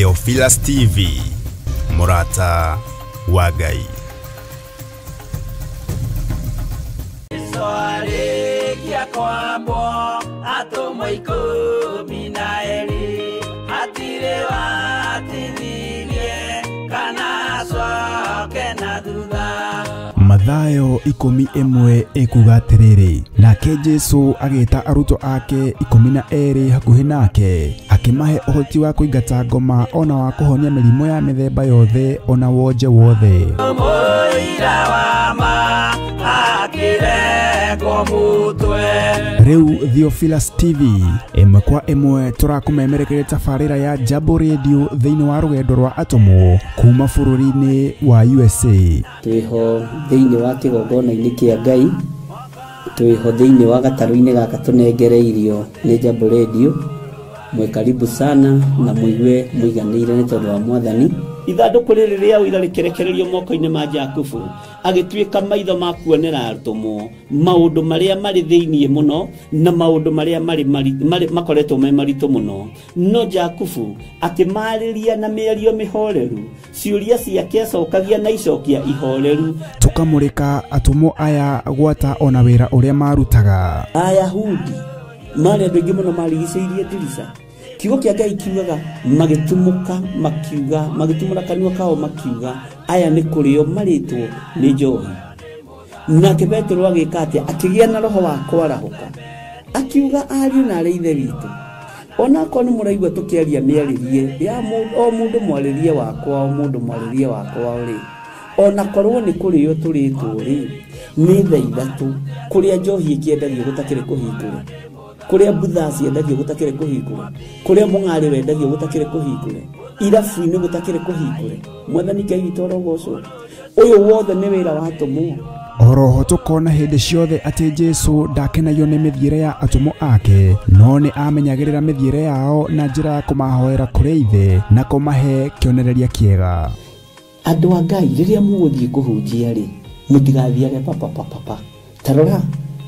Theophilus TV, mũrata wa Ngai. Arĩkia kwambwo atũmwo 12 hatirĩ watithirie kana acoke na thutha. Mathayo 11 ĩkuga atĩrĩrĩ, nake Jesu agĩta arutwo ake 12 hakuhĩ nake, akĩmahe ũhoti wa kũingata ngoma ona wa kũhonia mĩrimũ ya mĩthemba yothe ona wonje wothe. Mũira wa ma akĩrengwo mũtwe. Rĩu Theophilus TV ĩmwe kwa ĩmwe tũrakũmemerekeria tabarĩra ya Jambo Radio thĩinĩ wa rũgendo rwa atũmwo kuma bũrũri-inĩ wa USA. Twĩho thĩinĩ wa kĩgongona-inĩ kĩa Ngai, twĩho thĩinĩ wa gatarũ-inĩ gaka tũnengereirio nĩ Jambo Radio. Mwĩ karibu sana na mũigue mũiganĩire nĩ tondũ wa Mwathani. Ithandũkũ rĩrĩ rĩa ũira rĩkĩrekererio moko-inĩ ma Jakubu, agĩtuĩka maitho ma kuonera atũmwo maũndũ marĩa marĩ thĩinĩ mũno na maũndũ marĩa marĩ makoretwo me maritũ mũno. No Jakubu akĩmarĩria na mĩario mĩhoreru, ciũria ciake acokagia na icokia ihoreru. Tũkamũrĩka atũmwo aya gwata ona wĩra ũrĩa marutaga. Ayahudi marĩ andũ aingĩ mũno marigicĩirie ndirica. Kiugo kĩa Ngai kiugaga magĩtumũka makiuga, magĩtumũra kanua kao makiuga, aya nĩ kũrĩo marĩtwo nĩ njohi. Nake Petero agĩka atĩa? Akĩgĩa na roho wa kwarahũka, akiuga ariũ na arĩ ithe witũ, onakorwo nĩ mũraigua tũkĩaria mĩarĩrie ya o mũndũ mwarĩrie wakwa, o mũndũ mwarĩrie wakwa rĩ, onakorwo nĩ kũrĩo tũrĩtwo rĩ, nĩ thaa 3 kũrĩa njohi ĩkĩendagio gũtakĩrĩ kũhingũre, kũrĩa mbutha ciendagio gũtakĩrĩ kũhingũre, kũrĩa mũng'arĩ wendagio gũtakĩrĩ kũhingũre, irabu-inĩ gũtakĩrĩ kũhingũre. Mwathani Ngai witũ arogocwo. Ũyũ wothe nĩ wĩra wa atũmwo. Oroho tũkona hĩndĩ ciothe atĩ Jesu ndakenagio nĩ mĩthiĩre ya atũmwo ake, no nĩ amenyagĩrĩra mĩthiĩre yao na njĩra ya kũmahoera kũrĩ Ithe na kũmahe kĩonereria kĩega. Andũ a Ngai, rĩrĩa mũgũthiĩ kũhunjia rĩ, mũtigathiage papapapapa. Ta rora,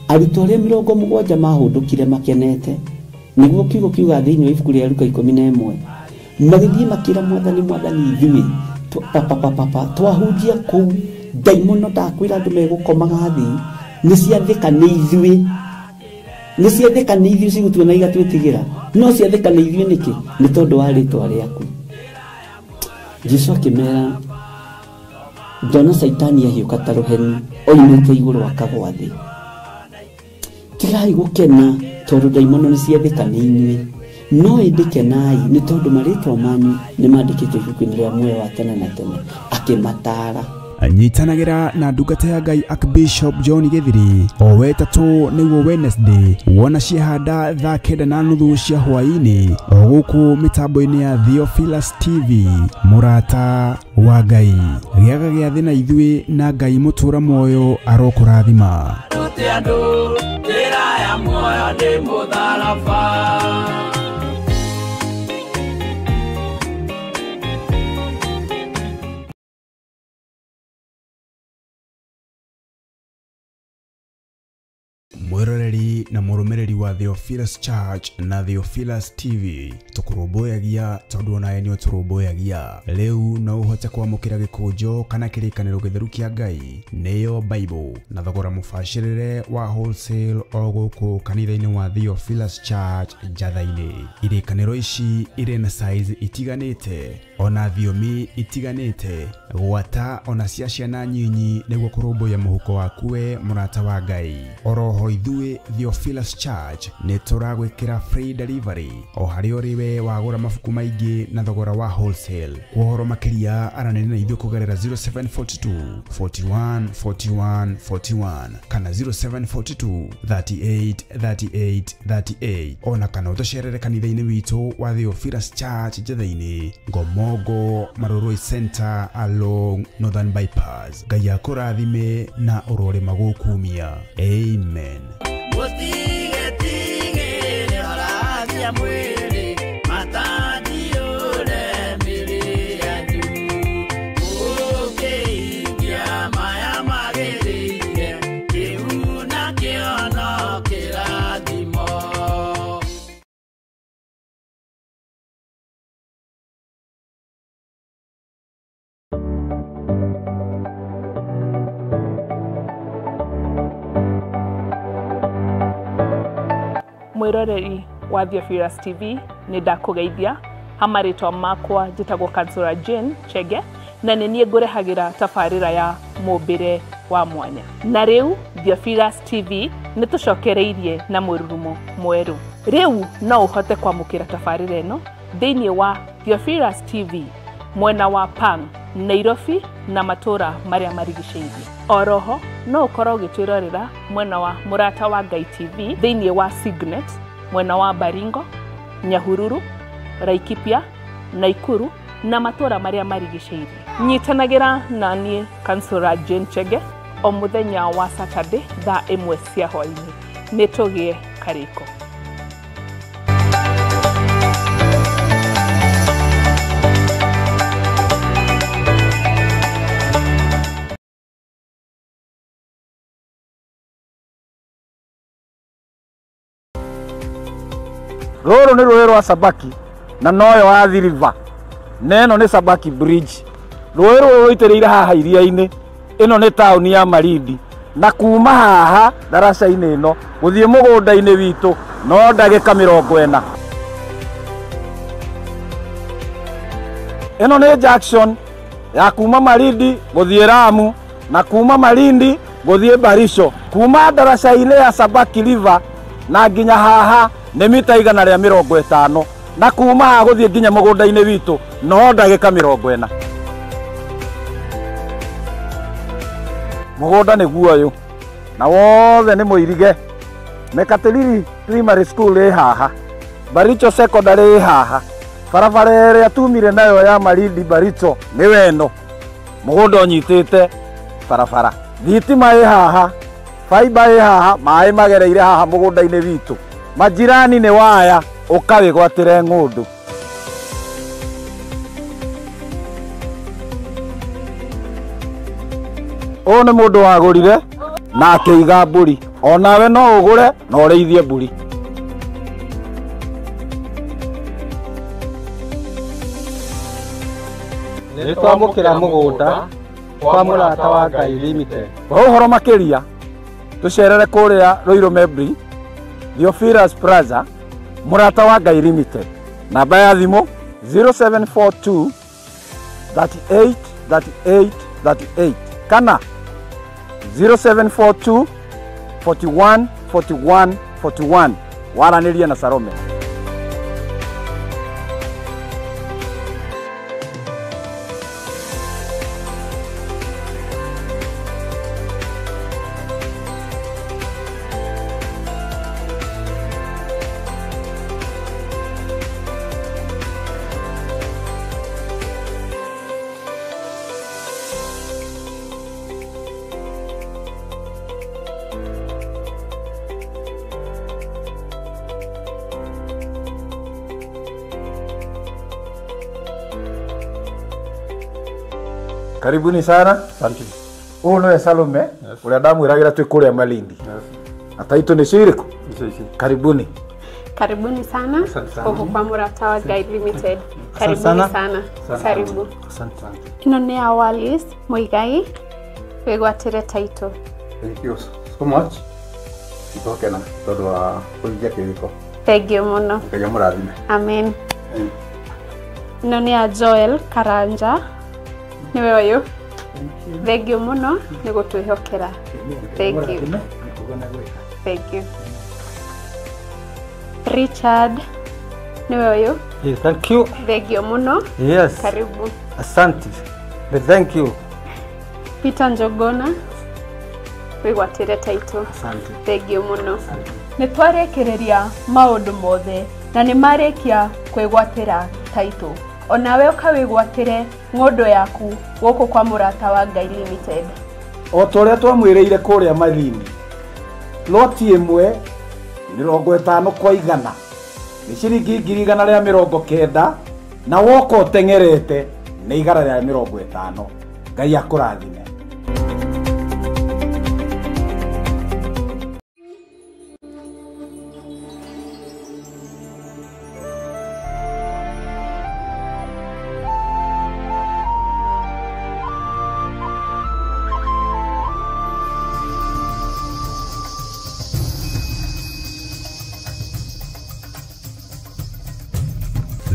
arutwo arĩa 70 mahũndũkire makenete, nĩguo kiugo kiuga thĩinĩ wa ibuku rĩa Luka 11, magĩthiĩ makĩra Mwathani, Mwathani ithuĩ papapapapa twahunjia kũu, ndaimono ndakwĩra andũ megũkomaga thĩ, nĩ ciathĩka nĩ ithuĩ, nĩ ciathĩka nĩ ithuĩ cigũtuona igatwĩtigĩra, no ciathĩka nĩ ithuĩ nĩkĩ? Nĩ tondũ wa rĩtwa rĩaku. Jesu akĩmera, ndona Caitani ahiũka ta rũheni oimĩte igũrũ akagwa thĩ. Tigai gũkena tondũ ndaimono nĩ ciathĩka nĩ inyuĩ, no ĩndĩ kenai nĩ tondũ marĩtwa manyu nĩ mandĩkĩtwo ibuku-inĩ rĩa muoyo wa tene na tene. Akĩmataara. Nyitanagĩra na ndungata ya Ngai Archbishop John Githiri o wetatũ nĩguo Wednesday wona ciehanda thaa 9:30 cia hwaĩ-inĩ o gũkũ mĩtambo-inĩ ya Theophilus TV, mũrata wa Ngai. Gĩaga gĩathĩ na ithuĩ na Ngai mũtũra muoyo arokũrathima. Rute andũ njĩra ya muoyo nĩ mũtharaba. Mwĩroreri na mũrũmĩrĩri wa Theophilus Church na Theophilus TV, tũkũrũmbũyagia tondũ onawe nĩ ũtũrũmbũyagia. Rĩu no ũhote kwamũkĩra gĩkũnjo kana kĩrĩkanĩro gĩtheru kĩa Ngai, nĩyo Bible, na thogora mũbacĩrĩre wa wholesale o gũkũ kanitha-inĩ wa Theophilus Church Njatha-inĩ. Irĩkanĩro ici irĩ na size itiganĩte ona thiomi itiganĩte, gwata ona cia ciana nyinyi, nĩguo kũrũmbũiya mũhuko waku we mũrata wa Ngai. Oroho ithuĩ Theophilus Church nĩ tũragwĩkĩra free delivery o harĩa ũrĩ we wagũra mabuku maingĩ na thogora wa wholesale. Kwa ũhoro makĩria aranĩria na ithuĩ kũgerera 0742 41 41 41 kana 0742 38 38 38, ona kana ũtũcerere kanitha-inĩ witũ wa Theophilus Church Njatha-inĩ, Ngomongo Marurui Center along Northern Bypass. Ngai akũrathime na ũrorĩma gũkumia. Amen. Mũtigetigĩre ũrathia mwĩrĩ, matandiũre mĩrĩ yanyu. Mũkĩhingia maya magĩrĩire, kĩu nakĩo no kĩrathimo. Mwĩroreri wa Theophilus TV, nĩ ndakũgeithia. Hamarĩtwa makwa njĩtagwo Kansura Jane Chege, na nĩ niĩ ngũrehagĩra tabarĩra ya mũmbĩre wa mwanya. Na rĩu Theophilus TV nĩ tũcokereirie na mũrurumo mwerũ. Rĩu no ũhote kwamũkĩra tabarĩra ĩno thĩinĩ wa Theophilus TV mwena wa Pang, Nairobi na matũra marĩa marigicĩirie. Oroho no ũkorwo ũgĩtwĩrorera mwena wa Mũrata wa Ngai TV thĩinĩ wa Signet mwena wa Baringo, Nyahururu, Laikipia, Naikuru na matũra marĩa marigicĩirie. Nyitanagĩra na niĩ Kansura Jane Chege o mũthenya wa Saturday thaa 1 cia hwaĩ-inĩ. Nĩ tũgĩe karĩko. Rũrũ nĩ rũĩ rwa Sabaki na noyo Athi River, na ĩno nĩ Sabaki Bridge. Rũĩ rũrũ rũitĩrĩire haha iria-inĩ. Ĩno nĩ taũni ya Malindi, na kuma haha ndaraca-inĩ ĩno gũthiĩ mũgũnda-inĩ witũ no ndagĩka 40. Ĩno nĩ junction ya kuma Malindi gũthiĩ Lamu na kuma Malindi gũthiĩ Barisho. Kuma ndaraca-inĩ ya Sabaki River na nginya haha nĩ mita 150, na kuma haha gũthiĩ nginya mũgũnda-inĩ witũ no ndagĩka 40. Mũgũnda nĩguo ũyũ na wothe nĩ mũirige. Mekatilili Primary School ĩ haha, Baricho Secondary ĩ haha, barabara ĩrĩa tumire nayo ya Malindi Baricho nĩ weno. Mũgũnda ũnyitĩte barabara, thitima ĩ haha, faiba ĩ haha, maĩ magereire haha mũgũnda-inĩ witũ. Majirani nĩ waya, ũkawĩgwatĩre ng'ũndũ. Ũyũ nĩ mũndũ wagũrire na akĩiga mbũri. Onawe no ũgũre na ũrĩithie mbũri. Nĩ twamũkĩra mũgũnda kwa Mũrata wa Ngai Limited. Kwa ũhoro makĩria tũcerere kũrĩa Ruiru Membri, Theophilus Plaza, Mũrata wa Ngai Limited. Namba ya thimũ 0742 38 38 38 kana 0742 41 41 41. Waranĩrie na Salome. Karibuni sana. Asante. Ũyũ nĩwe Salome, ũrĩa ndamwĩragĩra twĩ kũrĩa Malindi. Na taitũ nĩcio irĩkũ? Karibuni. Karibuni sana gũkũ kwa Mũrata wa Ngai Limited. Karibuni sana. Karibu. Asante. Ĩno nĩ ya Wallis Muigai, wĩgwatĩre taitũ. Thank you so much. Nĩtwakena tondũ wa kũhingia kĩrĩko. Thank you mũno. Ngai amũrathime. Amen. Ĩno nĩ ya Joel Karanja, nĩwe ũyũ. Thank you mũno nĩ gũtwĩhokera. Thank you. Thank you. Richard, nĩwe ũyũ. Yes, thank you. Thank you mũno. Yes. Karibu. Asante. Thank you. Peter Njogona, wĩgwatĩre taitũ. Asante. Thank you mũno. Nĩ twarĩkĩrĩria maũndũ mothe na nĩ marĩkia kwĩgwatĩra taitũ. Onawe ũkawĩgwatĩre ng'ũndũ yaku gũkũ kwa Mũrata wa Ngai Limited. O ta ũrĩa twamwĩrĩire kũrĩa Malindi, loti ĩmwe 50 kwa 100 nĩ ciringi 190,000, na woka ũteng'erete nĩ 150. Ngai akũrathime.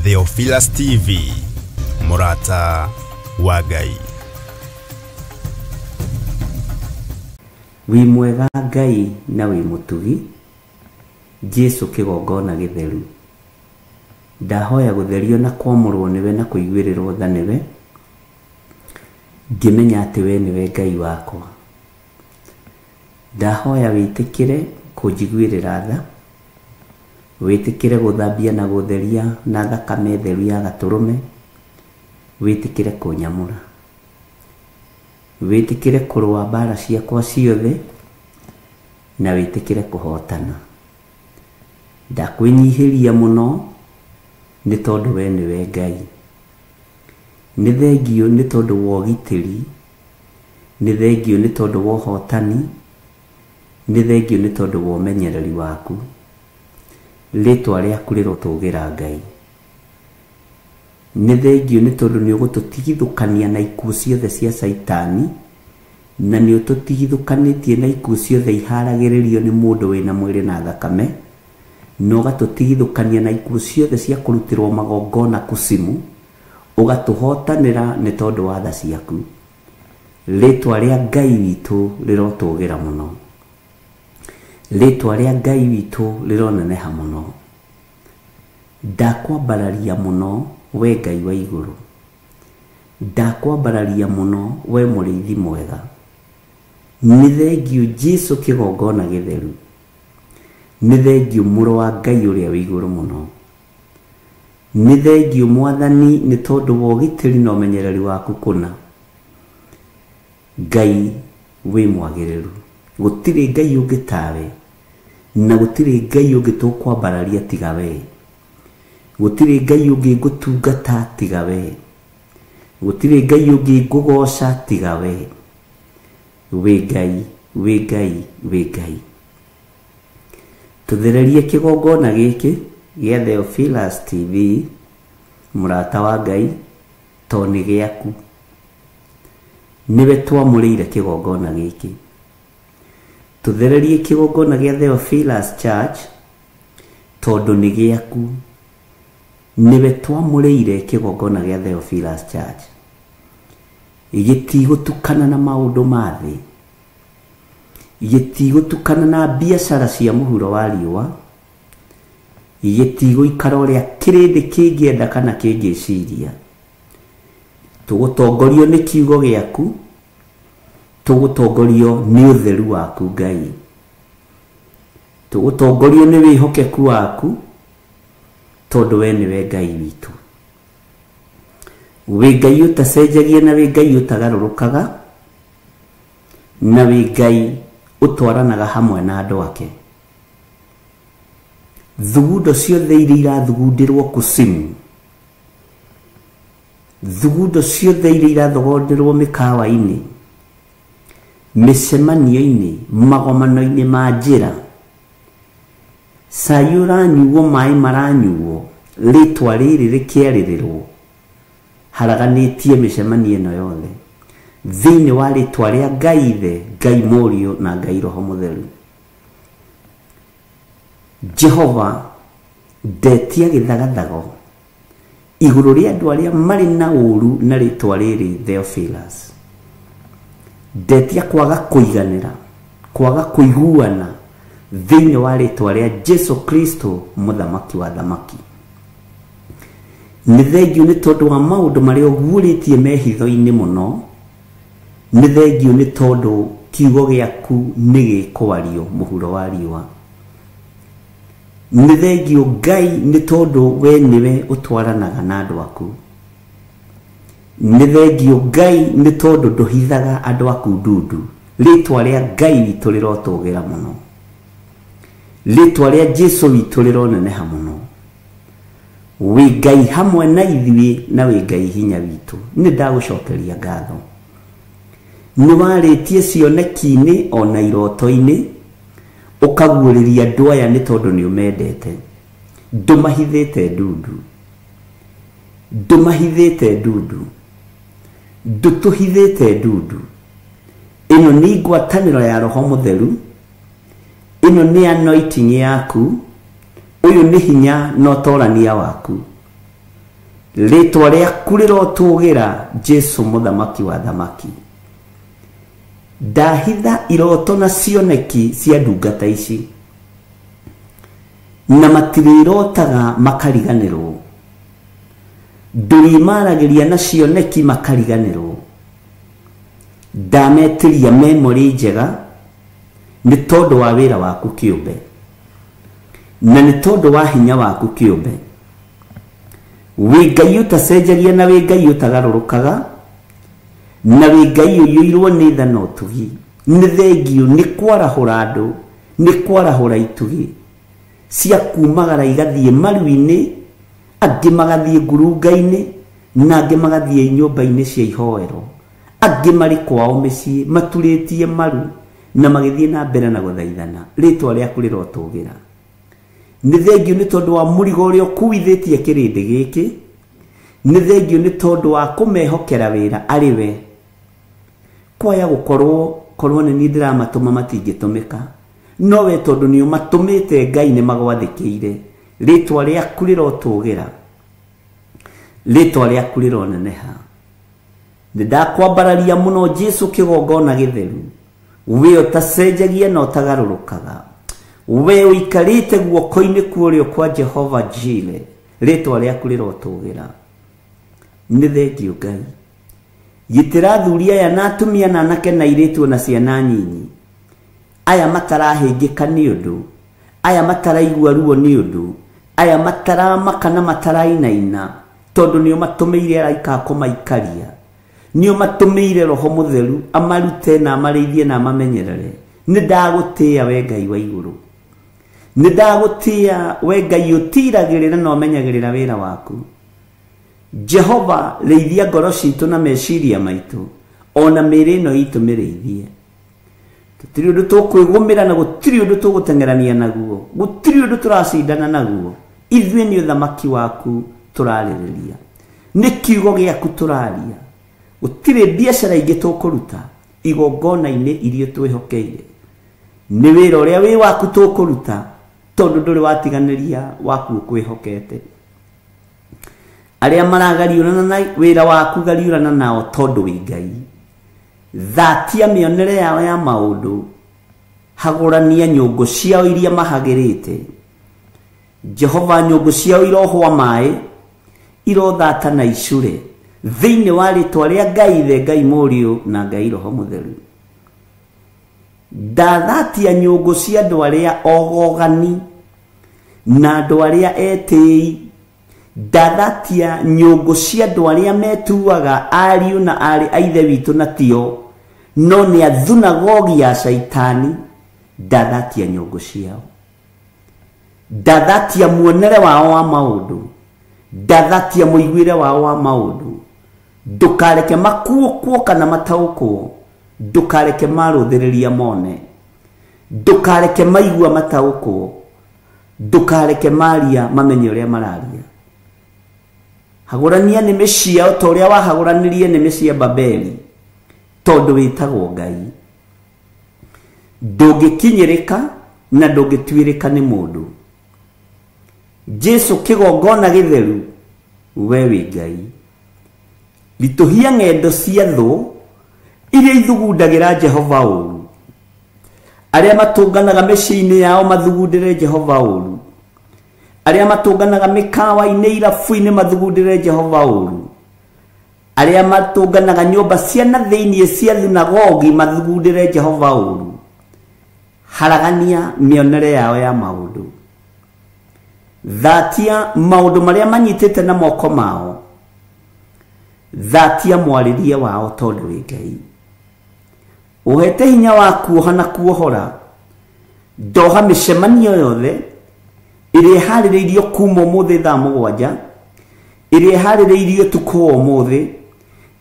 Theophilus TV, mũrata wa Ngai. Wĩ mwega Ngai na wĩ mũtugi, Jesu kĩgongona gĩtheru. Ndahoya gũtherio na kwamũrwo nĩwe na kũiguĩrĩrwo tha nĩwe, ngĩmenya atĩ we nĩwe Ngai wakwa. Ndahoya wĩtĩkĩre kũnjiguĩrĩra tha, wĩtĩkĩre gũthambia na gũtheria na thakame theru ya gatũrũme, wĩtĩkĩre kũnyamũra, wĩtĩkĩre kũrũa mbara ciakwa ciothe, na wĩtĩkĩre kũhotana. Ndakwĩnyihĩria mũno nĩ tondũ we nĩwe Ngai. Nĩ thengio nĩ tondũ wa ũgitĩri, nĩ thengio nĩ tondũ wa ũhotani, nĩ thengio nĩ tondũ wa ũmenyereri waku. Rĩtwa rĩaku rĩrotũgĩra Ngai. Nĩ thengio nĩ tondũ nĩ ũgũtũtigithũkania na ikuũ ciothe cia Caitani, na nĩ ũtũtigithũkanĩtie na ikuũ ciothe iharagĩrĩrio nĩ mũndũ wĩna mwĩrĩ na thakame, na ũgatũtigithũkania na ikuũ ciothe cia kũrutĩrwo magongona kucimu, ũgatũhotanĩra nĩ tondũ wa tha ciaku. Rĩtwa rĩa Ngai witũ rĩrotũgĩra mũno. Rĩtwa rĩa Ngai witũ rĩroneneha mũno. Ndakwambararia mũno we Ngai wa igũrũ. Ndakwambararia mũno we mũrĩithi mwega. Nĩ thengio Jesu kĩgongona gĩtheru. Nĩ thengio mũrũ wa Ngai ũrĩa wĩ igũrũ mũno. Nĩ thengio Mwathani nĩ tondũ wa ũgitĩri na ũmenyereri waku kũna. Ngai wĩ mwagĩrĩru. Gũtirĩ Ngai ũngĩ tawe, na gũtirĩ Ngai ũngĩ tũkwambararia tiga we. Gũtirĩ Ngai ũngĩ ngũtungata tiga we. Gũtirĩ Ngai ũngĩ ngũgoca tiga we. Wĩ Ngai, wĩ Ngai, wĩ Ngai. Tũthererie kĩgongona gĩkĩ gĩa Theophilus TV, mũrata wa Ngai, to nĩ gĩaku. Nĩwe twamũrĩire kĩgongona gĩkĩ. Tũthererie kĩgongona gĩa Theophilus Church, tondũ nĩ gĩaku. Nĩwe twamũrĩire kĩgongona gĩa Theophilus Church. Gĩtigũtukana na maũndũ ma thĩ, gĩtigũtukana na biacara cia mũhuro wa riũa, gĩtigũikara ũrĩa kĩrĩndĩ kĩngĩenda kana kĩngĩciria. Tũgũtongorio nĩ kiugo gĩaku, tũgũtongorio nĩ ũtheru waku Ngai, tũgũtongorio nĩ wĩhokeku waku, tondũ we nĩwe Ngai witũ. Wĩ Ngai ũtacenjagia na wĩ Ngai ũtagarũrũkaga, na wĩ Ngai ũtwaranaga hamwe na andũ ake. Thugundo ciothe iria irathugundĩrwo kucimu, thugundo ciothe iria irathogondĩrwo mĩkawa-inĩ, mĩcemanio-inĩ, magomano-inĩ ma njĩra, cai ũranyuo, maĩ maranyuo, rĩtwa rĩrĩ rĩkĩarĩrĩrwo, haraganĩtie mĩcemanio ĩno yothe thĩinĩ wa rĩtwa rĩa Ngai Ithe, Ngai Mũriũ na Ngai Roho Mũtheru. Jehova, ndetia gĩthagathago igũrũ rĩa andũ arĩa marĩ na ũru na rĩtwa rĩrĩ Theophilus. Ndetia kwaga kũiganĩra, kwaga kũiguana thĩinĩ wa rĩtwa rĩa Jesu Kristo mũthamaki wa thamaki. Nĩ thengio nĩ tondũ wa maũndũ marĩa ũguũrĩtie mehitho-inĩ mũno. Nĩ thengio nĩ tondũ kiugo gĩaku nĩ gĩkwario mũhuro wa riũa. Nĩ thengio Ngai nĩ tondũ we nĩwe ũtwaranaga na andũ aku. Nĩ thengio Ngai nĩ tondũ ndũhithaga andũ aku ndundu. Rĩtwa rĩa Ngai witũ rĩrotũgĩra mũno. Rĩtwa rĩa Jesu witũ rĩroneneha mũno. Wĩ Ngai hamwe na ithuĩ na wĩ Ngai hinya witũ. Nĩ ndagũcokeria ngatho. Nĩ warĩtie cioneki-inĩ ona iroto-inĩ, ũkaguũrĩria andũ aya nĩ tondũ nĩ ũmendete. Ndũmahithĩte ndundu, ndũmahithĩte ndundu, ndũtũhithĩte ndundu. Ĩno nĩ ngwatanĩro ya Roho Mũtheru, ĩno nĩ anointing yaku, ũyũ nĩ hinya na ũtorania waku. Rĩtwa rĩaku rĩrotũgĩra Jesu mũthamaki wa thamaki. Ndahitha iroto na cioneki cia ndungata ici na matirĩrotaga makariganĩrwo, ndũrĩmaragĩria na cioneki makariganĩrwo. Ndametĩria memory njega nĩ tondũ wa wĩra waku kĩũmbe na nĩ tondũ wa hinya waku kĩũmbe. Wĩ Ngai ũtacenjagia na wĩ Ngai ũtagarũrũkaga na wĩ Ngai ũiyũirwo nĩ tha na ũtugi. Nĩ thengiũ nĩ kwarahũra andũ, nĩ kwarahũra itugi cia kumagara igathiĩ maru-inĩ, angĩ magathiĩ ngurunga-inĩ na angĩ magathiĩ nyũmba-inĩ cia ihoero, angĩ marĩ kwao mĩciĩ maturĩtie maru na magĩthiĩ na mbere na gũthaithana. Rĩtwa rĩaku rĩrotũgĩra. Nĩ thengiũ nĩ tondũ wa mũrigo ũrĩa ũkuithĩtie kĩrĩndĩ gĩkĩ, nĩ thengiũ nĩ tondũ wa kũmehokera wĩra arĩ we. Kwaya gũkorwo korwo nĩ niĩ ndĩramatũma matingĩtũmĩka, no we tondũ nĩ ũmatũmĩte Ngai nĩ magwathĩkĩire. Rĩtwa rĩaku rĩrotũgĩra, rĩtwa rĩaku rĩroneneha. Nĩ ndakwambararia mũno Jesu kĩgongona gĩtheru, we ũtacenjagia na ũtagarũrũkaga, we ũikarĩte guoko-inĩ kwa ũrĩo kwa Jehova Jire, rĩtwa rĩaku rĩrotũgĩra. Nĩ thengiũ Ngai. Gitĩra athuri aya na atumia na anake na airĩtu na ciana nyinyi, aya matarahĩngĩka nĩ ũndũ, aya mataraigua ruo nĩ ũndũ, aya mataramaka na matarainaina, tondũ nĩ ũmatũmĩire araika a kũmaikaria, nĩ ũmatũmĩire Roho Mũtheru amarute na amarĩithie na amamenyerere. Nĩ ndagũtĩĩa we Ngai wa igũrũ, nĩ ndagũtĩĩa we Ngai ũtiragĩrĩra na ũmenyagĩrĩra wĩra waku. Jehova, rĩithia ngoro citũ na meciria maitũ, ona mĩĩrĩ ĩno itũ mĩrĩithie. Tũtirĩ ũndũ tũkwĩgũmĩra na gũtirĩ ũndũ tũgũteng'erania naguo, gũtirĩ ũndũ tũracindana naguo. Ithuĩ nĩ ũthamaki waku tũrarĩrĩria, nĩ kiugo gĩaku tũraria. Gũtirĩ biacara ingĩ tũkũruta igongona-inĩ iria twĩhokeire, nĩ wĩra ũrĩa wĩ waku tũkũruta, tondũ ndũrĩ watiganĩria waku ũkwĩhokete. Arĩa maragariũrana na wĩra waku gariũrana nao tondũ wĩ Ngai. Thatia mĩonere yao ya maũndũ, hagũrania nyũngũ ciao iria mahagĩrĩte. Jehova, nyũngũ ciao irohwa maĩ, irothata na icure thĩinĩ wa rĩtwa rĩa Ngai Ithe, Ngai Mũriũ na Ngai Roho Mũtheru. Ndathatia nyũngũ cia andũ arĩa ogogani na andũ arĩa etĩi, ndathatia nyũngũ cia andũ arĩa metuaga ariũ na aarĩ a ithe witũ na tio, no nĩ athunagogi ya Shaitani. Ndathatia nyũngũ ciao, ndathatia muonere wao wa maũndũ, ndathatia mũiguĩre wao wa maũndũ. Ndũkareke makuũkwo kana mataũkwo, ndũkareke marũthĩrĩria mone, ndũkareke maigua mataũkwo, ndũkareke maria mamenye ũrĩa mararia. Hagũrania nĩmĩ ciao ta ũrĩa wahagũranirie nĩmĩ cia Babeli, tondũ wĩtagwo Ngai. Ndũngĩkinyĩrĩka na ndũngĩtuĩrĩka nĩ mũndũ. Jesu kĩgongona gĩtheru, we wĩ Ngai. Ritũhia ng'endo cia thũ iria ithugundagĩra Jehova ũru, arĩa matũnganaga mĩciĩ-inĩ yao mathugundĩre Jehova ũru, arĩa matũnganaga mĩkawa-inĩ irabu-inĩ mathugundĩre Jehova ũru, arĩa matũnganaga nyũmba cia na thĩinĩ cia thunagogi mathugundĩre Jehova ũru. Haragania mĩonere yao ya maũndũ, thatia maũndũ marĩa manyitĩte na moko mao, thatia mwarĩrie wao tondũ wĩ Ngai. Ũhete hinya wa kuoha na kuohora, ndoha mĩcemanio yothe ĩrĩa ĩharĩrĩirio kuma ũmũthĩ thaa 7, ĩrĩa ĩharĩrĩirio ũtukũ wa ũmũthĩ,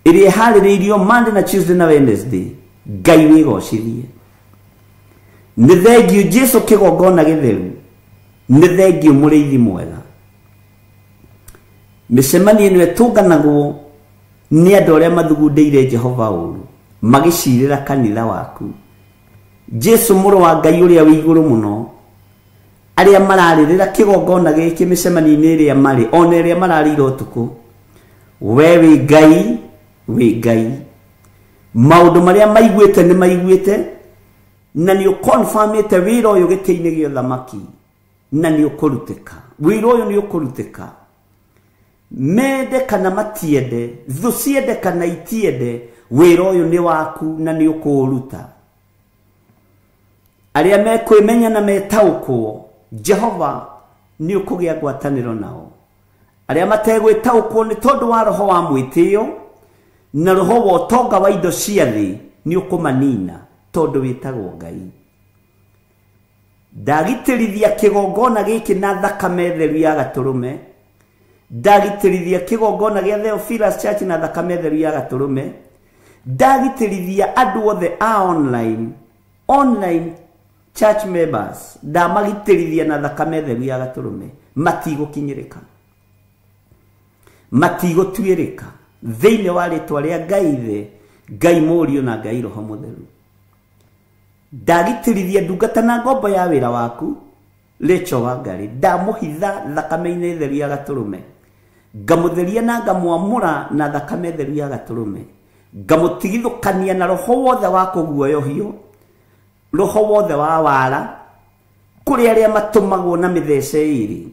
ĩrĩa ĩharĩrĩirio Monday na Tuesday na Wednesday. Ngai wĩgocithie. Nĩ thengiũ Jesu kĩgongona gĩtheru, nĩ thengiũ mũrĩithi mwega. Mĩcemanio ĩno ĩtũnganagwo nĩ andũ arĩa mathugundĩire Jehova ũru, magĩcirĩra kanitha waku. Jesu mũrũ wa Ngai ũrĩa wĩ igũrũ mũno, arĩa mararĩrĩra kĩgongona gĩkĩ mĩcemanio-inĩ ĩrĩa marĩ, ona ĩrĩa mararĩire ũtukũ, We wĩ Ngai, wĩ Ngai. Maũndũ marĩa maiguĩte nĩ maiguĩte, na nĩ ũconfirmĩte wĩra ũyũ gĩtĩ-inĩ gĩa ũthamaki, na nĩ ũkũrutĩka. Wĩra ũyũ nĩ ũkũrutĩka. Mende kana matiende, thũ ciende kana itiende, wĩra ũyũ nĩ waku na nĩ ũkũũruta. Arĩa mekwĩmenya na metaũkwo, Jehova nĩ ũkũgĩa ngwatanĩro nao. Arĩa mategwĩtaũkwo nĩ tondũ wa roho wa mwĩtĩo na roho wa ũtonga wa indo cia thĩ, nĩ ũkũmanina tondũ wĩtagwo Ngai. Ndagitĩrithia kĩgongona gĩkĩ na thakame theru ya gatũrũme. Ndagitĩrithia kĩgongona gĩa Theophilus Church na thakame theru ya gatũrũme. Ndagitĩrithia andũ othe a online church members, ndamagitĩrithia na thakame theru ya gatũrũme. Matigũkinyĩrĩka, matigũtuĩrĩka thĩinĩ wa rĩtwa rĩa Ngai Ithe, Ngai Mũriũ na Ngai Roho Mũtheru. Ndagitĩrithia ndungata na ngombo ya wĩra waku Rachel Wangari, ndamũhitha thakame-inĩ theru ya gatũrũme, ngamũtheria na ngamwamũra na thakame theru ya gatũrũme, ngamũtigithũkania na roho wothe wa kũguoyohio, roho wothe wa wara, kũrĩ arĩa matũmagwo na mĩthece ĩĩrĩ,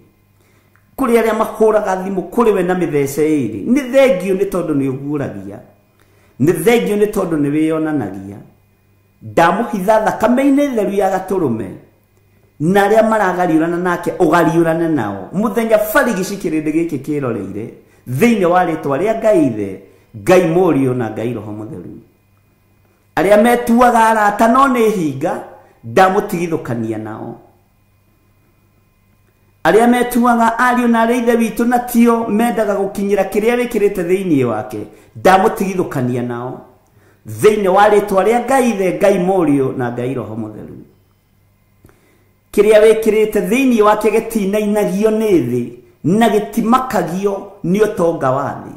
kũrĩ arĩa mahũraga thimũ kũrĩ we na mĩthece ĩĩrĩ. Nĩ thengio nĩ tondũ nĩ ũguũragia, nĩ thengio nĩ tondũ nĩ wĩyonanagia. Ndamũhitha thakame-inĩ theru ya gatũrũme, na arĩa maragariũrana nake ũgariũrane nao mũthenya barigici kĩrĩndĩ gĩkĩ kĩroreire, thĩinĩ wa rĩtwa rĩa Ngai Ithe, Ngai Mũriũ na Ngai Roho Mũtheru. Arĩa metuaga arata no nĩ hinga, ndamũtigithũkania nao. Arĩa metuaga ariũ na arĩa ithe witũ na tio mendaga gũkinyĩra kĩrĩa wĩkĩrĩte thĩinĩ wake, ndamũtigithũkania nao thĩinĩ wa rĩtwa rĩa Ngai Ithe, Ngai Mũriũ na Ngai Roho Mũtheru. Kĩrĩa wĩkĩrĩte thĩinĩ wake gĩtinainagio nĩ thĩ na gĩtimakagio nĩ ũtonga wa thĩ,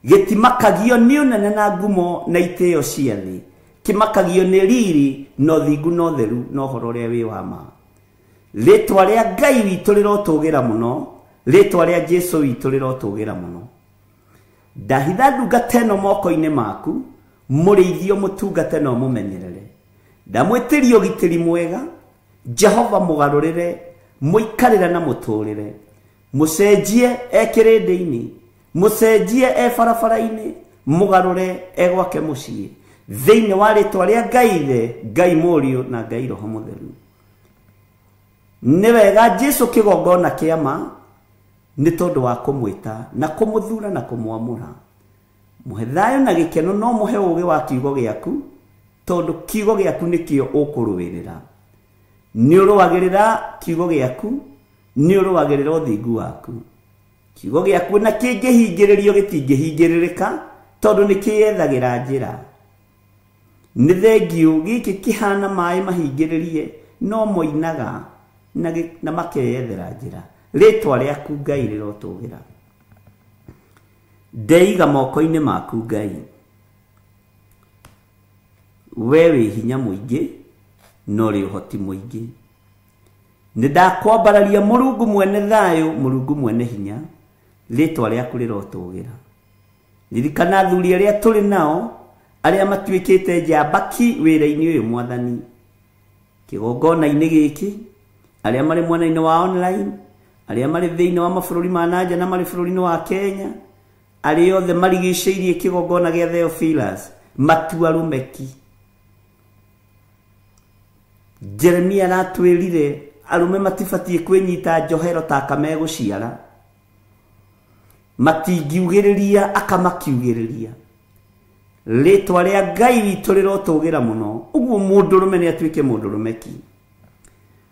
gĩtimakagio nĩ ũnene na ngumo na itĩo cia thĩ, kĩmakagio nĩ riri na ũthingu na ũtheru na ũhoro ũrĩa wĩ wa ma. Rĩtwa rĩa Ngai witũ rĩrotũgĩra mũno, rĩtwa rĩa Jesũ witũ rĩrotũgĩra mũno. Ndahitha ndungata ĩno moko-inĩ maku, mũrĩithio mũtungate na ũmũmenyerere. Ndamwĩtĩria ũgitĩri mwega, Jehova mũgarũrĩre, mũikarĩre na mũtũrĩre, mũcenjie e kĩrĩndĩ-inĩ, mũcenjie e barabara-inĩ, mũgarũre e gwake mũciĩ, thĩinĩ wa rĩtwa rĩa Ngai Ithe, Ngai Mũriũ na Ngai Roho Mũtheru. Nĩ wega Jesũ kĩgongona kĩa ma, nĩ tondũ wa kũmwĩta na kũmũthura na kũmwamũra. Mũhe thayũ na gĩkeno, no mũhe ũũgĩ wa kiugo gĩaku, tondũ kiugo gĩaku nĩkĩo ũkũrũĩrĩra. Nĩ ũrũagĩrĩra kiugo gĩaku, nĩ ũrũagĩrĩra ũthingu waku. Kiugo gĩaku na kĩngĩhingĩrĩrio gĩtingĩhingĩrĩrĩka, tondũ nĩ kĩyethagĩra njĩra. Nĩ thengio gĩkĩ kĩhana maĩ mahingĩrĩrie, no moinaga na makeyethera njĩra. Rĩtwa rĩaku Ngai rĩrotũgĩra. Ndeiga moko-inĩ maku Ngai, we wĩ hinya mũingĩ na ũrĩ ũhoti mũingĩ. Nĩ ndakwambararia Mũrungu mwene thayũ, Mũrungu mwene hinya, rĩtwa rĩaku rĩrotũgĩra. Ririkana athuri arĩa tũrĩ nao, arĩa matuĩkĩte njambaki wĩra-inĩ ũyũ Mwathani, kĩgongona-inĩ gĩkĩ, arĩa marĩ mwena-inĩ wa online, arĩa marĩ thĩinĩ wa mabũrũri ma nanja na marĩ bũrũri-inĩ wa Kenya, arĩa othe marigicĩirie kĩgongona gĩa Theophilus, matua rũmeki. Jeremia aratwĩrire arũme matibatiĩ kwĩnyita njohero ta akamegũciara, matingiugĩrĩria akamakiugĩrĩria. Rĩtwa rĩa Ngai witũ rĩrotũgĩra mũno. Ũguo mũndũrũme nĩ atuĩke mũndũrũme ki,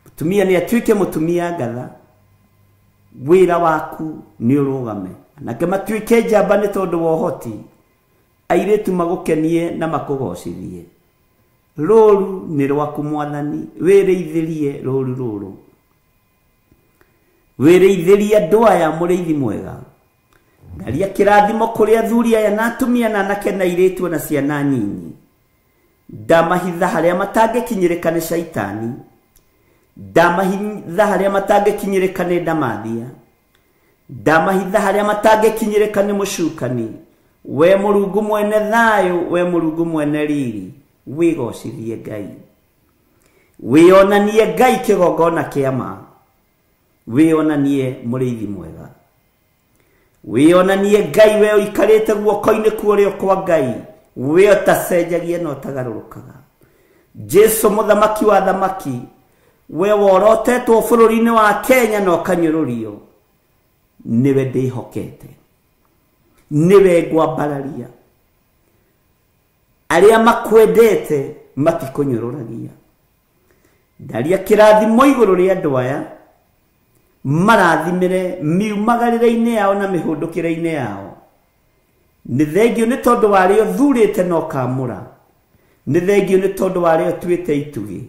mũtumia nĩ atuĩke mũtumia ngatha. Wĩra waku nĩ ũrũgame, anake matuĩke njamba nĩ tondũ wa ũhoti, airĩtu magũkenie na makũgocithie. Rũru nĩ rwaku Mwathani, wĩrĩithĩrie rũru rũrũ, wĩrĩithĩrie andũ aya mũrĩithi mwega. Ngaria kĩrathimo kũrĩ athuri aya na atumia na anake na airĩtu na ciana nyinyi. Ndamahitha harĩa matangĩkinyĩrĩka nĩ caitani, ndamahitha harĩa matangĩkinyĩrĩka nĩ ndamathia, Ndamahitha harĩa matangĩkinyĩrĩka nĩ mũcukani. We Mũrungu mwene thayũ, we Mũrungu mwene riri, wĩgocithie Ngai. Wĩonanie Ngai kĩgongona kĩa ma. Wĩonanie mũrĩithi mwega. Wĩonanie Ngai we ũikarĩte guoko-inĩ kũrĩa kwa Ngai, we ũtacenjagia na ũtagarũrũkaga. Jesu mũthamaki wa thamaki, we worotetwo bũrũri-inĩ wa Kenya na ũkanyũrũrio, nĩwe ndĩhokete, nĩwe ngwambararia. Arĩa makwendete matikũnyũrũragia. Ndaria kĩrathimo igũrũ rĩa andũ aya, marathimĩre miumagarĩre-inĩ yao na mĩhũndũkĩre-inĩ yao. Nĩ thengio nĩ tondũ wa arĩa ũthurĩte na ũkamũra. Nĩ thengio nĩ tondũ wa arĩa ũtuĩte itugĩ.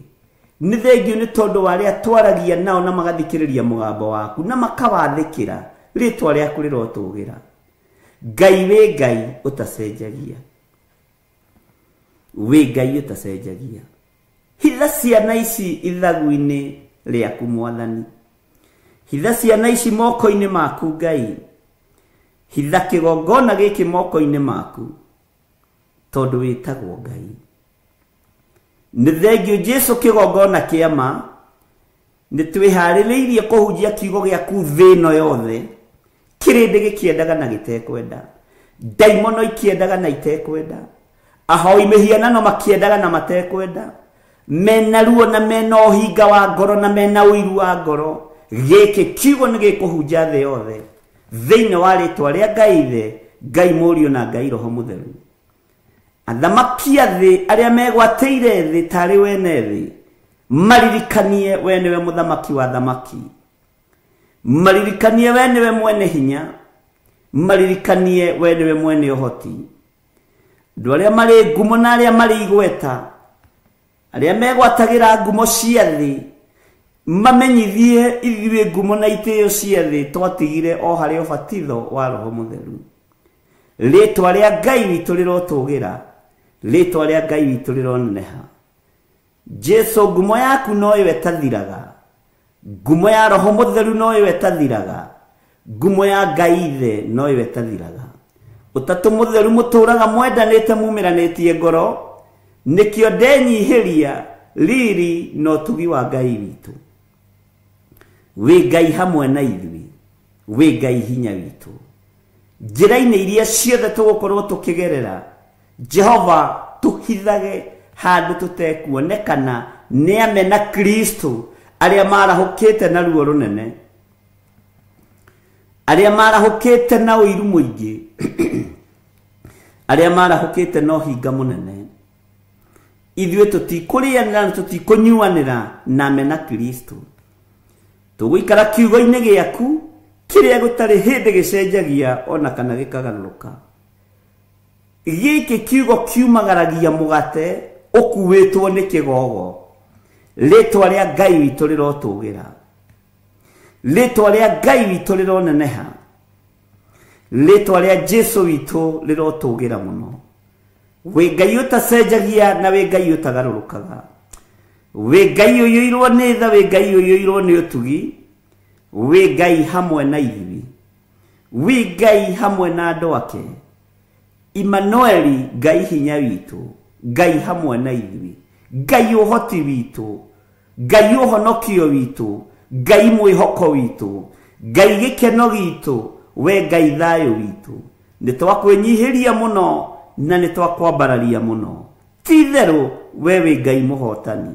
Nĩ thengio nĩ tondũ wa arĩa twaragia nao na magathikĩrĩria mũgambo waku na makawathĩkĩra, rĩtwa rĩaku rĩrotũgĩra. Ngai wĩ Ngai ũtacenjagia. Wĩ Ngai ũtacenjagia. Hitha ciana ici ithagu-inĩ rĩaku Mwathani. Hitha ciana ici moko-inĩ maku Ngai. Hitha kĩgongona gĩkĩ moko-inĩ maku, tondũ wĩtagwo Ngai. Nĩ thengio Jesu kĩgongona kĩa ma. Nĩ twĩharĩrĩirie kũhunjia kiugo gĩaku thĩ ĩno yothe, kĩrĩndĩ gĩkĩendaga na gĩtekwenda, ndaimono ikĩendaga na itekwenda, ahoi mĩhianano makĩendaga na matekwenda, mena ruo na mena ũhinga wa ngoro na mena ũiru wa ngoro. Gĩkĩ kiugo nĩ gĩkũhunja thĩ yothe, thĩinĩ wa rĩtwa rĩa Ngai Ithe, Ngai Mũriũ na Ngai Roho Mũtheru. Athamaki a thĩ arĩa megwatĩire thĩ tarĩ wene thĩ, maririkanie we nĩwe mũthamaki wa thamaki, maririkanie we nĩwe mwene hinya, maririkanie we nĩwe mwene ũhoti. Andũ arĩa marĩ ngumo na arĩa marĩ igweta, arĩa megwatagĩra ngumo cia thĩ, mamenyithie ithuĩ ngumo na itĩo cia thĩ twatigire o harĩ ũbatitho wa Roho Mũtheru. Rĩtwa rĩa Ngai witũ rĩrotũgĩra, rĩtwa rĩa Ngai witũ rĩroneneha. Jesu ngumo yaku noyo ĩtathiraga, ngumo ya Roho Mũtheru noyo ĩtathiraga, ngumo ya Ngai Ithe noyo ĩtathiraga. Ũtatũ Mũtheru mũtũraga mwendanĩte mumĩranĩtie ngoro, nĩkĩo ndenyihĩria riri na ũtugi wa Ngai witũ. Wĩ Ngai hamwe na ithuĩ, wĩ Ngai hinya witũ. Njĩra-inĩ iria ciothe tũgũkorwo tũkĩgerera, Jehova tũhithage handũ tũtekuonekana nĩ amena Kristo arĩa marahũkĩte na ruo rũnene, arĩa marahũkĩte na ũiru mũingĩ, arĩa marahũkĩte na ũhinga mũnene. Ithuĩ tũtikũrĩanĩra na tũtikũnyuanĩra na amena Kristo. Tũgũikara kiugo-inĩ gĩaku kĩrĩa gũtarĩ hĩndĩ gĩcenjagia ona kana gĩkagarũrũka. Gĩkĩ kiugo kiumagaragia mũgate ũkuĩtwo nĩ kĩgogo. Rĩtwa rĩa Ngai witũ rĩrotũgĩra, rĩtwa rĩa Ngai witũ rĩroneneha, rĩtwa rĩa Jesu witũ rĩrotũgĩra mũno. Wĩ Ngai ũtacenjagia na wĩ Ngai ũtagarũrũkaga. Wĩ Ngai ũiyũirwo nĩ tha, wĩ Ngai ũiyũirwo nĩ ũtugi, wĩ Ngai hamwe na ithuĩ, wĩ Ngai hamwe na andũ ake. Immanueli, Ngai hinya witũ, Ngai hamwe na ithuĩ, Ngai ũhoti witũ, Ngai ũhonokio witũ, Ngai mwĩhoko witũ, Ngai gĩkeno gitũ, we Ngai thayũ witũ. Nĩ twakwĩnyihĩria mũno na nĩ twakwambararia mũno. Ti itherũ we wĩ Ngai mũhotani,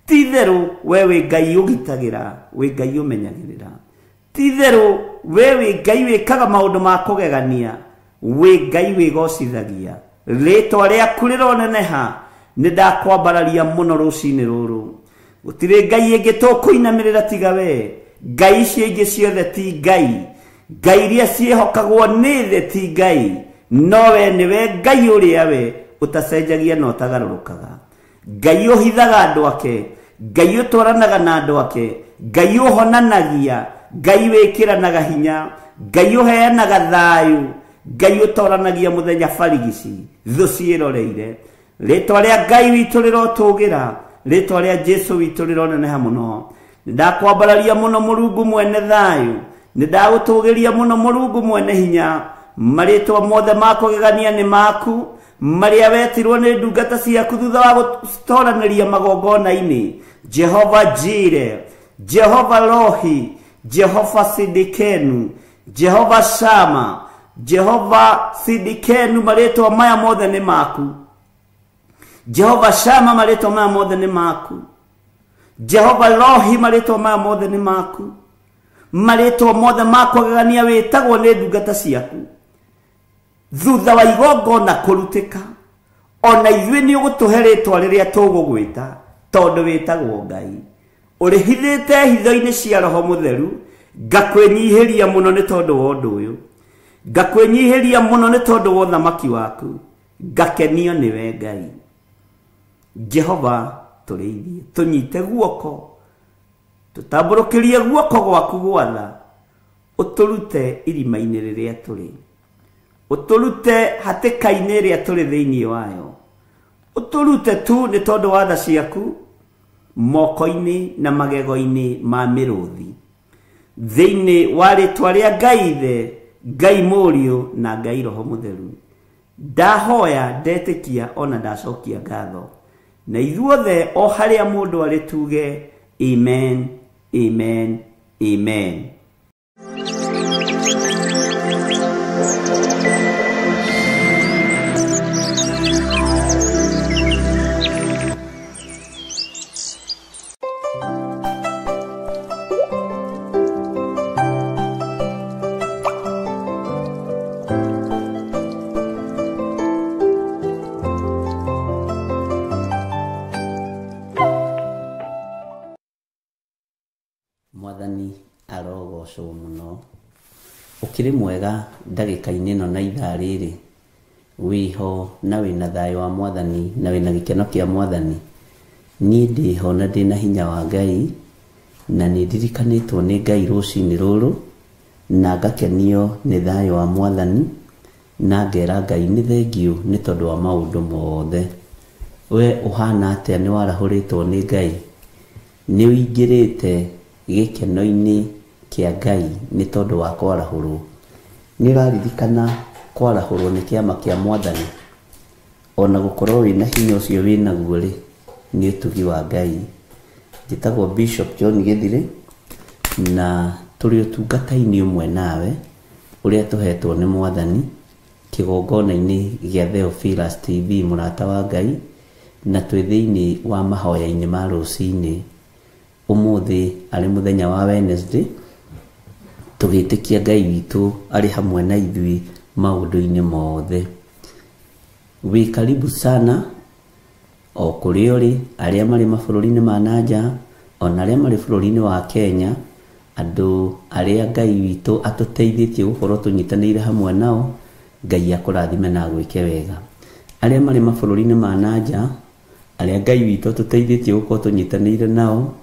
ti itherũ we wĩ Ngai ũgitagĩra, wĩ Ngai ũmenyagĩrĩra. Ti itherũ we wĩ Ngai wĩkaga maũndũ ma kũgegania, wĩ Ngai wĩgocithagia. Rĩtwa rĩaku rĩroneneha. Nĩ ndakwambararia mũno rũcinĩ rũrũ. Gũtirĩ Ngai ĩngĩ tũkũinamĩrĩra tiga we. Ngai icio ingĩ ciothe ti Ngai, Ngai iria ciĩhokagwo nĩ thĩ ti Ngai, no we nĩwe Ngai ũrĩa we ũtacenjagia na ũtagarũrũkaga. Ngai ũhithaga andũ ake, Ngai ũtwaranaga na andũ ake, Ngai ũhonanagia, Ngai wĩkĩranaga hinya, Ngai ũheanaga thayũ, Ngai ũtoranagia mũthenya barigici thũ ciĩroreire. Rĩtwa rĩa Ngai witũ rĩrotũgĩra, rĩtwa rĩa Jesu witũ rĩroneneha mũno. Ndakwambararia mũno Mũrungu mwene thayũ, Nĩ ndagũtũgĩria mũno Mũrungu mwene hinya, marĩtwa mothe ma kũgegania nĩ maku, marĩa wetirwo nĩ ndungata ciaku thutha wa gũtoranĩria magongona-inĩ. Jehova Jire, Jehova Rohi, Jehova Sidikenu, Jehova Shama, Jehova Sidikenu, marĩtwa maya mothe nĩ maku. Jehova Shama, marĩtwa maya mothe nĩ maku. Jehova Rohi, marĩtwa maya mothe nĩ maku. Marĩtwa mothe ma kũgegania wĩtagwo nĩ ndungata ciaku thutha wa igongona kũrutĩka, ona ithuĩ nĩ ũgũtũhe rĩtwa rĩrĩa tũgũgwĩta, tondũ wĩtagwo Ngai. Ũrĩhithĩte hitho-inĩ cia Roho Mũtheru. Ngakwĩnyihĩria mũno nĩ tondũ wa ũndũ ũyũ, ngakwĩnyihĩria mũno nĩ tondũ wa ũthamaki waku, ngakenio nĩwe Ngai. Jehova tũrĩithie, tũnyite guoko, tũtambũrũkĩrie guoko gwaku gwatha, ũtũrute irima-inĩ rĩrĩa tũrĩ, ũtũrute hatĩka-inĩ ĩrĩa tũrĩ thĩinĩ wayo, ũtũrute tu nĩ tondũ wa tha ciaku moko-inĩ na magego-inĩ ma mĩrũthi. Thĩinĩ wa rĩtwa rĩa Ngai Ithe, Ngai Mũriũ na Ngai Roho Mũtheru, ndahoya, ndetĩkia ona ndacokia ngatho, na ithuothe o harĩa mũndũ arĩ tuge amen, amen, amen. Mwathani arogocwo mũno. Ũkĩrĩ mwega ndagĩka-inĩ ĩno na ithaa rĩrĩ, wĩho na wĩna thayũ wa Mwathani na wĩna gĩkeno kĩa Mwathani. Niĩ ndĩho na ndĩna hinya wa Ngai, na nĩ ndirikanĩtwo nĩ Ngai rũcinĩ rũrũ, na ngakenio nĩ thayũ wa Mwathani, na ngera Ngai nĩ thengiũ nĩ tondũ wa maũndũ mothe. We ũhana atĩa? Nĩ warahũrĩtwo nĩ Ngai, nĩ ũingĩrĩte gĩkeno-inĩ kĩa Ngai nĩ tondũ wa kwarahũrwo. Nĩ ũraririkana kwarahũrwo nĩ kĩama kĩa Mwathani, ona gũkorwo wĩna hinya ũcio wĩnaguo rĩ, nĩ ũtugi wa Ngai. Njĩtagwo Bishop John Gĩthirĩ, na tũrĩ ũtungata-inĩ ũmwe nawe ũrĩa tũhetwo nĩ Mwathani kĩgongona-inĩ gĩa Theophilus TV, mũrata wa Ngai, na twĩ thĩinĩ wa mahoya-inĩ ma rũcinĩ. Ũmũthĩ arĩ mũthenya wa Wednesday, tũgĩtĩkia Ngai witũ arĩ hamwe na ithuĩ maũndũ-inĩ mothe. Wĩ karibu sana o kũrĩa ũrĩ, arĩa marĩ mabũrũri-inĩ ma nanja, ona arĩa marĩ bũrũri-inĩ wa Kenya, andũ arĩa Ngai witũ atũteithĩtie gũkorwo tũnyitanĩire hamwe nao, Ngai akũrathime na agwĩke wega. Arĩa marĩ mabũrũri-inĩ ma nanja, arĩa Ngai witũ atũteithĩtie gũkorwo tũnyitanĩire nao,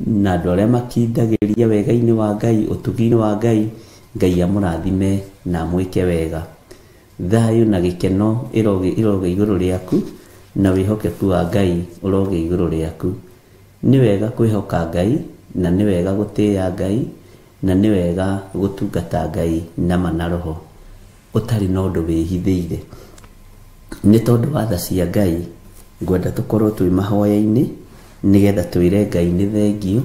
na andũ arĩa makindagĩria wega-inĩ wa Ngai, ũtugi-inĩ wa Ngai, Ngai amũrathime na amwĩke wega. Thayũ na gĩkeno ĩroge igũrũ rĩaku, na wĩhokeku wa Ngai ũroge igũrũ rĩaku. Nĩ wega kwĩhoka Ngai, na nĩ wega gũtĩĩa Ngai, na nĩ wega gũtungata Ngai na ma na roho, ũtarĩ na ũndũ wĩhithĩire. Nĩ tondũ wa tha cia Ngai, ngwenda tũkorwo twĩ mahoya-inĩ, nĩgetha twĩre Ngai nĩ thengiũ,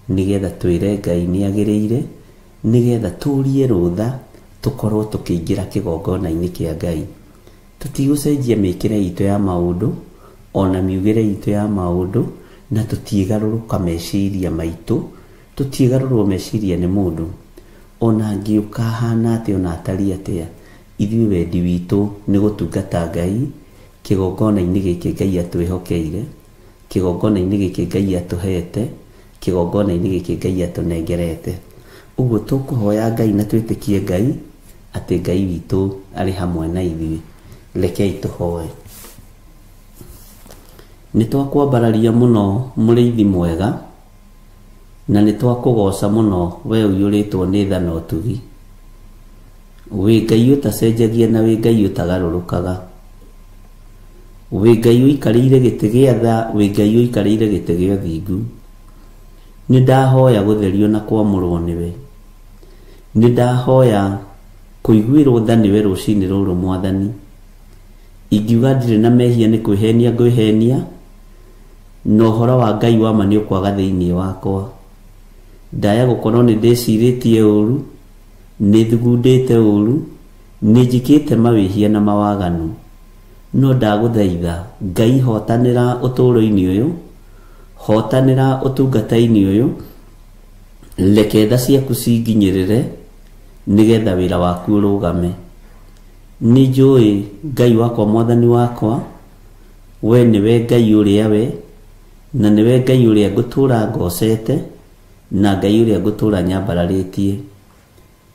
nĩgetha twĩre Ngai nĩ agĩrĩire, nĩgetha tũrie rũtha tũkorwo tũkĩingĩra kĩgongona-inĩ kĩa Ngai. Tũtigũcenjia mĩkĩre itũ ya maũndũ, ona miugĩre itũ ya maũndũ, na tũtigarũrũka meciria maitũ, tũtigarũrwo meciria nĩ mũndũ. Ona angĩũka ahana atĩa, ona atariĩ atĩa, ithuĩ wendi witũ nĩ gũtungata Ngai kĩgongona-inĩ gĩkĩ Ngai atwĩhokeire, kĩgongona-inĩ gĩkĩ Ngai atũhete, kĩgongona-inĩ gĩkĩ Ngai atũnengerete. Ũguo tũkũhoya Ngai na twĩtĩkie Ngai atĩ Ngai witũ arĩ hamwe na ithuĩ. Rekei tũhoe. Nĩ twakwambararia mũno mũrĩithi mwega, na nĩ twakũgoca mũno we ũiyũrĩtwo nĩ tha na ũtugi. Wĩ Ngai ũtacenjagia na wĩ Ngai ũtagarũrũkaga. Wĩ Ngai ũikarĩire gĩtĩ gĩa tha, wĩ Ngai ũikarĩire gĩtĩ gĩa ũthingu. Nĩ ndahoya gũtherio na kwamũrwo nĩwe. Nĩ ndahoya kũiguĩrwo tha nĩwe rũcinĩ rũrũ Mwathani. Ingiuga ndirĩ na mehia nĩ kwĩhenia ngwĩhenia, na ũhoro wa Ngai wa ma nĩ ũkwaga thĩinĩ wakwa. Ndaya gũkorwo nĩ ndĩcirĩtie ũru, nĩ thugundĩte ũru, nĩ njĩkĩte mawĩhia na mawaganu. No ndagũthaitha Ngai, hotanĩra ũtũũro-inĩ ũyũ, hotanĩra ũtungata-inĩ ũyũ, reke tha ciaku cinginyĩrĩre nĩgetha wĩra waku ũrũgame. Nĩ njũĩ Ngai wakwa, Mwathani wakwa, we nĩwe Ngai ũrĩa we, na nĩwe Ngai ũrĩa ngũtũũra ngocete, na Ngai ũrĩa ngũtũũra nyambararĩtie.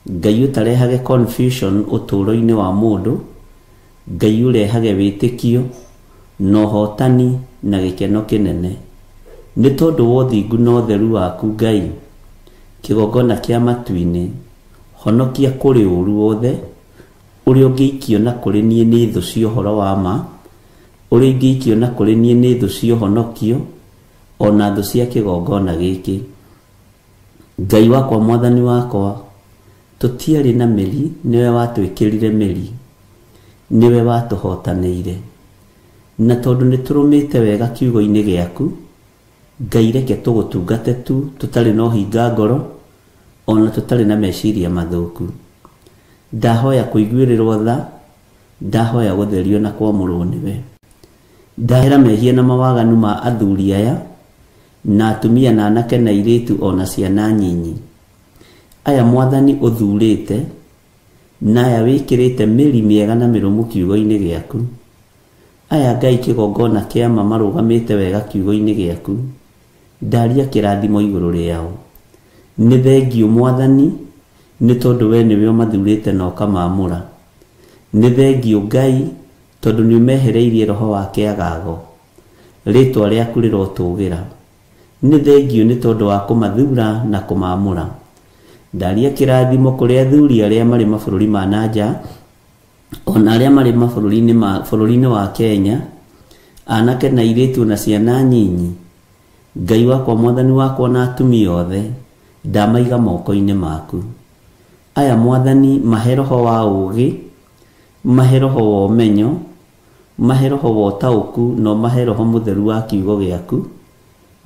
Ngai ũtarehage confusion ũtũũro-inĩ wa mũndũ, Ngai ũrehage wĩtĩkio na ũhotani na gĩkeno kĩnene. Nĩ tondũ wa ũthingu na ũtheru waku Ngai, kĩgongona kĩa matu-inĩ, honokia kũrĩ ũru wothe ũrĩa ũngĩikio na kũrĩ niĩ nĩ thũ cia ũhoro wa ma, ũrĩa ingĩikio na kũrĩ niĩ nĩ thũ cia ũhonokio, ona thũ cia kĩgongona gĩkĩ. Ngai wakwa, Mwathani wakwa, tũtiarĩ na mĩri, nĩwe watwĩkĩrire mĩri, nĩwe watũhotanĩire. Na tondũ nĩ tũrũmĩte wega kiugo-inĩ gĩaku, Ngai reke tũgũtungate tu tũtarĩ na ũhinga ngoro, ona tũtarĩ na meciria mathũku. Ndahoya kũiguĩrĩrwo tha, ndahoya gũtherio na kwamũrwo nĩwe. Ndahera mehia na mawaganu ma athuri aya, na atumia na anake na airĩtu ona ciana nyinyi. Aya Mwathani ũthurĩte, na aya wĩkĩrĩte mĩri mĩega na mĩrũmu kiugo-inĩ gĩaku. Aya Ngai kĩgongona kĩa ma marũgamĩte wega kiugo-inĩ gĩaku, ndaria kĩrathimo igũrũ rĩao. Nĩ thengiũ Mwathani, nĩ tondũ we nĩwe ũmathurĩte na ũkamaamũra. Nĩ thengiũ Ngai, tondũ nĩ ũmehereirie roho wa kĩagago. Rĩtwa rĩaku rĩrotũgĩra. Nĩ thengiũ nĩ tondũ wa kũmathura na kũmaamũra. Ndaria kĩrathimo kũrĩ athuri arĩa marĩ mabũrũri ma na nja, ona arĩa marĩ bũrũri-inĩ wa Kenya, anake na airĩtu na ciana nyinyi. Ngai wakwa, Mwathani wakwa, na atumia othe, ndamaiga moko-inĩ maku. Aya Mwathani, mahe roho wa ũũgĩ, mahe roho wa ũmenyo, mahe roho wa ũtaũku, na mahe roho mũtheru wa kiugo gĩaku,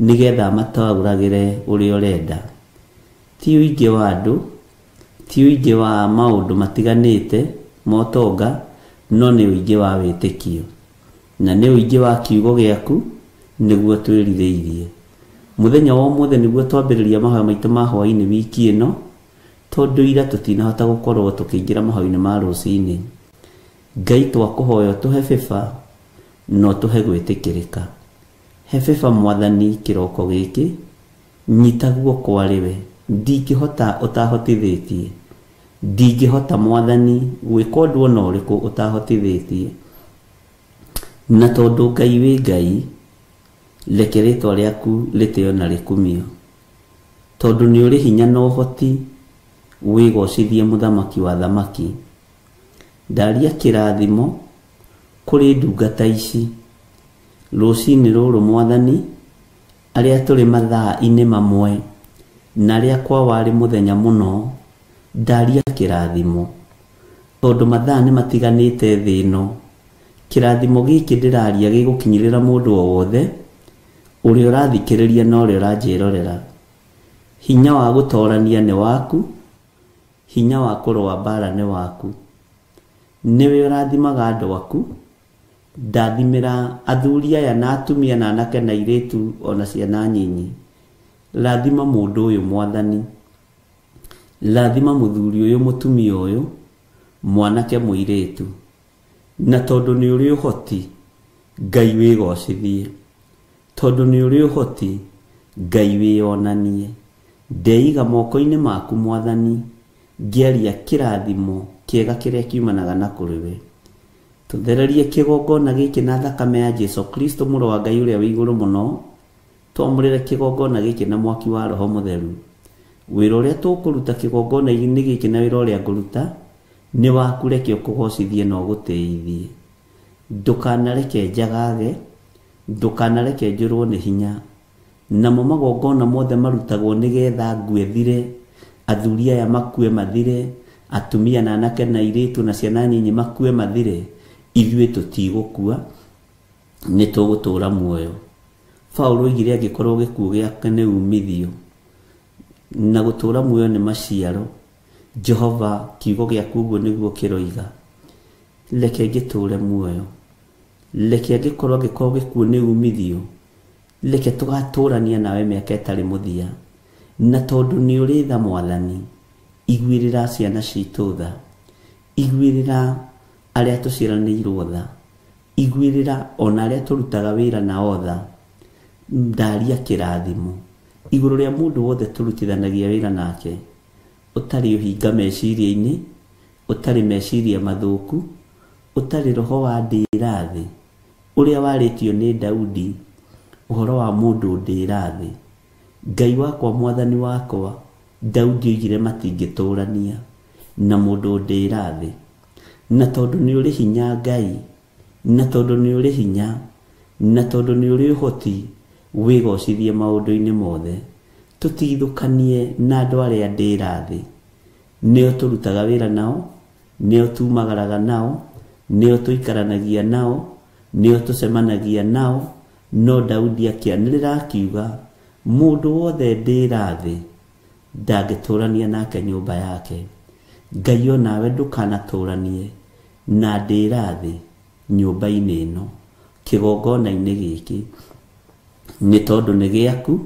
nĩgetha mataũragĩre ũrĩa ũrenda. Ti ũingĩ wa andũ, ti ũingĩ wa maũndũ matiganĩte motonga, no nĩ ũingĩ wa wĩtĩkio, na nĩ ũingĩ wa kiugo gĩaku nĩguo twĩrirĩirie. Mũthenya wa ũmũthĩ nĩguo twambĩrĩria mahoya maitũ ma hwaĩ-inĩ wiki ĩno, tondũ ira tũtinahota gũkorwo tũkĩingĩra mahoya-inĩ ma rũcinĩ. Ngai twakũhoya ũtũhe bĩba na ũtũhe gwĩtĩkĩrĩka. He bĩba Mwathani kĩroko gĩkĩ, nyita guoko arĩ we. Ndingĩhota ũtahotithĩtie, ndingĩhota Mwathani gwĩka ũndũ ona ũrĩkũ ũtahotithĩtie. Na tondũ Ngai wĩ Ngai, reke rĩtwa rĩaku rĩtĩo na rĩkumio, tondũ nĩ ũrĩ hinya na ũhoti, wĩgocithie mũthamaki wa thamaki. Ndaria kĩrathimo kũrĩ ndungata ici rũcinĩ rũrũ Mwathani, arĩa tũrĩ mathaa-inĩ mamwe na arĩa kwa warĩ mũthenya mũno, ndaria kĩrathimo, tondũ mathaa nĩ matiganĩte thĩ ĩno. Kĩrathimo gĩkĩ ndĩraria gĩgũkinyĩrĩra mũndũ o wothe ũrĩa ũrathikĩrĩria na ũrĩa ũranjĩrorera. Hinya wa gũtorania nĩ waku, hinya wa kũrũa mbara nĩ waku. Nĩwe ũrathimaga andũ aku. Ndathimĩra athuri aya na atumia na anake na airĩtu ona ciana nyinyi. Rathima mũndũ ũyũ Mwathani, rathima mũthuri ũyũ, mũtumia ũyũ, mwanake, mũirĩtu. Na tondũ nĩ ũrĩ ũhoti, Ngai wĩgocithie. Tondũ nĩ ũrĩ ũhoti, Ngai wĩyonanie. Ndeiga moko-inĩ maku Mwathani, ngĩaria kĩrathimo kĩega kĩrĩa kiumanaga na kũrĩ we. Tũthererie kĩgongona gĩkĩ na thakame ya Jesu Kristo mũrũ wa Ngai ũrĩa wĩ igũrũ mũno. Twamũrĩre kĩgongona gĩkĩ na mwaki wa Roho Mũtheru. Wĩra ũrĩa tũkũruta kĩgongona-inĩ gĩkĩ na wĩra ũrĩa ngũruta nĩ waku, reke ũkũgocithie na ũgũtĩithie. Ndũkanareke njagage, ndũkanareke njũrwo nĩ hinya. Namo magongona mothe marutagwo nĩgetha ngue thire, Athuri aya makue mathire, atumia na anake na airĩtu na ciana nyinyi makue mathire, ithuĩ tũtigũkua, nĩ tũgũtũũra muoyo. Paũlũ oigire angĩkorwo gĩkuũ gĩake nĩ umithio na gũtũũra muoyo nĩ maciaro, Jehova kiugo gĩaku ũguo nĩguo kĩroiga, reke ngĩtũũre muoyo, reke angĩkorwo gĩkuũ nĩ umithio, reke tũgatũũrania nawe mĩaka ĩtarĩ mũthia. Na tondũ nĩ ũrĩ tha Mwathani, iguĩrĩra ciana citũ tha, iguĩrĩra arĩa tũciaranĩirwo tha, iguĩrĩra ona arĩa tũrutaga wĩra nao tha. Ndaria kĩrathimo igũrũ rĩa mũndũ wothe tũrutithanagia wĩra nake, ũtarĩ ũhinga meciria-inĩ, ũtarĩ meciria mathũku, ũtarĩ roho wa ndĩra thĩ, ũrĩa warĩtio nĩ Daudi ũhoro wa mũndũ ndĩra thĩ. Ngai wakwa Mwathani wakwa, Daudi oigire matingĩtũrania na mũndũ ndĩra thĩ. Na tondũ nĩ ũrĩ hinya Ngai, na tondũ nĩ ũrĩ hinya, na tondũ nĩ ũrĩ ũhoti, wĩgocithie maũndũ-inĩ mothe. Tũtigithũkanie na andũ arĩa ndĩra thĩ, nĩo tũrutaga wĩra nao, nĩo tumagaraga nao, nĩo tũikaranagia nao, nĩo tũcemanagia nao. No Daudi akĩanĩrĩra akiuga, mũndũ wothe ndĩra thĩ ndangĩtũrania nake nyũmba yake. Ngai onawe ndũkanatũranie na ndĩra thĩ nyũmba-inĩ ĩno, kĩgongona-inĩ gĩkĩ, nĩ tondũ nĩ gĩaku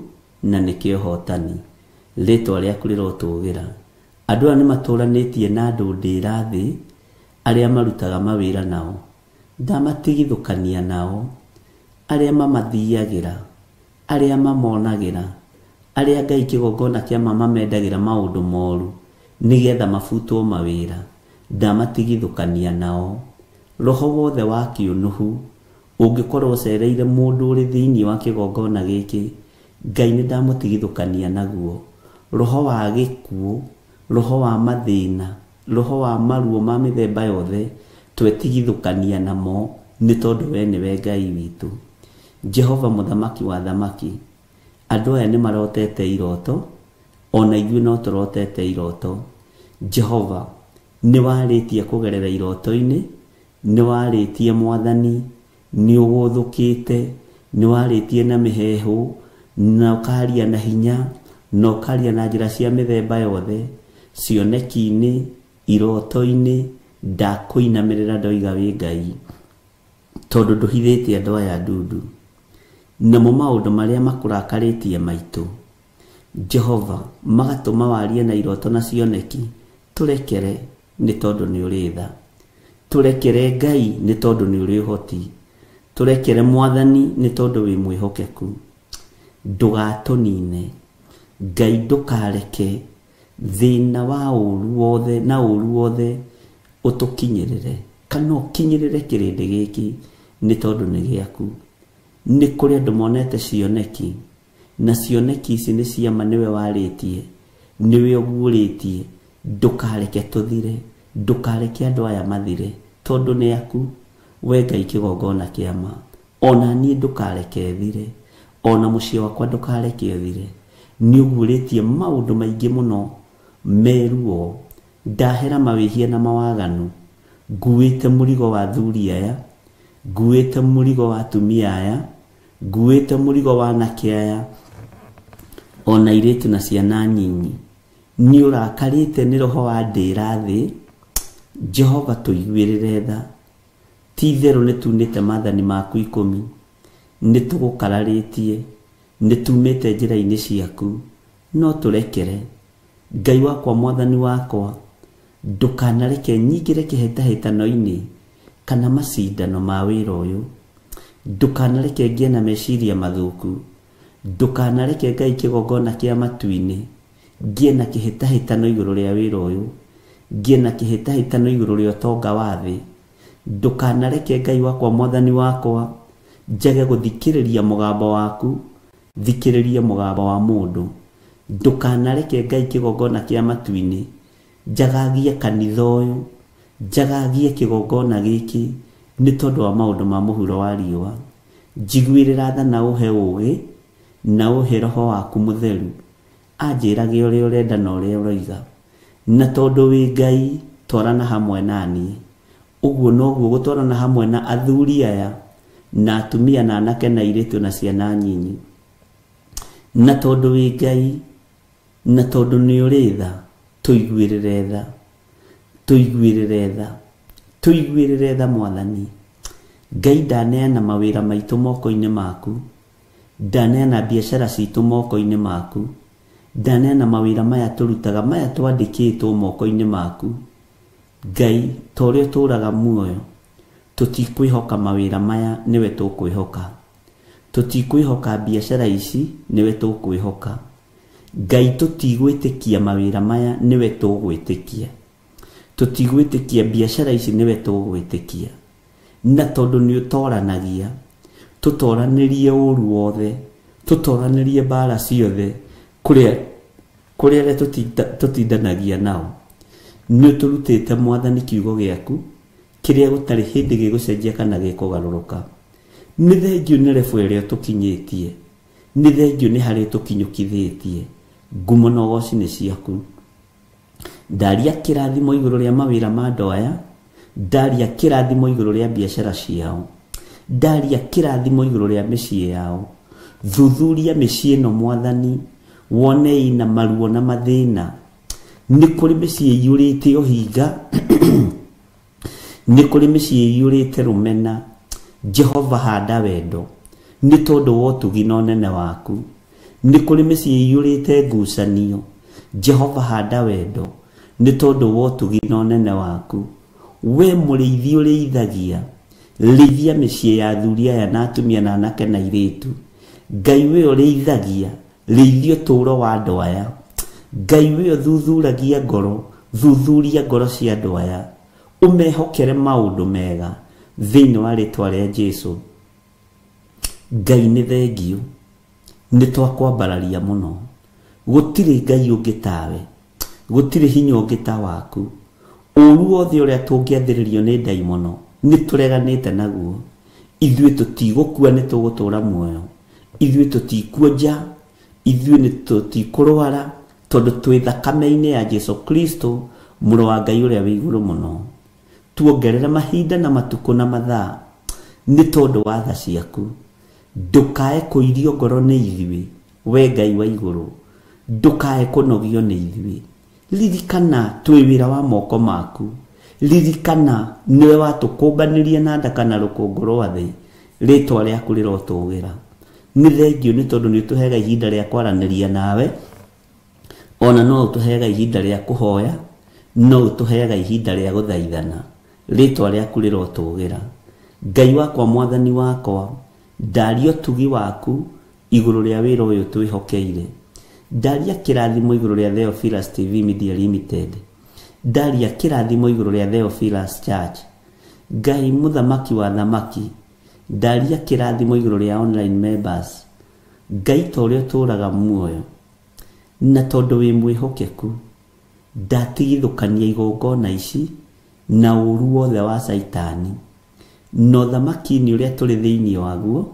na nĩ kĩohotani. Rĩtwa rĩaku rĩrotũgĩra. Andũ aya nĩ matũranĩtie na andũ ndĩra thĩ arĩa marutaga mawĩra nao, ndamatigithũkania nao, arĩa mamathiagĩra, arĩa mamonagĩra, arĩa Ngai kĩgongona kĩa mamendagĩra maũndũ moru nĩgetha mabutwo mawĩra, ndamatigithũkania nao. Roho wothe wa kĩũnũhu ũngĩkorwo ũcereire mũndũ ũrĩ thĩinĩ wa kĩgongona gĩkĩ, Ngai nĩ ndamũtigithũkania naguo. Roho wa gĩkuũ, roho wa mathĩna, roho wa maruo ma mĩthemba yothe, twetigithũkania namo, nĩ tondũ we nĩwe Ngai witũ. Jehova mũthamaki wa thamaki, andũ aya nĩ marotete iroto, ona ithuĩ no tũrotete iroto. Jehova nĩ warĩtie kũgerera iroto-inĩ, nĩ warĩtie Mwathani, nĩ ũgũthũkĩte, nĩ warĩtie na mĩheehũ, na ũkaria na hinya, na ũkaria na njĩra cia mĩthemba yothe, cioneki-inĩ, iroto-inĩ. Ndakũinamĩrĩra ndoiga wĩ Ngai, tondũ ndũhithĩte andũ aya ndundu. Namo maũndũ marĩa makũrakarĩtie maitũ, Jehova, magatũma warie na iroto na cioneki, tũrekere nĩ tondũ nĩ ũrĩ tha. Tũrekere Ngai nĩ tondũ nĩ ũrĩ ũhoti. Tũrekere Mwathani nĩ tondũ wĩ mwĩhokeku. Ndũgatũnine Ngai, ndũkareke thĩna wa ũru wothe na ũru wothe ũtũkinyĩrĩre, kana ũkinyĩrĩre kĩrĩndĩ gĩkĩ, nĩ tondũ nĩ gĩaku. Nĩ kũrĩ andũ monete cioneki, na cioneki ici nĩ ciama nĩwe warĩtie, nĩwe ũguũrĩtie. Ndũkareke tũthire, ndũkareke andũ aya mathire, tondũ nĩ aku we Ngai kĩgongona kĩa ma. Ona niĩ ndũkareke thire, ona mũciĩ wakwa ndũkareke ũthire. Nĩ ũguũrĩtie maũndũ maingĩ mũno meruo. Ndahera mawĩhia na mawaganu, nguĩte mũrigo wa athuri aya, nguĩte mũrigo wa atumia aya, nguĩte mũrigo wa anake aya, ona airĩtu na ciana nyinyi. Nĩ ũrakarĩte nĩ roho wa ndĩra thĩ. Jehova tũiguĩrĩre tha. Ti itherũ nĩ tunĩte maathani maku 10, nĩ tũgũkararĩtie, nĩ tumĩte njĩra-inĩ ciaku, no tũrekere. Ngai wakwa Mwathani wakwa, ndũkanareke nyingĩre kĩhĩtahĩtano-inĩ kana macindano ma wĩra ũyũ. Ndũkanareke ngĩe na meciria mathũku. Ndũkanareke Ngai kĩgongona kĩa matu-inĩ ngĩe na kĩhĩtahĩtano igũrũ rĩa wĩra ũyũ, ngĩe na kĩhĩtahĩtano igũrũ rĩa ũtonga wa thĩ. Ndũkanareke Ngai wakwa Mwathani wakwa njage gũthikĩrĩria mũgambo waku, thikĩrĩrie mũgambo wa mũndũ. Ndũkanareke Ngai kĩgongona kĩa matu-inĩ njagagie kanitha ũyũ, njagagie kĩgongona gĩkĩ, nĩ tondũ wa maũndũ ma mũhuro wa riũa. Njiguĩrĩra tha na ũhe ũũgĩ, na ũhe roho waku mũtheru. Anjĩrage ũrĩa ũrenda na ũrĩa ũroiga. Na tondũ wĩ Ngai, twarana hamwe naniĩ. Ũguo noguo gũtwarana hamwe na athuri aya na atumia na anake na airĩtu na ciana nyinyi. Na tondũ wĩ Ngai, na tondũ nĩ ũrĩ tha, tũiguĩrĩre tha, tũiguĩrĩre tha, tũiguĩrĩre tha Mwathani. Ngai ndaneana mawĩra maitũ moko-inĩ maku, ndaneana biacara citũ moko-inĩ maku, ndaneana mawĩra maya tũrutaga maya twandĩkĩtwo moko-inĩ maku. Ngai ta ũrĩa ũtũũraga muoyo, tũtikwĩhoka mawĩra maya nĩwe tũkwĩhoka, tũtikwĩhoka biacara ici nĩwe tũkwĩhoka. Ngai tũtigwĩtĩkia mawĩra maya nĩwe tũgwĩtĩkia, tũtigwĩtĩkia biacara ici nĩwe tũgwĩtĩkia. Na tondũ nĩ ũtoranagia, tũtoranĩrie ũru wothe, tũtoranĩrie mbara ciothe kũrĩa arĩa tũtindanagia nao. Nĩ ũtũrutĩte Mwathani kiugo gĩaku kĩrĩa gũtarĩ hĩndĩ gĩgũcenjia kana gĩkũgarũrũka. Nĩ thengiũ nĩ rebu ĩrĩa tũkinyĩtie, nĩ thengiũ nĩ harĩa tũkinyũkithĩtie. Ngumo na ũgoci nĩ ciaku. Ndaria kĩrathimo igũrũ rĩa mawĩra ma andũ aya, ndaria kĩrathimo igũrũ rĩa biacara ciao, ndaria kĩrathimo igũrũ rĩa mĩciĩ yao. Thuthuria mĩciĩ ĩno Mwathani, wone ĩna maruo na mathĩna. Nĩ kũrĩ mĩciĩ ĩiyũrĩte ũhinga, nĩ kũrĩ mĩciĩ ĩiyũrĩte rũmena. Jehova handa wendo nĩ tondũ wa ũtugi na ũnene waku. Nĩ kũrĩ mĩciĩ ĩiyũrĩte ngucanio. Jehova handa wendo nĩ tondũ wa ũtugi na ũnene waku. We mũrĩithi ũrĩithagia, rĩithia mĩciĩ ya athuri aya na atumia na anake na airĩtu. Ngai we ũrĩithagia, rĩithia ũtũũro wa andũ aya. Ngai we ũthuthuragia ngoro, thuthuria ngoro cia andũ aya, ũmehokere maũndũ mega thĩinĩ wa rĩtwa rĩa Jesu. Ngai nĩ thengiũ, nĩ twakwambararia mũno. Gũtirĩ Ngai ũngĩ tawe, gũtirĩ hinya ũngĩ ta waku. Ũru wothe ũrĩa tũngĩathĩrĩrio nĩ ndaimono nĩ tũreganĩte naguo. Ithuĩ tũtigũkua, nĩ tũgũtũũra muoyo. Ithuĩ tũtikuonja, ithuĩ nĩ tũtikũrwara, tondũ twĩ thakame-inĩ ya Jesu Kristo mũrũ wa Ngai ũrĩa wĩ igũrũ mũno. Tuongerere mahinda na matukũ na mathaa nĩ tondũ wa tha ciaku. Ndũkae kũirio ngoro nĩ ithuĩ, we Ngai wa igũrũ, ndũkae kũnogio nĩ ithuĩ. Ririkana twĩ wĩra wa moko maku. Ririkana nĩwe watũkũmbanĩrie na nda kana rũkũngũ rwa thĩ. Rĩtwa rĩaku rĩrotũgĩra. Nĩ thengiũ nĩ tondũ nĩ ũtũheaga ihinda rĩa kwaranĩria nawe, ona no ũtũheaga ihinda rĩa kũhoya, no ũtũheaga ihinda rĩa gũthaithana. Rĩtwa rĩaku rĩrotũgĩra. Ngai wakwa, Mwathani wakwa, ndaria ũtugi waku igũrũ rĩa wĩra ũyũ twĩhokeire. Ndaria kĩrathimo igũrũ rĩa Theophilus TV Media Limited. Ndaria kĩrathimo igũrũ rĩa Theophilus Church. Ngai mũthamaki wa thamaki, ndaria kĩrathimo igũrũ rĩa online members. Ngai ta ũrĩa ũtũũraga muoyo, na tondũ wĩ mwĩhokeku, ndatigithũkania igongona ici na ũru wothe wa Caitani. Na ũthamaki-inĩ ũrĩa tũrĩ thĩinĩ waguo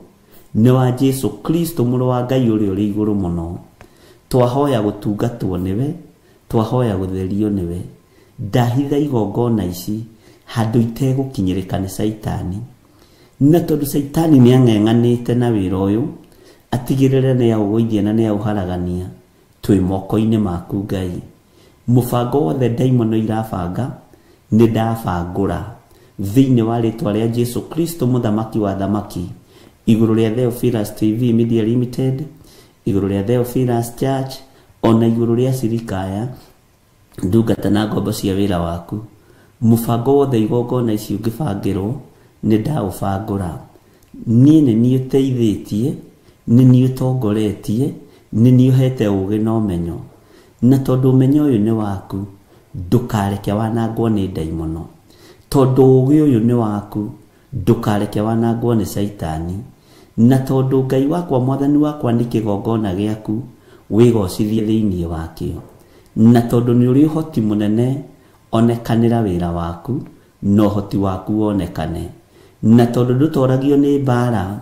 nĩ wa Jesu Kristo mũrũ wa Ngai ũrĩa ũrĩ igũrũ mũno. Twahoya gũtungatwo nĩwe, twahoya gũtherio nĩwe. Ndahitha igongona ici handũ itegũkinyĩrĩka nĩ Caitani. Na tondũ Caitani nĩ ang'eng'anĩte na wĩra ũyũ, atigĩrĩre nĩ aũgũithia na nĩ aũharagania, twĩ moko-inĩ maku Ngai. Mũbango wothe ndaimono irabanga nĩ ndabangũra thĩinĩ wa rĩtwa rĩa Jesu Kristo mũthamaki wa thamaki, igũrũ rĩa Theophilus TV Media Limited, igũrũ rĩa Theophilus Church, ona igũrũ rĩa cirika aya ndungata na ngombo cia wĩra waku. Mũbango wothe igongona ici ũngĩbangĩrwo nĩ ndaũbangũra. Niĩ nĩ niĩ ũteithĩtie, nĩ niĩ ũtongoretie, nĩ niĩ ũhete ũũgĩ na ũmenyo. Na tondũ ũmenyo ũyũ nĩ waku, ndũkareke wanangwo nĩ ndaimono. Tondũ ũũgĩ ũyũ nĩ waku, ndũkareke wanangwo nĩ Caitani. Na tondũ Ngai wakwa, Mwathani wakwa, nĩ kĩgongona gĩaku, wĩgocithie thĩinĩ wakĩo. Na tondũ nĩ ũrĩ ũhoti mũnene, onekanĩra wĩra waku, na ũhoti waku wonekane. Na tondũ ndũtoragio nĩ mbara,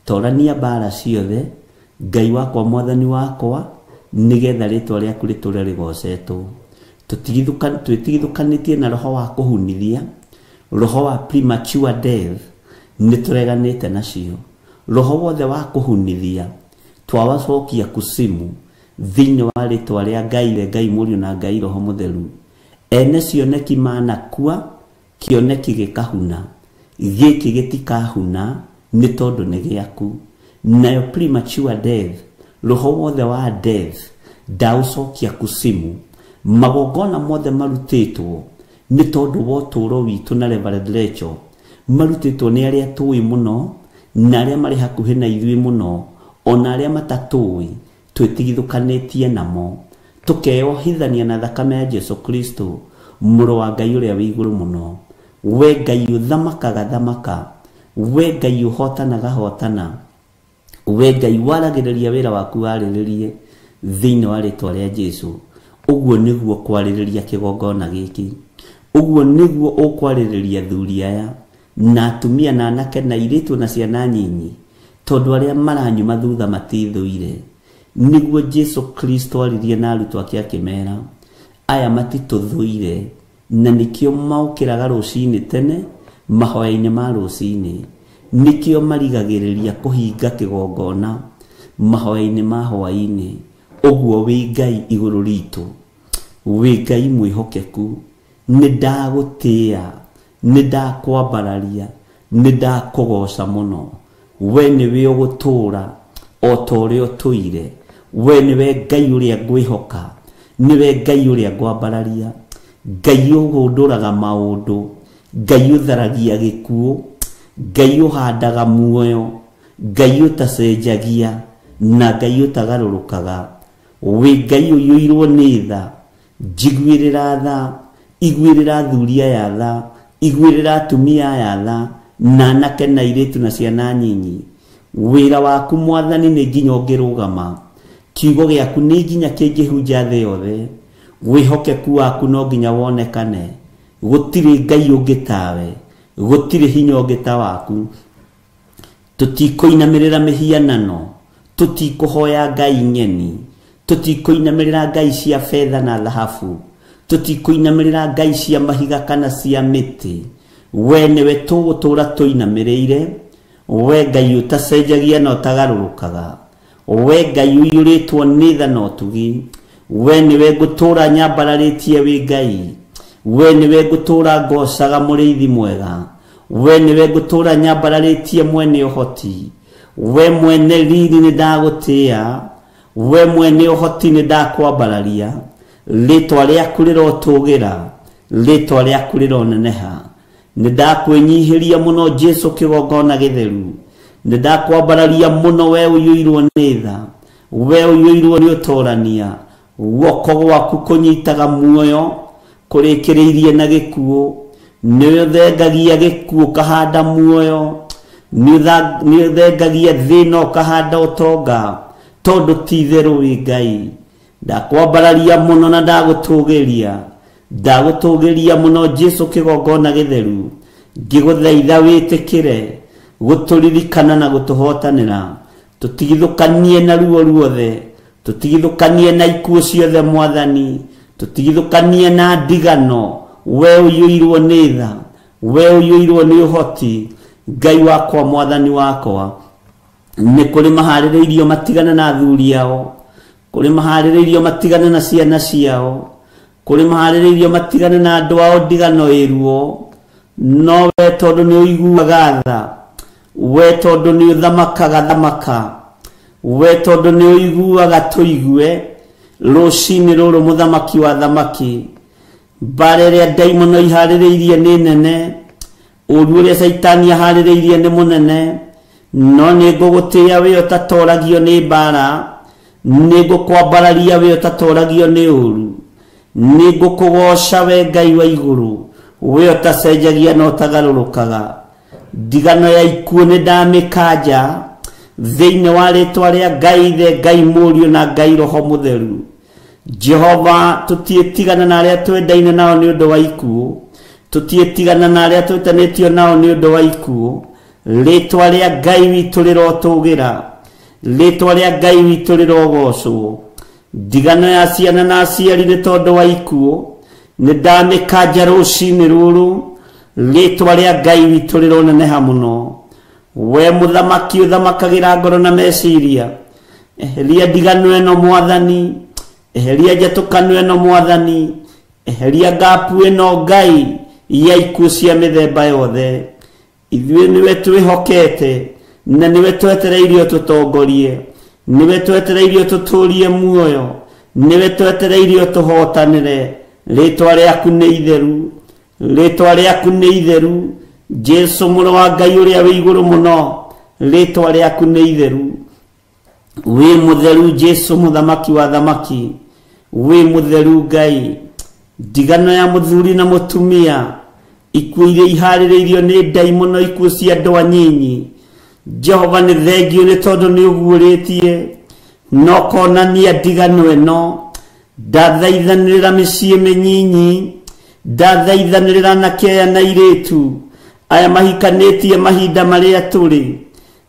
torania mbara ciothe, Ngai wakwa, Mwathani wakwa, Nĩgetha rĩtwa rĩaku rĩtũre rĩgocetwo. Twĩtigithũkanĩtie na roho wa kũhunithia, roho wa premature death, nĩtũreganĩte nacio. Roho wothe wa kũhunithia twawacokia kusimu thĩinĩ wa rĩtwa rĩa Ngai, Ngai Mũriũ na Ngai Roho Mũtheru. Ene cioneki manakua, kĩoneki gĩkahuna, gĩkĩ gĩtikahuna nĩ tondũ nĩ gĩaku. Nayo premature death, roho wothe wa death ndaũcokia kusimu. Magongona mothe marutĩtwo nĩ tondũ wa ũtũũro witũ na Reverend Rachel, marutĩtwo nĩ arĩa tũĩ mũno na arĩa marĩ hakuhĩ na ithuĩ mũno, ona arĩa matatũĩ, twĩtigithũkanĩtie namo, tũkeyohithania na thakame ya Jesu Kristo, mũrũ wa Ngai ũrĩa wĩ igũrũ mũno. We Ngai ũthamakaga thamaka, we Ngai ũhotanaga hotana, we Ngai waragĩrĩria wĩra waku warĩrĩrie thĩinĩ wa rĩtwa rĩa Jesu. Ũguo nĩguo kwarĩrĩria kĩgongona gĩkĩ, ũguo nĩguo ũkwarĩrĩria thuri aya na atumia na anake na airĩtu na ciana nyinyi, tondũ arĩa maranyuma thutha matithũire. Nĩguo Jesu Kristo aririe na arutwo ake akĩmera, aya matitũthũire, na nĩkĩo maũkĩraga rũcinĩ tene mahoya-inĩ ma rũcinĩ, nĩkĩo marigagĩrĩria kũhinga kĩgongona mahoya-inĩ ma hwaĩ-inĩ. Ũguo wĩ Ngai igũrũ ritũ, wĩ Ngai mwĩhokeku, nĩ ndagũtĩĩa, nĩ ndakwambararia, nĩ ndakũgoca mũno. We nĩwe ũgũtũũra o ta ũrĩa ũtũire, we nĩwe Ngai ũrĩa ngwĩhoka, nĩwe Ngai ũrĩa ngwambararia, Ngai ũhũndũraga maũndũ, Ngai ũtharagia gĩkuũ, Ngai ũhandaga muoyo, Ngai ũtacenjagia na Ngai ũtagarũrũkaga. Wĩ Ngai ũiyũirwo nĩ tha, njiguĩrĩra tha, iguĩrĩra athuri aya tha, iguĩrĩra atumia aya tha, na anake na airĩtu na ciana nyinyi. Wĩra waku Mwathani nĩ nginya ũngĩrũgama, kiugo gĩaku nĩ nginya kĩngĩhunja thĩ yothe, wĩhokeku waku no nginya wonekane. Gũtirĩ Ngai ũngĩ tawe, gũtirĩ hinya ũngĩ ta waku. Tũtikũinamĩrĩra mĩhianano, tũtikũhoya Ngai ng'eni, tũtikũinamĩrĩra ngai cia betha na thahabu, tũtikũinamĩrĩra ngai cia mahiga kana cia mĩtĩ. We nĩwe tũgũtũũra tũinamĩrĩire, we Ngai ũtacenjagia na ũtagarũrũkaga, we Ngai ũiyũrĩtwo nĩ tha na ũtugi, we nĩwe ngũtũũra nyambararĩtie wĩ Ngai, we nĩwe ngũtũũra ngocaga mũrĩithi mwega, we nĩwe ngũtũũra nyambararĩtie mwene ũhoti, we mwene riri nĩ ndagũtĩĩa, we mwene ũhoti nĩ ndakwambararia. Rĩtwa rĩaku rĩrotũgĩra, rĩtwa rĩaku rĩroneneha. Nĩ ndakwĩnyihĩria mũno Jesu kĩgongona gĩtheru, nĩ ndakwambararia mũno we ũiyũirwo nĩ tha, we ũiyũirwo nĩ ũtorania. Guoko gwaku kũnyitaga muoyo kũrĩkĩrĩirie na gĩkuũ, nĩ ũthengagia gĩkuũ ũkahanda muoyo, nĩ ũthengagia thĩna ũkahanda ũtonga, tondũ ti itherũ wĩ Ngai. Ndakwambararia mũno na ndagũtũgĩria, ndagũtũgĩria mũno Jesu kĩgongona gĩtheru, ngĩgũthaitha wĩtĩkĩre gũtũririkana na gũtũhotanĩra. Tũtigithũkanie na ruo ruothe, tũtigithũkanie na ikuũ ciothe Mwathani, tũtigithũkanie na ndigano. We ũiyũirwo nĩ tha, we ũiyũirwo nĩ ũhoti, Ngai wakwa Mwathani wakwa. Nĩ kũrĩ maharĩrĩirio matigane na athuri ao, kũrĩ maharĩrĩirio matigane na ciana ciao, kũrĩ maharĩrĩirio matigane na andũ ao ndigano ĩruo. No we tondũ nĩ ũiguaga tha, we tondũ nĩ ũthamakaga thamaka, we tondũ nĩ ũiguaga tũigue rũcinĩ rũrũ mũthamaki wa thamaki. Mbara ĩrĩa ndaimono iharĩrĩirie nĩ nene, ũru ũrĩa caitani aharĩrĩirie nĩ mũnene, no nĩ ngũgũtĩĩa wĩ ũtatoragio nĩ mbara, nĩ ngũkwambararia wĩ ũtatoragio nĩ ũru, nĩ ngũkũgoca we Ngai wa igũrũ, we ũtacenjagia na ũtagarũrũkaga. Ndigano ya ikuũ nĩ ndamĩkanja thĩinĩ wa rĩtwa rĩa Ngai Ithe, Ngai Mũriũ na Ngai Roho Mũtheru. Jehova, tũtiĩtigana na arĩa twendaine nao nĩ ũndũ wa ikuũ, tũtiĩtigana na arĩa twĩtanĩtio nao nĩ ũndũ wa ikuũ. Rĩtwa rĩa Ngai witũ rĩrotũgĩra, rĩtwa rĩa Ngai witũ rĩrogocwo. Ndigano ya ciana na aciari nĩ tondũ wa ikuũ nĩ ndamĩkanja rũcinĩ rũrũ. Rĩtwa rĩa Ngai witũ rĩroneneha mũno. We mũthamaki ũthamakagĩra ngoro na meciria, eheria ndigano ĩno mwathani, eheria njatũkano ĩno mwathani, eheria ngapu ĩno Ngai ya ikuũ cia mĩthemba yothe. Ithuĩ nĩwe twĩhokete na nĩwe twetereirio tũtongorie, nĩwe twetereirio tũtũrie muoyo, nĩwe twetereirio tũhotanĩre. Rĩtwa rĩaku nĩ itheru, rĩtwa rĩaku nĩ itheru. Jesu mũrũ wa Ngai ũrĩa wĩ igũrũ mũno, rĩtwa rĩaku nĩ itheru. Wĩ mũtheru Jesu mũthamaki wa thamaki, wĩ mũtheru Ngai. Ndigano ya mũthuri na mũtumia, ikuũ iria iharĩrĩirio nĩ ndaimono, ikuũ cia andũ anyinyi, Jehova nĩ thengio nĩ tondũ nĩ ũguũrĩtie na ũkonania ndigano ĩno. Ndathaithanĩrĩra mĩciĩ mĩnyinyi, ndathaithanĩrĩra anake aya na airĩtu aya mahikanĩtie mahinda marĩa tũrĩ.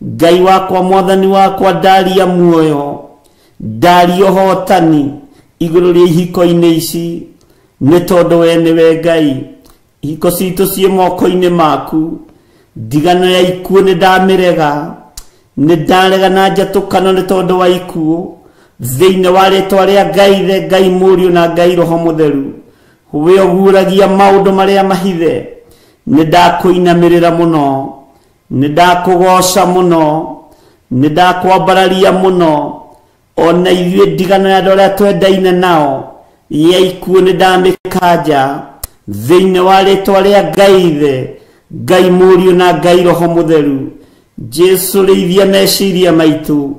Ngai wakwa, mwathani wakwa, ndaria muoyo, ndaria ũhotani igũrũ rĩa ihiko-inĩ ici, nĩ tondũ we nĩwe Ngai. Ihiko citũ ciĩ moko-inĩ maku. Ndigano ya ikuũ nĩ ndamĩrega, nĩ ndarega na njatũkano nĩ tondũ wa ikuũ. Thĩinĩ wa rĩtwa rĩa Ngai Ithe, Ngai Mũriũ na Ngai Roho Mũtheru, we ũguũragia maũndũ marĩa mahithe, nĩ ndakũinamĩrĩra mũno, nĩ ndakũgoca mũno, nĩ ndakwambararia mũno. Ona ithuĩ ndigano ya andũ arĩa twendaine nao ya ikuũ nĩ ndamĩkanja thĩinĩ wa rĩtwa rĩa Ngai Ithe, Ngai Mũriũ na Ngai Roho Mũtheru. Jesu, rĩithia meciria maitũ,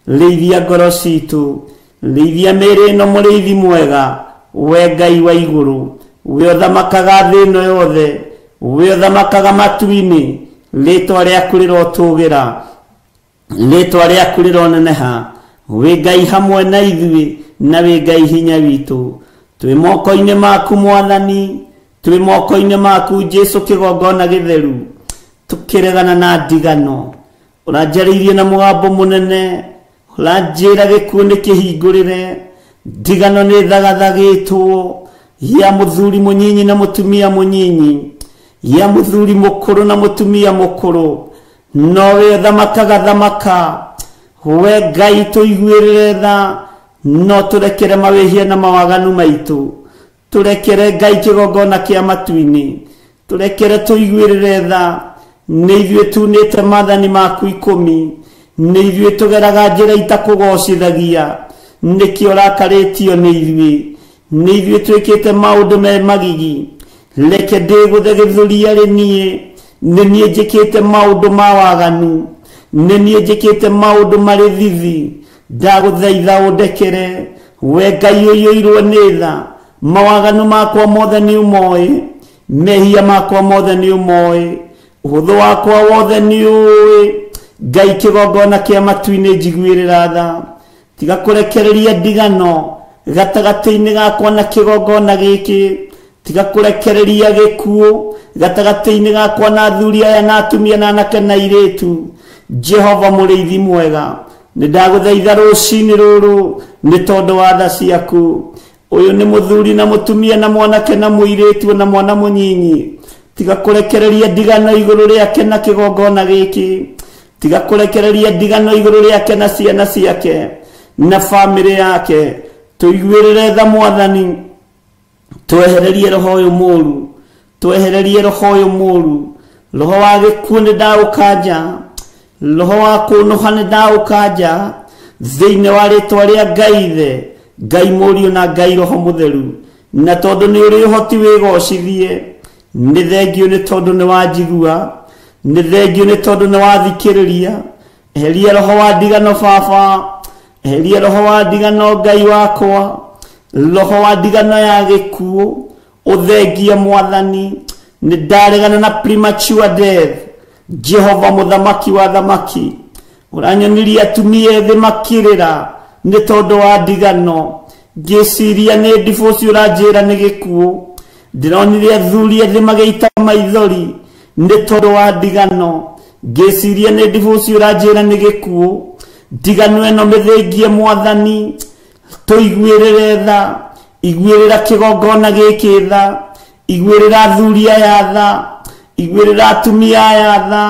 rĩithia ngoro citũ, rĩithia mĩĩrĩ ĩno mũrĩithi mwega. We Ngai wa igũrũ, we ũthamakaga thĩ ĩno yothe, we ũthamakaga matu-inĩ, rĩtwa rĩaku rĩrotũgĩra, rĩtwa rĩaku rĩroneneha. Wĩ Ngai hamwe na ithuĩ na wĩ Ngai hinya witũ. Twĩ moko-inĩ maku mwathani, twĩ moko-inĩ maku Jesu kĩgongona gĩtheru, tũkĩregana na ndigano. Ũranjarĩirie na mũgambo mũnene, ũranjĩra gĩkuũ nĩ kĩhingũrĩre. Ndigano nĩ thagathagĩtwo ya mũthuri mũnyinyi na mũtumia mũnyinyi, ya mũthuri mũkũrũ na mũtumia mũkũrũ. No we thamakaga thamaka, we Ngai tũiguĩrĩre tha, no tũrekere mawĩhia na mawaganu maitũ. Tũrekere Ngai kĩgongona kĩa matu-inĩ, tũrekere tũiguĩrĩre tha. Nĩ ithuĩ tunĩte maathani maku 10, nĩ ithuĩ tũgeraga njĩra itakũgocithagia, nĩkĩo ũrakarĩtio nĩ ithuĩ, nĩ ithuĩ twĩkĩte maũndũ me magigi. Reke ndĩgũthe gĩthũri arĩ niĩ, nĩ niĩ njĩkĩte maũndũ ma waganu, nĩ niĩ njĩkĩte maũndũ marĩ thithi. Ndagũthaitha ũndekere, we Ngai ũiyũirwo nĩ tha. Mawaganu makwa mothe nĩ ũmoĩ, mehia makwa mothe nĩ ũmoĩ, ũhũthũ wakwa wothe nĩ ũĩ. Ngai kĩgongona kĩa matu-inĩ njiguĩrĩra tha, tiga kũrekereria ndigano gatagatĩ-inĩ gakwa na kĩgongona gĩkĩ, tiga kũrekereria gĩkuũ gatagatĩ-inĩ gakwa na athuri aya na atumia na anake na airĩtu. Jehova mũrĩithi mwega, nĩ ndagũthaitha rũcinĩ rũrũ nĩ tondũ wa tha ciaku. Ũyũ nĩ mũthuri na mũtumia na mwanake na mũirĩtu na mwana mũnyinyi, tiga kũrekereria ndigano igũrũ rĩake na kĩgongona gĩkĩ, tiga kũrekereria ndigano igũrũ rĩake na ciana ciake na bamĩrĩ yake. Tũiguĩrĩre tha mwathani, twehererie roho ũyũ mũũru, twehererie roho ũyũ mũũru. Roho wa gĩkuũ nĩ ndaũkanja, roho wa kũnũha nĩ ndaũkanja thĩinĩ wa rĩtwa rĩa Ngai Ithe, Ngai Mũriũ na Ngai Roho Mũtheru. Na tondũ nĩ ũrĩ ũhoti wĩgocithie, nĩ thengio nĩ tondũ nĩ wanjigua, nĩ thengio nĩ tondũ nĩ wathikĩrĩria. Eheria roho wa ndigano baba, eheria roho wa ndigano Ngai wakwa, roho wa ndigano ya gĩkuũ ũthengie mwathani. Nĩ ndaregana na premature death. Jehova mũthamaki wa thamaki, ũranyonirie atumia ethĩ makĩrĩra nĩ tondũ wa ndigano. Ngĩciria nĩ divorce ũranjĩra nĩ gĩkuũ. Ndĩronire athuri ethĩ magĩita maithori nĩ tondũ wa ndigano. Ngĩciria nĩ divorce ũranjĩra nĩ gĩkuũ. Ndigano ĩno mĩthengie mwathani. Tũiguĩrĩre tha, iguĩrĩra kĩgongona gĩkĩ tha, iguĩrĩra athuri aya tha, iguĩrĩra atumia aya tha,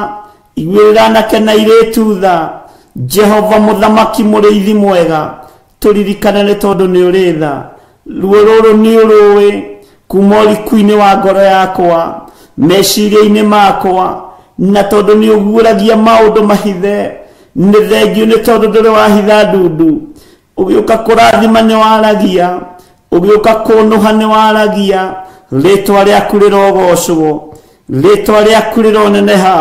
iguĩrĩra anake na airĩtu tha. Jehova mũthamaki mũrĩithi mwega, tũririkane nĩ tondũ nĩ ũrĩ tha. Ruo rũrũ nĩ ũrũĩ kuma ũriku-inĩ wa ngoro yakwa, meciria-inĩ makwa, na tondũ nĩ ũguũragia maũndũ mahithe. Nĩ thengiũ nĩ tondũ ndũrĩ wahitha ndundu. Ũgĩũka kũrathima nĩ waragia, ũgĩũka kũnũha nĩ waragia. Rĩtwa rĩaku rĩrogocwo, rĩtwa rĩaku rĩroneneha,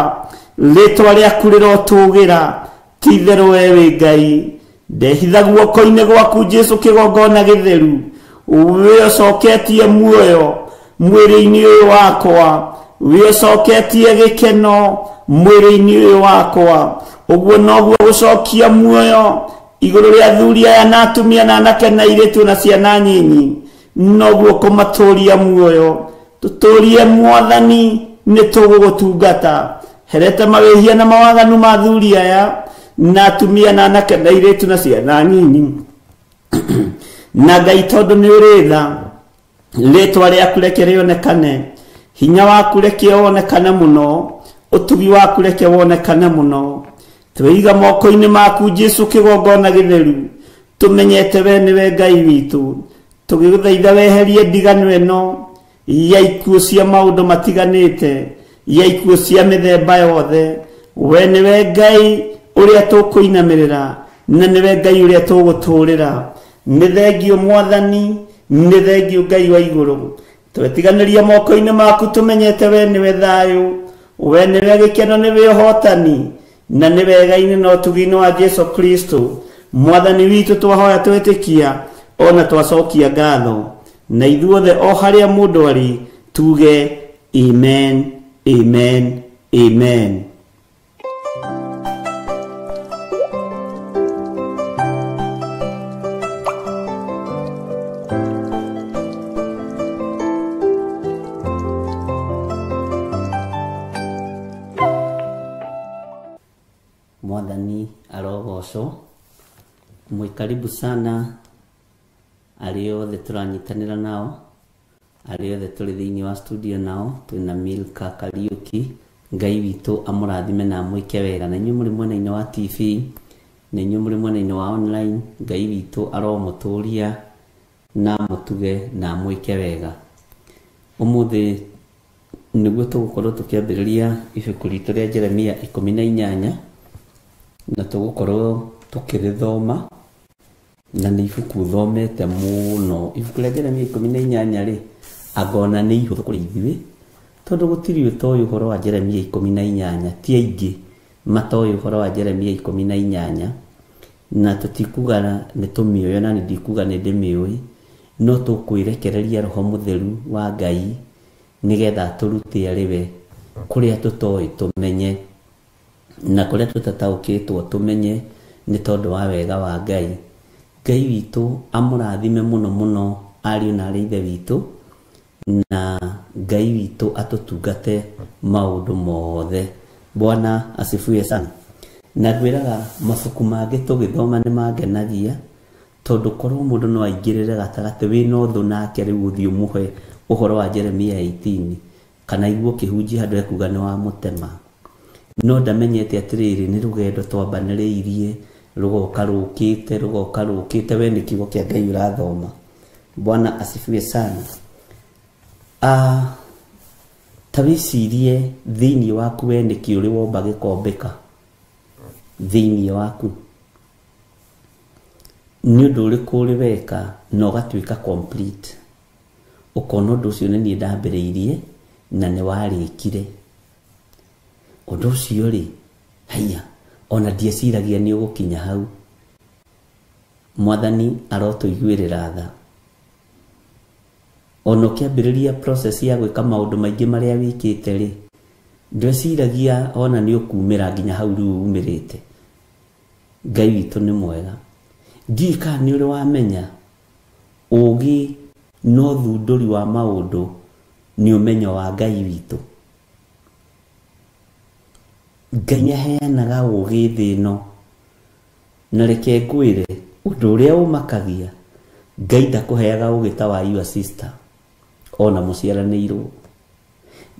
rĩtwa rĩaku rĩrotũgĩra. Ti itherũ we wĩ Ngai. Ndehitha guoko-inĩ gwaku Jesu kĩgongona gĩtheru, wĩ ũcoketie muoyo mwĩrĩ-inĩ ũyũ wakwa, wĩ ũcoketie gĩkeno mwĩrĩ-inĩ ũyũ wakwa. Ũguo noguo gũcokia muoyo igũrũ rĩa athuri aya na atumia na anake na airĩtu na ciana nyinyi, noguo kũmatũria muoyo. Tũtũrie Mwathani, nĩ tũgũgũtungata. Herete mawĩhia na mawaganu ma athuri aya na atumia na anake na airĩtu na ciana nyinyi. Na Ngai tondũ nĩ ũrĩ tha, rĩtwa rĩaku reke rĩonekane, hinya waku reke wonekane mũno, ũtugi waku reke wonekane mũno. Twĩiga moko-inĩ maku Jesu kĩgongona gĩtheru, tũmenyete we nĩwe Ngai witũ. Tũgĩgũthaitha weherie ndigano ĩno ya ikuũ cia maũndũ matiganĩte, ya ikuũ cia mĩthemba yothe. We nĩwe Ngai ũrĩa tũkũinamĩrĩra, na nĩwe Ngai ũrĩa tũgũtũũrĩra. Nĩ thengiũ Mwathani, nĩ thengiũ Ngai wa igũrũ. Twetiganĩria moko-inĩ maku tũmenyete we nĩwe thayũ, we nĩwe gĩkeno, nĩwe ũhotani, na nĩ wega-inĩ na ũtugi-inĩ wa Jesu Kristo Mwathani witũ. Twahoya twĩtĩkia ona twacokia ngatho, na ithuothe o harĩa mũndũ arĩ tuge amen, amen, amen. Mwathani arogocwo. Mwĩ karibu sana arĩa othe tũranyitanĩra nao, arĩa othe tũrĩ thĩinĩ wa studio nao. Twĩna Milka Kariuki, Ngai witũ amũrathime na amwĩke wega. Na inyuĩ mũrĩ mwena-inĩ wa TV, na inyuĩ mũrĩ mwena-inĩ wa online, Ngai witũ aromũtũria na amũtuge na amwĩke wega. Ũmũthĩ nĩguo tũgũkorwo tũkĩambĩrĩria ibuku ritũ rĩa Jeremia 18, na tũgũkorwo tũkĩrĩthoma, na nĩ ibuku thomete mũno. Ibuku rĩa Jeremia 18 rĩ, angona nĩ ihũthũ kũrĩ ithuĩ, tondũ gũtirĩ ũtoĩ ũhoro wa Jeremia 18. Ti aingĩ matoĩ ũhoro wa Jeremia 18, na tũtikuga nĩ tũmĩũĩ, na nĩ ndikuga nĩ ndĩmĩũĩ, no tũkwĩrekereria Roho Mũtheru wa Ngai nĩgetha tũrute arĩ we kũrĩa tũtoĩ tũmenye, na kũrĩa tũtataũkĩtwo tũmenye, nĩ tondũ wa wega wa Ngai. Ngai witũ amũrathime mũno mũno ariũ na arĩ ithe witũ, na Ngai witũ atũtungate maũndũ mothe. Bwana asifiwe sana. Na ngwĩraga mabuku mangĩ tũgĩthoma nĩ mangenagia, tondũ korwo mũndũ no aingĩrĩre gatagatĩ wĩna ũthũ nake, rĩu ũthiĩ ũmũhe ũhoro wa Jeremia 18, kana iguo kĩhunjia handũ ekuga nĩ wamũtema. No ndamenyete atĩrĩrĩ, nĩ rũgendo twambanĩrĩirie, rũgoka rũkĩte, rũgoka rũkĩte. We nĩ kiugo kĩa Ngai ũrathoma. Bwana asifiwe sana. Ta wĩcirie thĩinĩ waku we nĩkĩ ũrĩ womba gĩkombĩka thĩinĩ waku, nĩ ũndũ ũrĩkũ ũrĩ weka na ũgatuĩka complete, ũkona ũndũ ũcio nĩ niĩ ndambĩrĩirie na nĩ warĩkire ũndũ ũcio rĩ, haiya, ona ndieciragia nĩ ũgũkinya hau. Mwathani arotũiguĩrĩra tha. Ona ũkĩambĩrĩria process ya gwĩka maũndũ maingĩ marĩa wĩkĩte rĩ, ndweciragia ona nĩ ũkumĩra nginya hau rĩu umĩrĩte. Ngai witũ nĩ mwega. Ndiũĩ kana nĩ ũrĩ wamenya ũũgĩ na ũthundũri wa maũndũ nĩ ũmenyo wa Ngai witũ. Ngai nĩ aheanaga ũũgĩ thĩ ĩno, na reke ngwĩre ũndũ ũrĩa ũmakagia Ngai ndakũheaga ũgĩ ta wa your sister ona mũciaranĩirwo.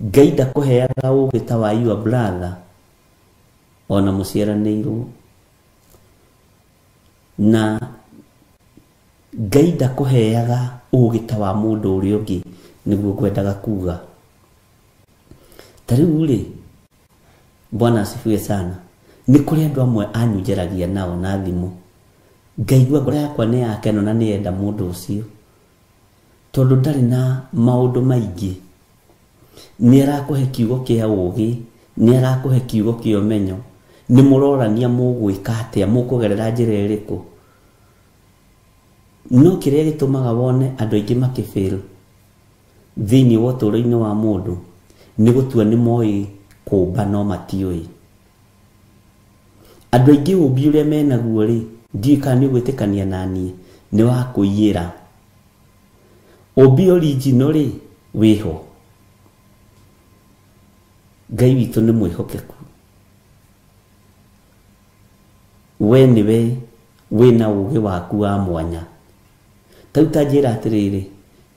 Ngai ndakũheaga ũgĩ ta wa your brother ona mũciaranĩirwo. Na Ngai ndakũheaga ũgĩ ta wa mũndũ ũrĩa ũngĩ, nĩguo ngwendaga kuga. Ta rĩu rĩ, Bwana asifiwe sana, nĩ kũrĩ andũ amwe anyu njaragia nao na thimũ, ngaigua ngoro yakwa nĩ yakeno na nĩyenda mũndũ ũcio, tondũ ndarĩ na maũndũ maingĩ. Nĩ arakũhe kiugo kĩa ũgĩ, nĩ arakũhe kiugo kĩa ũmenyo, nĩ mũrorania mũgwĩka atĩa, mũkũgerera njĩra ĩrĩkũ. No kĩrĩa gĩtũmaga wone andũ aingĩ makĩfail thĩinĩ wa ũtũũro-inĩ wa mũndũ nĩ gũtua nĩ moĩ kũmba no matiũĩ. Andũ aingĩ ũmbi ũrĩa menaguo rĩ, ndiũĩ kana nĩ ũgwĩtĩkania na niĩ, nĩ wa kũiyĩra. Ũmbi original rĩ, wĩho. Ngai witũ nĩ mwĩhokeku. We nĩwe wĩna ũgĩ waku wa mwanya. Ta rĩu ta njĩra atĩrĩrĩ,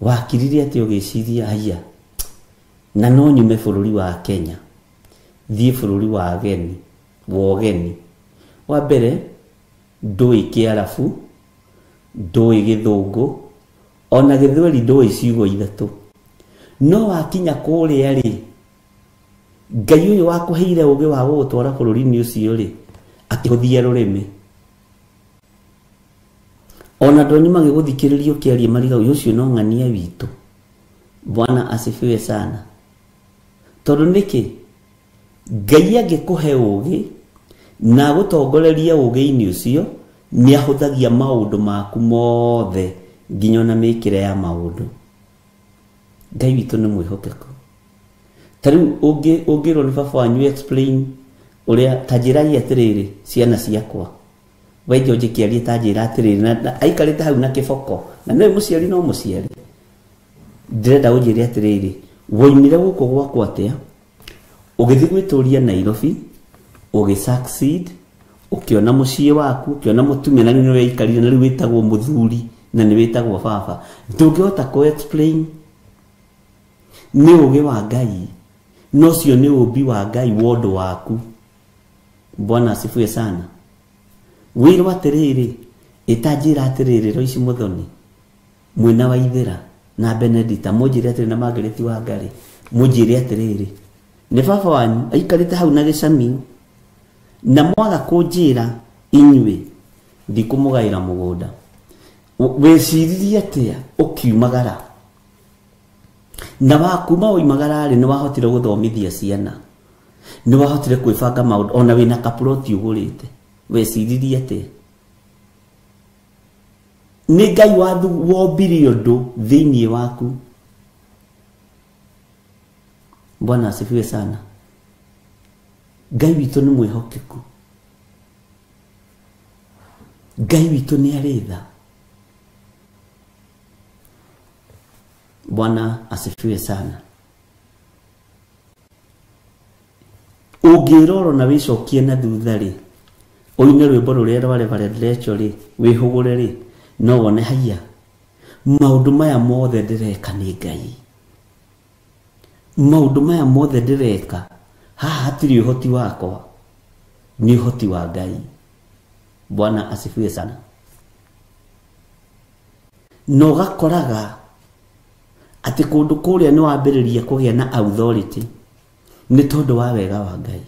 wakirire atĩa ũgĩciria haiya, na no nyume bũrũri wa Kenya thiĩ bũrũri wa ageni, wa ũgeni. Wa mbere ndũĩ Kĩarabu, ndũĩ Gĩthũngũ, ona Gĩthweri ndũĩ ciugo ithatũ. No wakinya kũrĩa rĩ, Ngai ũyũ wakũheire ũgĩ wa gũgũtwara bũrũri-inĩ ũcio rĩ, akĩhũthia rũrĩmĩ. Ona andũ anyu magĩgũthikĩrĩria ũkĩaria mariga ũcio no ng'ania witũ. Bwana asifiwe sana. Tondũ nĩkĩ? Ngai angĩkũhe ũgĩ na agũtongorerie ũgĩ-inĩ ũcio, nĩ ahũthagia maũndũ maku mothe nginya ona mĩkĩre ya maũndũ. Ngai witũ nĩ mwĩhokeku. Ta rĩu ũngĩrwo nĩ baba wanyu explain ũrĩa, ta njĩrai atĩrĩrĩ ciana ciakwa, we George kĩarie ta njĩra atĩrĩrĩ, na aikarĩte hau na kĩboko, na nĩwe mũciari no mũciari. Ndĩrenda ũnjĩre atĩrĩrĩ, woimire gũkũ gwakwa atĩa, ũgĩthiĩ gwĩtũria Nairobi, ũgĩ succeed, ũkĩona mũciĩ waku, ũkĩona mũtumia, na rĩu nĩwe waikarire, na rĩu wĩtagwo mũthuri, na nĩ wĩtagwo baba. Ndũngĩhota kũ explain. Nĩ ũgĩ wa Ngai, no ũcio nĩ ũmbi wa Ngai wa ũndũ waku. Bwana asifiwe sana. Wĩrwo atĩrĩrĩ, ĩtanjĩra atĩrĩrĩ, Roici Muthoni mwĩna wa Ithĩra na Benedita, mũnjĩre atĩrĩ, na Margaret wa Ngarĩ, mũnjĩre atĩrĩrĩ, nĩ baba wanyu aikarĩte hau na gĩcamio, na mwaga kũnjĩra inyuĩ ndikũmũgaĩra mũgũnda. Wĩciririe atĩa ũkiumagara? Na wakuma woimagara rĩ, nĩ wahotire gũthomithia ciana, nĩ wahotire kwĩbanga maũndũ, ona wĩna kaploti ũgũrĩte. Weciririe atĩa? Nĩ Ngai wombire ũndũ thĩinĩ waku. Bwana asifiwe sana. Ngai witũ nĩ mwĩhokeku. Ngai witũ nĩ arĩ tha. Bwana asifiwe sana. Ũngĩrorwo na wĩcokie na thutha rĩ, ũine rwĩmbo rũrĩa rwa Reverend Rachel rĩ, wĩhũgũre rĩ, no wone haiya, maũndũ maya mothe ndĩreka nĩ Ngai. Maũndũ maya mothe ndĩreka, haha hatirĩ ũhoti wakwa, nĩ ũhoti wa Ngai. Bwana asifiwe sana. Na ũgakoraga atĩ kũndũ kũrĩa nĩ wambĩrĩria kũgĩa na authority nĩ tondũ wa wega wa Ngai,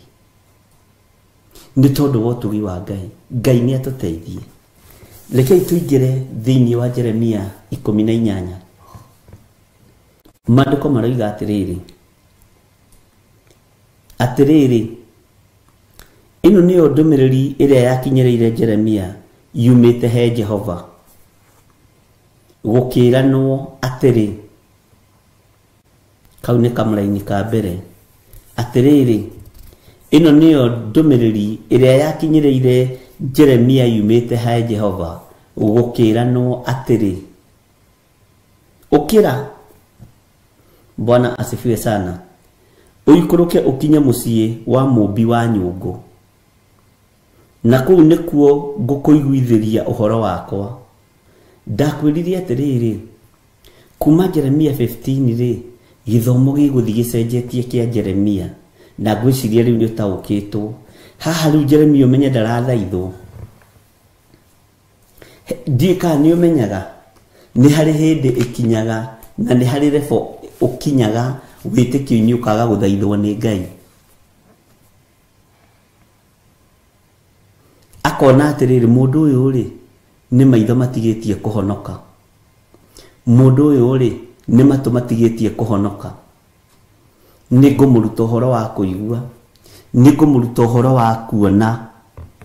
nĩ tondũ wa ũtugi wa Ngai. Ngai nĩ atũteithie. Rekei tũingĩre thĩinĩ wa Jeremia 18. Maandĩko maroiga atĩrĩrĩ, atĩrĩrĩ, ĩno nĩyo ndũmĩrĩri ĩrĩa yakinyĩrĩire Jeremia yumĩte he Jehova, gũkĩranwo atĩrĩ, kau nĩ kamũraini ka mbere, atĩrĩrĩ, ĩno nĩyo ndũmĩrĩri ĩrĩa yakinyĩrĩire Jeremia yumĩte he Jehova, gũkĩranwo atĩrĩ, ũkĩra. Bwana asifiwe sana. Ũikũrũke ũkinye mũciĩ wa mũmbi wa nyũngũ, na kũu nĩkuo ngũkũiguithĩria ũhoro wakwa. Ndakwĩrire atĩrĩrĩ, kuma Jeremia 15 rĩ, gĩthomo gĩgũthiĩ gĩcenjetie kĩa Jeremia, na ngwĩciria rĩu nĩ ũtaũkĩtwo. Haha rĩu Jeremia ũmenye ndarathaithwo. Ndiũĩ kana nĩ ũmenyaga nĩ harĩ hĩndĩ ĩkinyaga na nĩ harĩ level ũkinyaga wĩtĩkio-inĩ ũkaga gũthaithwo nĩ Ngai. Akona atĩrĩrĩ, mũndũ ũyũ rĩ nĩ maitho matigĩtie kũhonoka, mũndũ ũyũ rĩ nĩ matũ matigĩtie kũhonoka, nĩ ngũmũruta ũhoro wa kũigua, nĩ ngũmũruta ũhoro wa kuona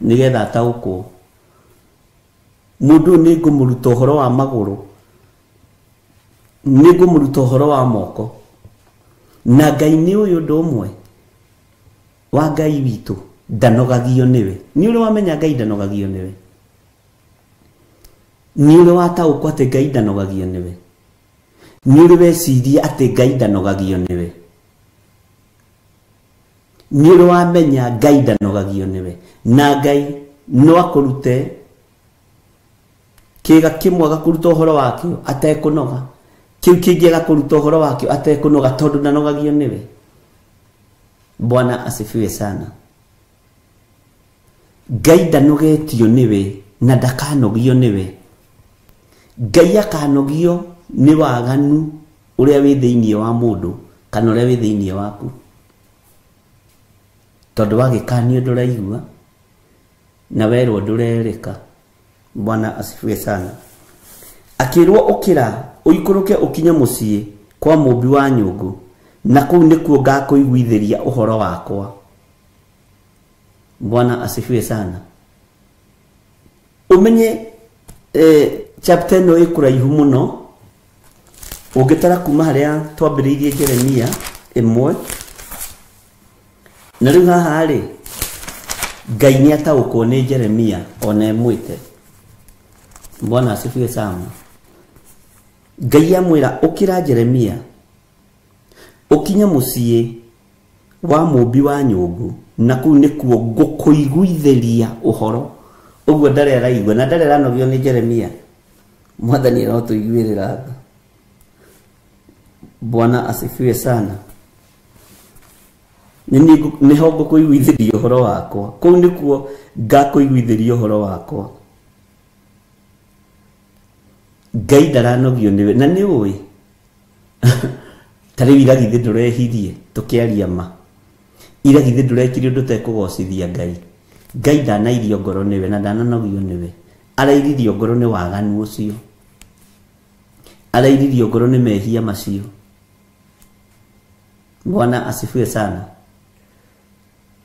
nĩgetha ataũkwo. Mũndũ ũyũ nĩ ngũmũruta ũhoro wa magũrũ, nĩ ngũmũruta ũhoro wa moko. Na Ngai nĩ ũyũ ũndũ ũmwe wa Ngai witũ ndanogagio nĩwe. Nĩ ũrĩ wamenya Ngai ndanogagio nĩwe? Nĩ ũrĩ wataũkwo atĩ Ngai ndanogagio nĩwe? Nĩ ũrĩ weciria atĩ Ngai ndanogagio nĩwe? Nĩ ũrĩ wamenya Ngai ndanogagio nĩwe? Na Ngai no akũrute kĩga kĩmwe agakũruta ũhoro wakĩo atekũnoga, kĩu kĩngĩ agakũruta ũhoro wakĩo atekũnoga, tondũ ndanogagio nĩwe. Bwana asifiwe sana. Ngai ndanogetio nĩwe na ndakanogio nĩwe. Ngai akanogio nĩ waganu ũrĩa wĩ thĩinĩ wa mũndũ kana ũrĩa wĩ thĩinĩ waku, tondũ wagĩkanio ndũraigua na werwo ndũrerĩka. Bwana asifiwe sana. Akĩrwo ũkĩra ũikũrũke ũkinye mũciĩ kwa mũmbi wa nyũngũ, na kũu nĩkuo ngakũiguithĩria ũhoro wakwa. Bwana asifiwe sana. Ũmenye chapter ĩno ĩ kũraihu mũno, ũngĩtara kuma harĩa twambĩrĩirie Jeremia 1 na rĩu haha rĩ, Ngai nĩ ataũkwo nĩ Jeremia ona ĩmwĩte. Bwana asifiwe sana. Ngai amwĩra ũkĩra Jeremia ũkinye mũciĩ wa mũmbi wa nyũngũ, na kũu nĩkuo ngũkũiguithĩria ũhoro. Ũguo ndarĩ araigua na ndarĩ aranogio nĩ Jeremia. Mwathani arotũiguĩrĩra tha. Bwana asifiwe sana. Nĩho ngũkũiguithĩria ũhoro wakwa, kũu nĩkuo ngakũiguithĩria ũhoro wakwa. Ngai ndaranogio nĩwe, na nĩ ũĩ ta rĩu iragithĩ ndũrehirie tũkĩaria ma, iragithĩ ndũrekire ũndũ ũtekũgocithia Ngai. Ngai ndanairio ngoro nĩwe na ndananogio nĩwe, arairirio ngoro nĩ waganu ũcio, arairirio ngoro nĩ mehia macio. Bwana asifiwe sana.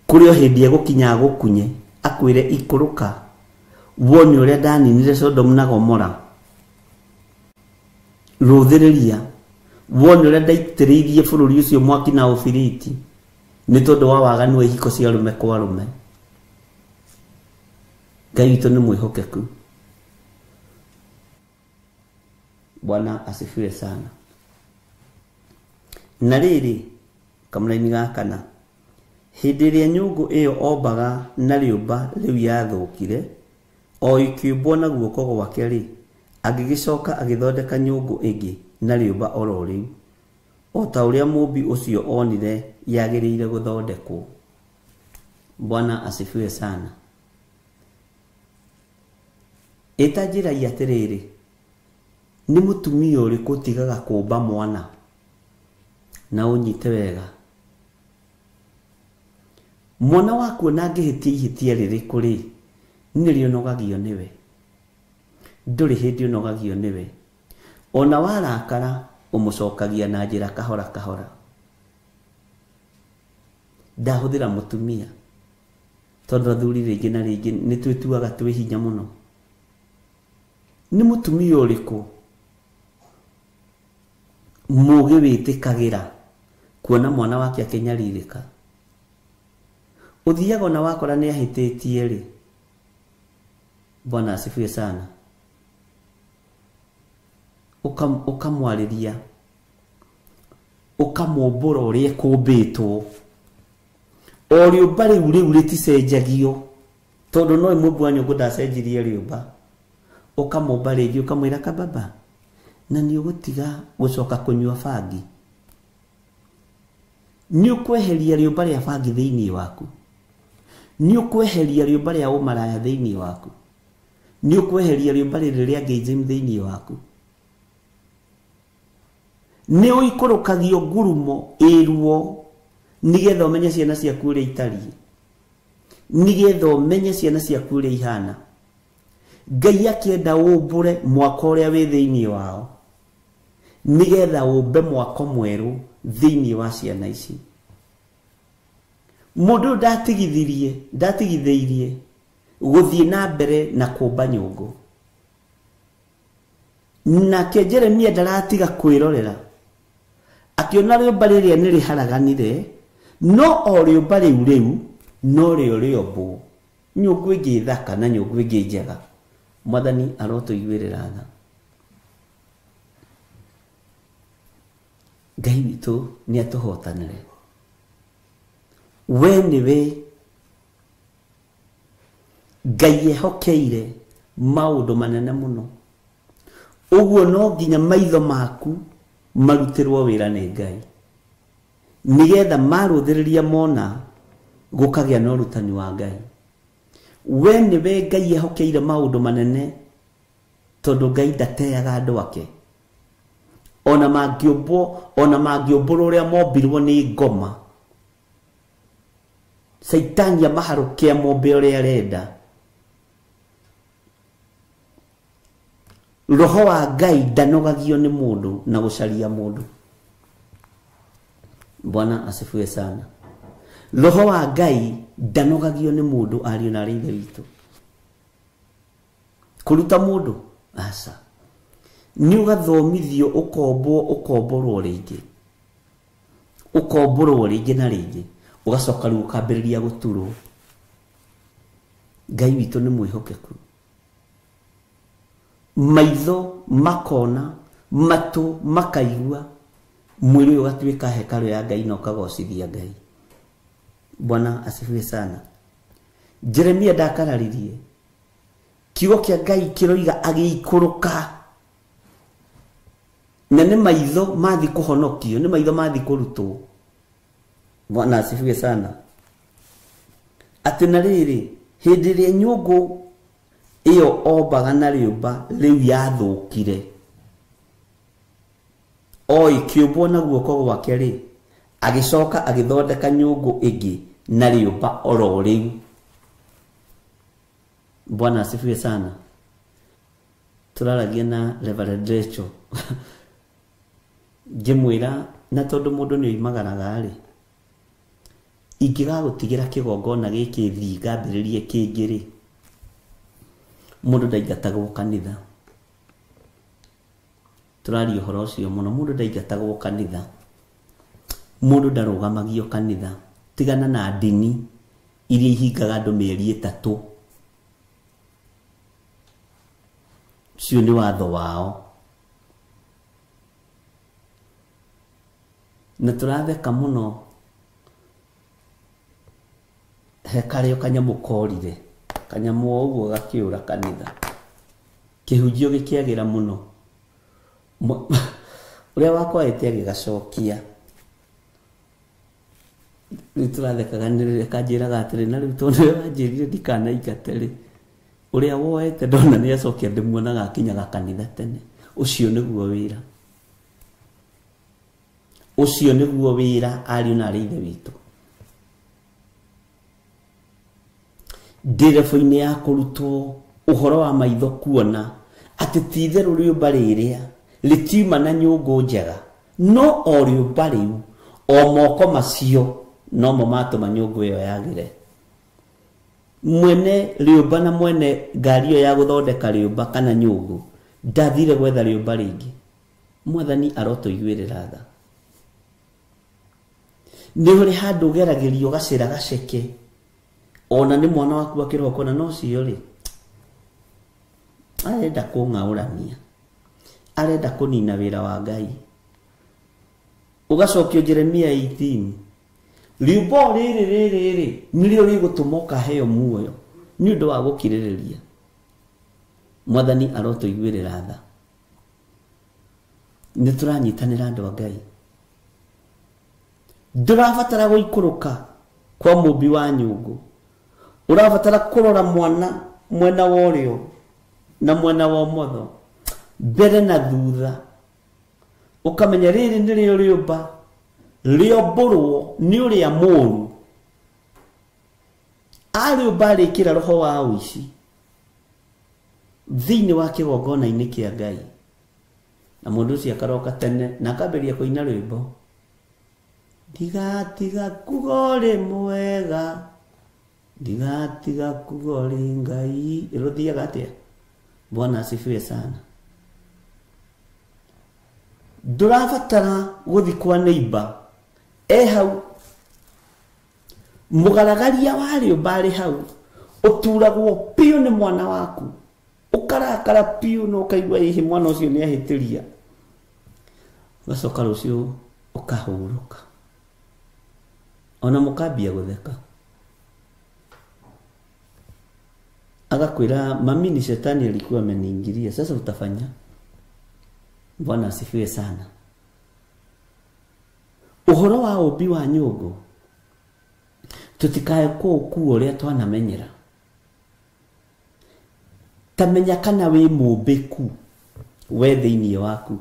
Kũrĩ o hĩndĩ egũkinya agũkunye akwĩre ikũrũka wone ũrĩa ndaninire Sodomu na Gomora, rũthĩrĩria wone ũrĩa ndaitĩrĩirie bũrũri ũcio mwaki na ũbiriti nĩ tondũ wa waganu wa ihiko cia arũme kwa arũme. Ngai witũ nĩ mwĩhokeku. Bwana asifiwe sana. Na rĩrĩ kamũraini ga kana, hĩndĩ ĩrĩa nyũngũ ĩyo ombaga na rĩũmba rĩu yathũkire o ĩkĩũmbwo na guoko gwake rĩ, agĩgĩcoka agĩthondeka nyũngũ ĩngĩ na rĩũmba oro rĩu, o ta ũrĩa mũmbi ũcio onire yagĩrĩire gũthondekwo. Bwana asifiwe sana. Ĩta njĩra atĩrĩrĩ, nĩ mũtumia ũrĩkũ ũtigaga kũmba mwana? Na ũnyite wega, mwana waku ona angĩhĩtia ihĩtia rĩrĩkũ rĩ, nĩrĩo ũnogagio nĩwe. Ndũrĩ hĩndĩ ũnogagio nĩwe. Ona warakara ũmũcokagia na njĩra kahora kahora. Ndahũthĩra mũtumia tondũ athuri rĩngĩ na rĩngĩ nĩ twĩtuaga twĩ hinya mũno. Nĩ mũtumia ũrĩkũ mũgĩ wĩtĩkagĩra kuona mwana wake akĩnyarirĩka? Ũthiaga ona wakora nĩ ahĩtĩtie rĩ, Bwana asifiwe sana, ũkamwarĩria, ũkamũmbũra ũrĩa ekũmbĩtwo. O rĩũmba rĩu rĩu rĩticenjagio, tondũ no mũmbi wa nyũngũ ndacenjirie rĩũmba. Ũkamũmba rĩngĩ ũkamwĩra kababa na nĩ ũgũtiga gũcoka kũnyua bangi. Nĩ ũkweheria rĩũmba rĩa bangi thĩinĩ waku. Nĩ ũkweheria rĩũmba rĩa ũmaraya thĩinĩ waku. Nĩ ũkweheria rĩũmba rĩrĩ rĩa gayism thĩinĩ waku. Nĩ ũikũrũkagio ngurumo ĩruo nĩgetha ũmenye ciana ciaku ũrĩa itariĩ, nĩgetha ũmenye ciana ciaku ũrĩa ihana. Ngai akĩenda ũmbũre mwako ũrĩa wĩ thĩinĩ wao nĩgetha ũmbe mwako mwerũ thĩinĩ wa ciana ici. Mũndũ ũyũ ndatigithĩirie gũthiĩ na mbere na kũmba nyũngũ. Nake Jeremia ndaratiga kwĩrorera akĩona rĩũmba rĩrĩa nĩ rĩharaganire, no o rĩũmba rĩu rĩu no rĩo rĩombwo nyũngũ ĩngĩ thaka na nyũngũ ĩngĩ njega. Mwathani arotũiguĩrĩra tha. Ngai witũ nĩ atũhotanĩre. We nĩwe Ngai ehokeire maũndũ manene mũno. Ũguo no nginya maitho maku marutĩrwo wĩra nĩ Ngai nĩgetha marũthĩrĩria mona gũkagĩa na ũrutani wa Ngai. We nĩwe Ngai ehokeire maũndũ manene tondũ Ngai ndateaga andũ ake. Ona mangĩũmbwo, ona mangĩũmbũrwo ũrĩa mombirwo nĩ ngoma, Caitani amaharũke amombe ũrĩa arenda. Roho wa Ngai ndanogagio nĩ mũndũ na gũcaria mũndũ. Bwana asifiwe sana. Roho wa Ngai ndanogagio nĩ mũndũ ariũ na arĩ ithe witũ. Kũruta mũndũ aca, nĩ ũgathomithio ũkombwo, ũkomborwo rĩngĩ, ũkomborwo rĩngĩ na rĩngĩ, ũgacoka rĩu ũkambĩrĩria gũturwo. Ngai witũ nĩ mwĩhokeku. Maitho makona, matũ makaigua, mwĩrĩ ũyũ ũgatuĩka hekarũ ya Ngai na ũkagocithia Ngai. Bwana asifiwe sana. Jeremia ndakararirie kiugo kĩa Ngai kĩroiga agĩikũrũka, na nĩ maitho mathi kũhonokio, nĩ maitho mathi kũrutwo. Bwana asifiwe sana. Atĩ na rĩrĩ, hĩndĩ ĩrĩa nyũngũ ĩyo ombaga na rĩũmba rĩu yathũkire, o ĩkĩũmbwo na guoko gwake rĩ, agĩcoka agĩthondeka nyũngũ ĩngĩ na rĩũmba oro rĩu. Bwana asifiwe sana. Tũraragia na Reverend Rachel ngĩmwĩra na tondũ mũndũ nĩ oimagaraga rĩ, ingĩgagũtigĩra kĩgongona gĩkĩ thiĩ ngambĩrĩrie kĩngĩ rĩ, mũndũ ndaingatagwo kanitha. Tũraria ũhoro ũcio mũno. Mũndũ ndaingatagwo kanitha, mũndũ ndarũgamagio kanitha. Tigana na ndini iria ihingaga andũ mĩeri 3, ũcio nĩ watho wao. Na tũratheka mũno he karĩo kanyamũ korire, kanyamũ o ũguo gakĩũra kanitha, kĩhunjio gĩkĩagĩra mũno. Ũrĩa wakwaĩte agĩgacokia. Rĩu tũrathekaga nĩ kanjĩraga atĩrĩ, na rĩu tondũ nĩwe wanjĩrire ndikanaingate rĩ, ũrĩa woete ndona nĩ acokia ndĩmuonaga akinyaga kanitha tene. Ũcio nĩguo wĩra, ũcio nĩguo wĩra ariũ na arĩ ithe witũ. Nderebo-inĩ ya kũrutwo ũhoro wa maitho kuona atĩ ti itherũ rĩũmba rĩrĩa rĩtiuma na nyũngũ njega, no o rĩũmba rĩu o moko macio nomo matũma nyũngũ ĩyo yagĩre. Mwene rĩũmba na mwene ngari ĩyo ya gũthondeka rĩũmba kana nyũngũ ndathire gwetha rĩũmba rĩngĩ. Mwathani arotũiguĩrĩra tha. Nĩ ũrĩ handũ ũgeragĩrio gacĩra gaceke, ona nĩ mwana waku akĩroho kona no cio rĩ, arenda kũng'aũrania, arenda kũnina wĩra wa Ngai. Ũgacokio Jeremia 18, rĩũmba o rĩrĩ rĩrĩ rĩ nĩrĩo rĩgũtũma ũkaheo muoyo nĩ ũndũ wa gũkirĩrĩria. Mwathani arotũiguĩrĩra tha. Nĩ tũranyitanĩra andũ a Ngai. Ndũrabatara gũikũrũka kwa mũmbi wa nyũngũ. Ũrabatara kũrora mwana mwena wa ũrĩo na mwena wa ũmotho, mbere na thutha, ũkamenya rĩrĩ nĩrĩo rĩũmba rĩombũrwo nĩ ũrĩa mũũru. Arĩũmba arĩkĩra roho wa ũici thĩinĩ wa kĩgongona-inĩ kĩa Ngai, na mũndũ ũcio akaroka tene na akambĩrĩria kũina rwĩmbo, ndigatiga kuga ũrĩ mwega, ndigatiga kuga ũrĩ Ngai. Rũthiaga atĩa? Bwana asifiwe sana. Ndũrabatara gũthiĩ kwa neighbor, e hau mũgaragaria wa rĩũmba arĩ hau, ũturagwo piũ nĩ mwana waku, ũkarakara piũ na ũkaigua hihi mwana ũcio nĩ ahĩtĩria, ũgacoka rũciũ ũkahurũka, ona mũkambia gũtheka. Agakwĩra mami, ni shetani alikuwa ameniingilia, sasa utafanya? Bwana asifiwe sana. Ũhoro wa ũmbi wa nyũngũ tutikae kũũkua ũrĩa twanamenyera. Ta menya kana wĩ mũmbĩku we thĩinĩ waku,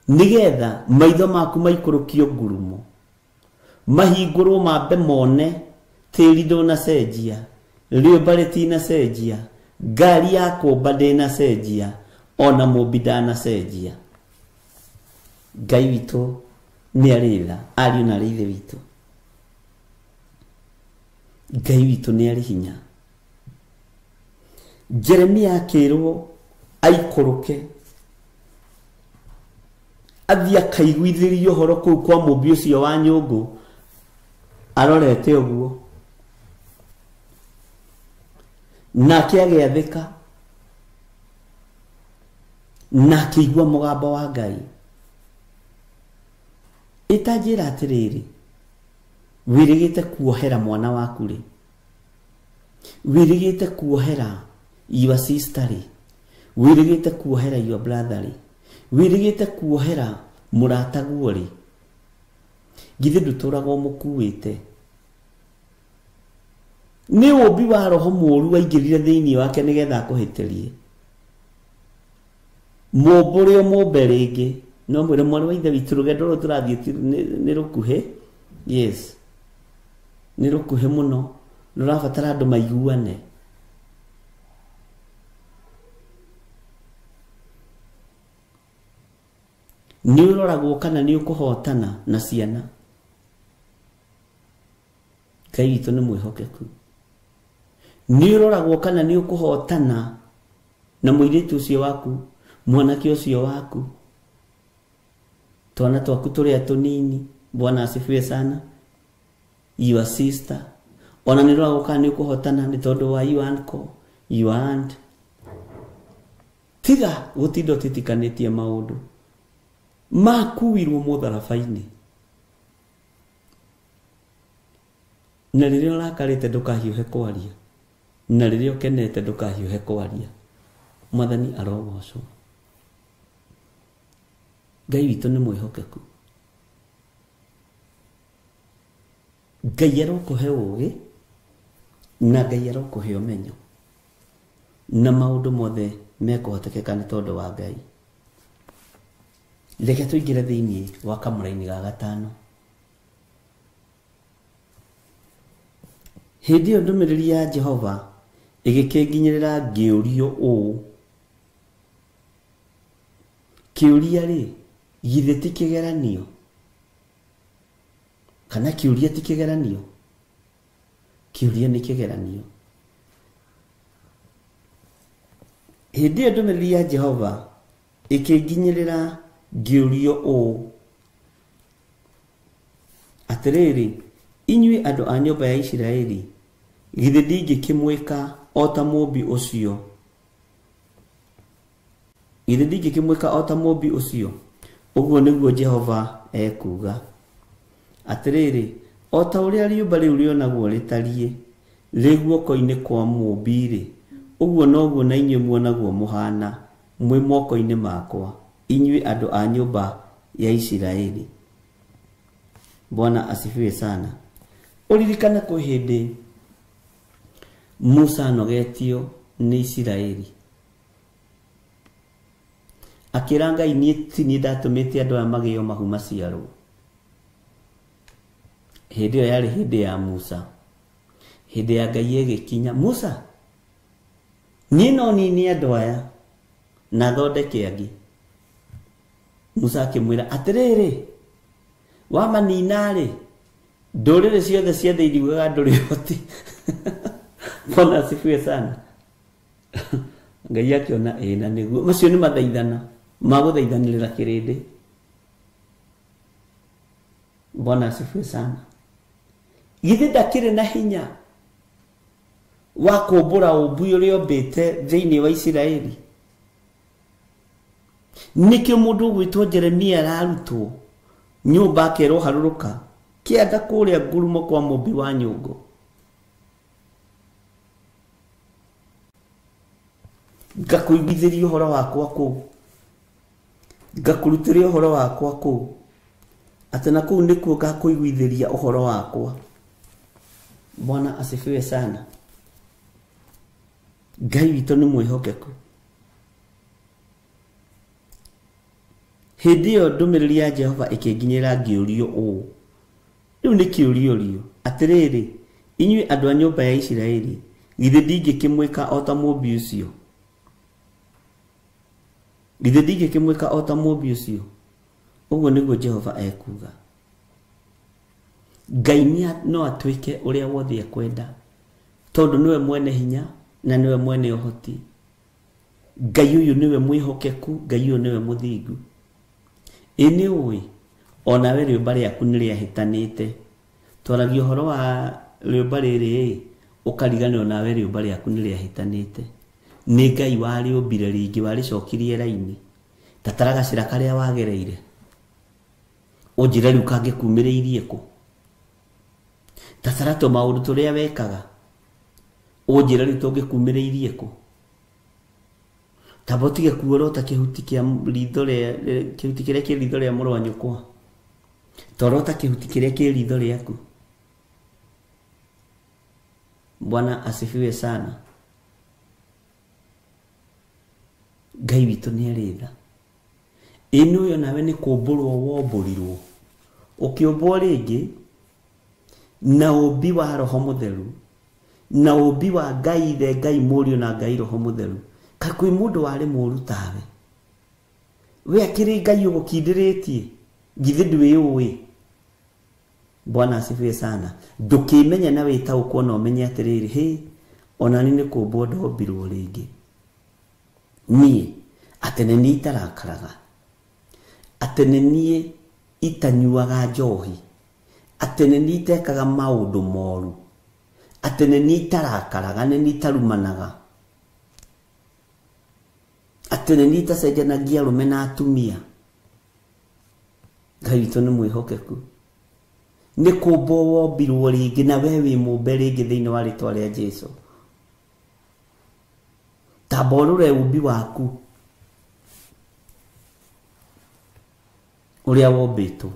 nĩgetha maitho maku maikũrũkio ngurumo, mahingũrwo mambe mone tĩri ndũnacenjia, rĩũmba rĩtinacenjia, ngari ya kũmba ndĩnacenjia, ona mũmbi ndanacenjia. Ngai witũ nĩ arĩ tha, ariũ na arĩ ithe witũ. Ngai witũ nĩ arĩ hinya. Jeremia akĩrwo aikũrũke athiĩ akaiguithĩrie ũhoro kũu kwa mũmbi ũcio wa nyũngũ, arorete ũguo, nake agĩathĩka na akĩigua mũgambo wa Ngai. Ĩtanjĩra atĩrĩrĩ, wĩrĩgĩte kuohera mwana waku rĩ, wĩrĩgĩte kuohera your sister rĩ, wĩrĩgĩte kuohera your brother rĩ, wĩrĩgĩte kuohera mũrataguo rĩ, githĩ ndũtũraga ũmũkuĩte? Nĩ ũmbi wa roho mũũru waingĩrire thĩinĩ wake nĩgetha akũhĩtĩrie. Mũmbũre ũmũmbe rĩngĩ, no mwĩre mwarĩ wa ithe witũ, rũgendo rũrũ tũrathiĩ nĩ rũkuhĩ. Yes, nĩ rũkuhĩ mũno, rũrabatara andũ maiguane. Nĩ ũroragwo kana nĩ ũkũhotana na ciana. Ngai witũ nĩ mwĩhokeku. Nĩ ũroragwo kana nĩ ũkũhotana na mũirĩtu ũcio waku, mwanake ũcio waku, twana twaku tũrĩa tũnini. Bwana asifiwe sana. Your sister, ona nĩ ũroragwo kana nĩ ũkũhotana nĩ tondũ wa your uncle, your aunt. Tiga gũtinda ũtitikanĩtie maũndũ makuirwo mũtharaba-inĩ. Na rĩrĩa ũrakarĩte ndũkahiũhe kwaria, na rĩrĩa ũkenete ndũkahiũhe kwaria. Mwathani arogocwo. Ngai witũ nĩ mwĩhokeku. Ngai arokũhe ũũgĩ na Ngai arokũhe ũmenyo, na maũndũ mothe mekũhotekeka nĩ tondũ wa Ngai. Reke tũingĩre thĩinĩ wa kamũraini ga gatano. Hĩndĩ ĩyo ndũmĩrĩri ya Jehova ĩgĩkĩnginyĩrĩra ngĩũrio ũũ, kĩũria rĩ, githĩ ti kĩgeranio? Kana kĩũria ti kĩgeranio? Kĩũria nĩ kĩgeranio. Hĩndĩ ĩyo ndũmĩrĩri ya Jehova ĩkĩnginyĩrĩra ngĩũrio ũũ, atĩrĩrĩ, inyuĩ andũ a nyũmba ya Isiraeli, githĩ ndingĩkĩmwĩka o ta mũmbi ũcio? Githĩ ndingĩkĩmwĩka o ta mũmbi ũcio? Ũguo nĩguo Jehova ekuuga. Atĩrĩrĩ, o ta ũrĩa rĩũmba rĩu rĩonagwo rĩtariĩ rĩ guoko-inĩ kwa mũmbi-rĩ, Ũguo noguo na inyuĩ muonagwo mũhana mwĩ moko-inĩ makwa, inyuĩ andũ a nyũmba ya Isiraeli. Bwana asifiwe sana. Ũririkane kwĩ hĩndĩ Musa anogetio nĩ Isiraeli, akĩra Ngai niĩ ti niĩ ndatũmĩte andũ aya magĩo mahu maciarwo. Hĩndĩ ĩyo yarĩ hĩndĩ ya Musa, hĩndĩ ya Ngai ĩgĩkinya, Musa niĩ no nini andũ aya na thondeke angĩ. Musa akĩmwĩra atĩrĩrĩ, wamanina-rĩ, ndũrĩrĩ ciothe cia thĩ iriugaga ndũrĩ ũhoti. Bwana asifiwe sana. Ngai akĩona ĩĩ na nĩguo macio nĩ mathaithana magũthaithanĩrĩra kĩrĩndĩ. Bwana asifiwe sana. Githĩ ndakĩrĩ na hinya wa kũmbũra ũmbi ũrĩa ũmbĩte thĩinĩ wa Isiraeli? Nĩkĩo mũndũ ũgwĩtwo Jeremia ararutwo nyũmba akerwo harũrũka kĩanda kũrĩa ngurumo kwa mũmbi wa nyũngũ. Ngakũiguithĩria ũhoro wakwa kũu, ngakũrutĩria ũhoro wakwa kũu, atĩ na kũu nĩkuo ngakũiguithĩria ũhoro wakwa. Bwana asifiwe sana. Ngai witũ nĩ mwĩhokeku. Hĩndĩ ĩyo ndũmĩrĩri ya Jehova ĩkĩnginyĩra ngĩũrio ũũ, rĩu nĩ kĩũrio rio, atĩrĩrĩ inyuĩ andũ a nyũmba ya Isiraeli, githĩ ndingĩkĩmwĩka o ta mũmbi ũcio? Githĩ ndingĩkĩmwĩka o ta mũmbi ũcio? Ũguo nĩguo Jehova ekuuga. Ngai no atuĩke ũrĩa wothe ekwenda, tondũ nĩwe mwene hinya na nĩwe mwene ũhoti. Ngai ũyũ nĩwe mwĩhokeku, Ngai ũyũ nĩwe mũthingu. Ĩ nĩ ũĩ onawe rĩũmba rĩaku nĩ rĩahĩtanĩte. Twaragia ũhoro wa rĩũmba rĩrĩ, ũkariganĩrwo nawe rĩũmba rĩaku nĩ rĩahĩtanĩte. Nĩ Ngai warĩũmbire rĩngĩ, warĩcokirie raini. Ta tara gacĩra karĩa wagereire, ũnjĩre rĩu kangĩkumĩrĩirie kũ. Ta tara tũmaũndũ tũrĩa wekaga, ũnjĩre rĩu tũngĩkumĩrĩirie kũ. Tamba ũtige kuorota kĩhuti kĩa ritho rĩa kĩhuti kĩrĩa kĩ ritho rĩa mũrũ wa nyũkwa, torota kĩhuti kĩrĩa kĩ ritho rĩaku. Bwana asifiwe sana. Ngai witũ nĩ arĩ tha. Ĩ nĩ ũyũ nawe nĩ kũmbũrwo wombũrirwo, ũkĩũmbwo rĩngĩ na ũmbi wa Roho Mũtheru, na ũmbi wa Ngai Ithe, Ngai Mũriũ na Ngai Roho Mũtheru. Kaĩ kwĩ mũndũ warĩ mũũru tawe? We akĩrĩ Ngai ũgũkindĩrĩtie, githĩ ndwĩũĩ? Bwana asifiwe sana. Ndũkĩmenya na wĩtaũkwo na ũmenye atĩrĩrĩ, hĩ ona niĩ nĩ kũmbwo ndombirwo rĩngĩ. Niĩ atĩ nĩ niĩ itarakaraga, atĩ nĩ niĩ itanyuaga njohi, atĩ nĩ niĩ itekaga maũndũ moru, atĩ nĩ niĩ itarakaraga, nĩ niĩ itarumanaga, atĩ nĩ niĩ itacenjanagia arũme na atumia. Ngai witũ nĩ mwĩhokeku. Nĩ kũmbwo wombirwo rĩngĩ na we wĩ mũmbe rĩngĩ thĩinĩ wa rĩtwa rĩa Jesũ. Tamba ũrore ũmbi waku ũrĩa wombĩtwo.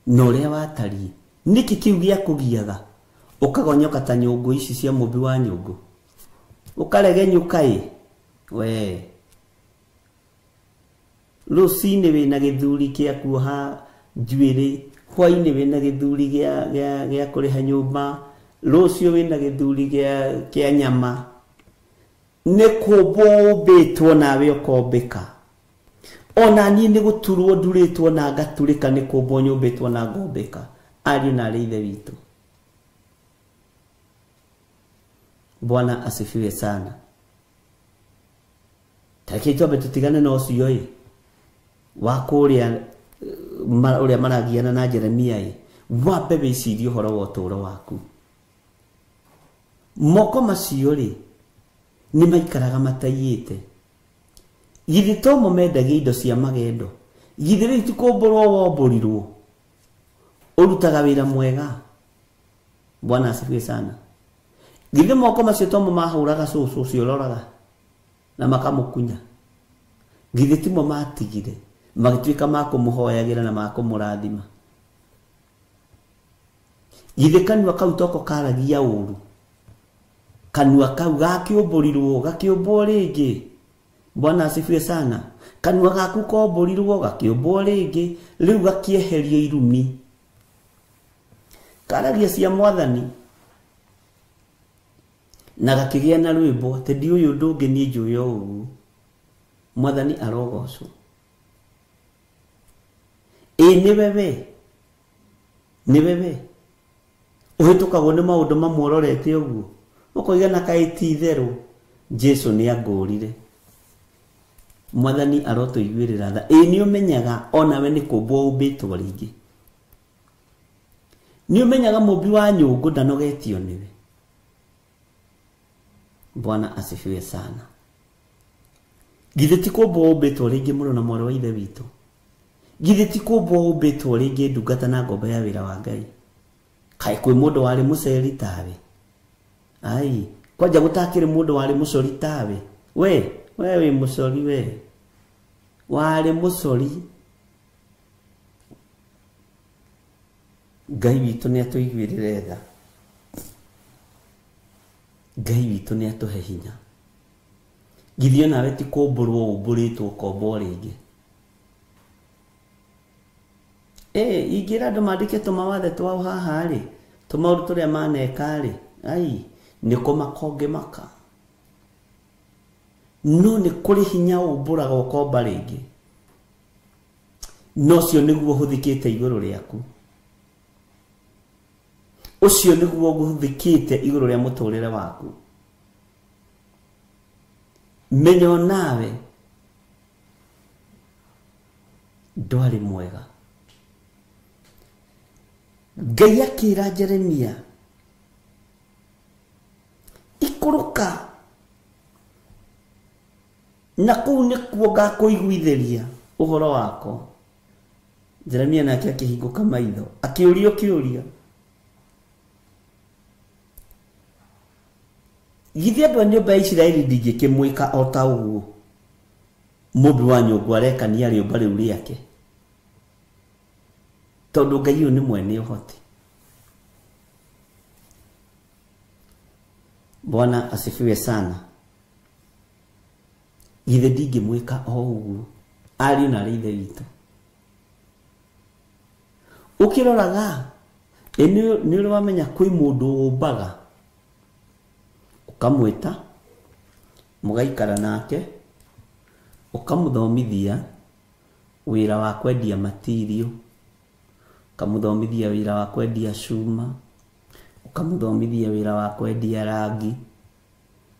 Na ũrĩa watariĩ. Nĩkĩ kĩu gĩakũgiaga ũkagonyoka ta nyũngũ ici cia mũmbi wa nyũngũ, ũkaregenyũka ĩ we rũcinĩ wĩna gĩthuri kĩa kuoha njuĩrĩ, hwainĩ wĩna gĩthuri gĩa kũrĩha nyũmba, rũciũ wĩna gĩthuri kĩa nyama. Nĩ kũmbwo ũmbĩtwo nawe ũkombĩka. Ona niĩ nĩ gũturwo ndurĩtwo na ngaturĩka, nĩ kũmbwo nyũmbĩtwo na ngombĩka. Ariũ na arĩ Ithe witũ. Bwana asifiwe sana. Tareke twambe tũtigane na ũcio ĩ wa kũrĩa ũrĩa maragiana na Jeremia ĩ, wambe wĩcirie ũhoro wa ũtũũro waku. Moko macio rĩ nĩ maikaraga mataiyĩte. Githĩ to mo mendagia indo cia magendo? Githĩ rĩu ti kũmbũrwo wombũrirwo? Ũrutaga wĩra mwega. Bwana asifiwe sana. Githĩ moko macio tomo mahũraga cũcũ ũcio ũroraga na makamũkunya? Githĩ timo matigire magĩtuĩka ma kũmũhoyagĩra na ma kũmũrathima? Githĩ kanua kau toko karagia ũru? Kanua kau gakĩũmbũrirwo gakĩũmbwo rĩngĩ. Bwana asifiwe sana. Kanua gaku kombũrirwo gakĩũmbwo rĩngĩ, rĩu gakĩeherio irumi. Karagia cia mwathani na gakĩgĩa na rwĩmbo atĩ ndiũĩ ũndũ ũngĩ niĩ njũĩ o ũguo. Mwathani arogocwo. Ĩ nĩwe we, nĩwe we ũhĩtũkagwo nĩ maũndũ mamwe ũrorete ũguo ũkoiga na kaĩ ti itherũ Jesu nĩ angũrire. Mwathani arotũiguĩrĩra tha. Ĩ nĩ ũmenyaga onawe nĩ kũmbwo ũmbĩtwo rĩngĩ. Nĩ ũmenyaga mũmbi wa nyũngũ ndanogetio nĩwe. Bwana asifiwe sana. Githĩ ti kũmbwo ũmbĩtwo rĩngĩ mũno na mwarĩ wa ithe witũ? Githĩ ti kũmbwo ũmbĩtwo rĩngĩ ndungata na ngombo ya wĩra wa Ngai? Kaĩ kwĩ mũndũ warĩ mũceri tawe? Ai, kwanja gũtakĩrĩ mũndũ warĩ mũcori tawe? We, we wĩ mũcori we. Warĩ mũcori. Ngai witũ nĩ atũiguĩrĩre tha. Ngai witũ nĩ atũhe hinya. Githĩ onawe ti kũmbũrwo ũmbũrĩtwo ũkombwo rĩngĩ? Ingĩra andũ mandĩke tũmawathe twao haha rĩ, tũmaũndũ tũrĩa maneka rĩ, ai, nĩ kũmaka ũngĩmaka. No nĩ kũrĩ hinya ũmbũraga ũkomba rĩngĩ. No ũcio nĩguo ũhũthĩkĩte igũrũ rĩaku. Ũcio nĩguo ũhũthĩkĩte igũrũ rĩa mũtũrĩre waku. Menya onawe ndwarĩ mwega. Ngai akĩra Jeremia, ikũrũka na kũu nĩkuo ngakũiguithĩria ũhoro wakwa. Jeremia nake akĩhingũka maitho akĩũrio kĩũria, githĩ andũ a nyũmba ya Isiraeli ndingĩkĩmwĩka o ta ũguo mũmbi wa nyũngũ arekania rĩũmba rĩu rĩake? Tondũ Ngai ũyũ nĩ mwene ũhoti. Bwana asifiwe sana. Githĩ ndingĩmwĩka o ũguo ariũ na arĩ ithe witũ? Ũkĩroraga nĩ ũrĩ wamenya kwĩ mũndũ ũmbaga, ũkamwĩta mũgaikara nake, ũkamũthomithia wĩra wa kwendia matirio, ũkamũthomithia wĩra wa kwendia cuma, ũkamũthomithia wĩra wa kwendia rangi,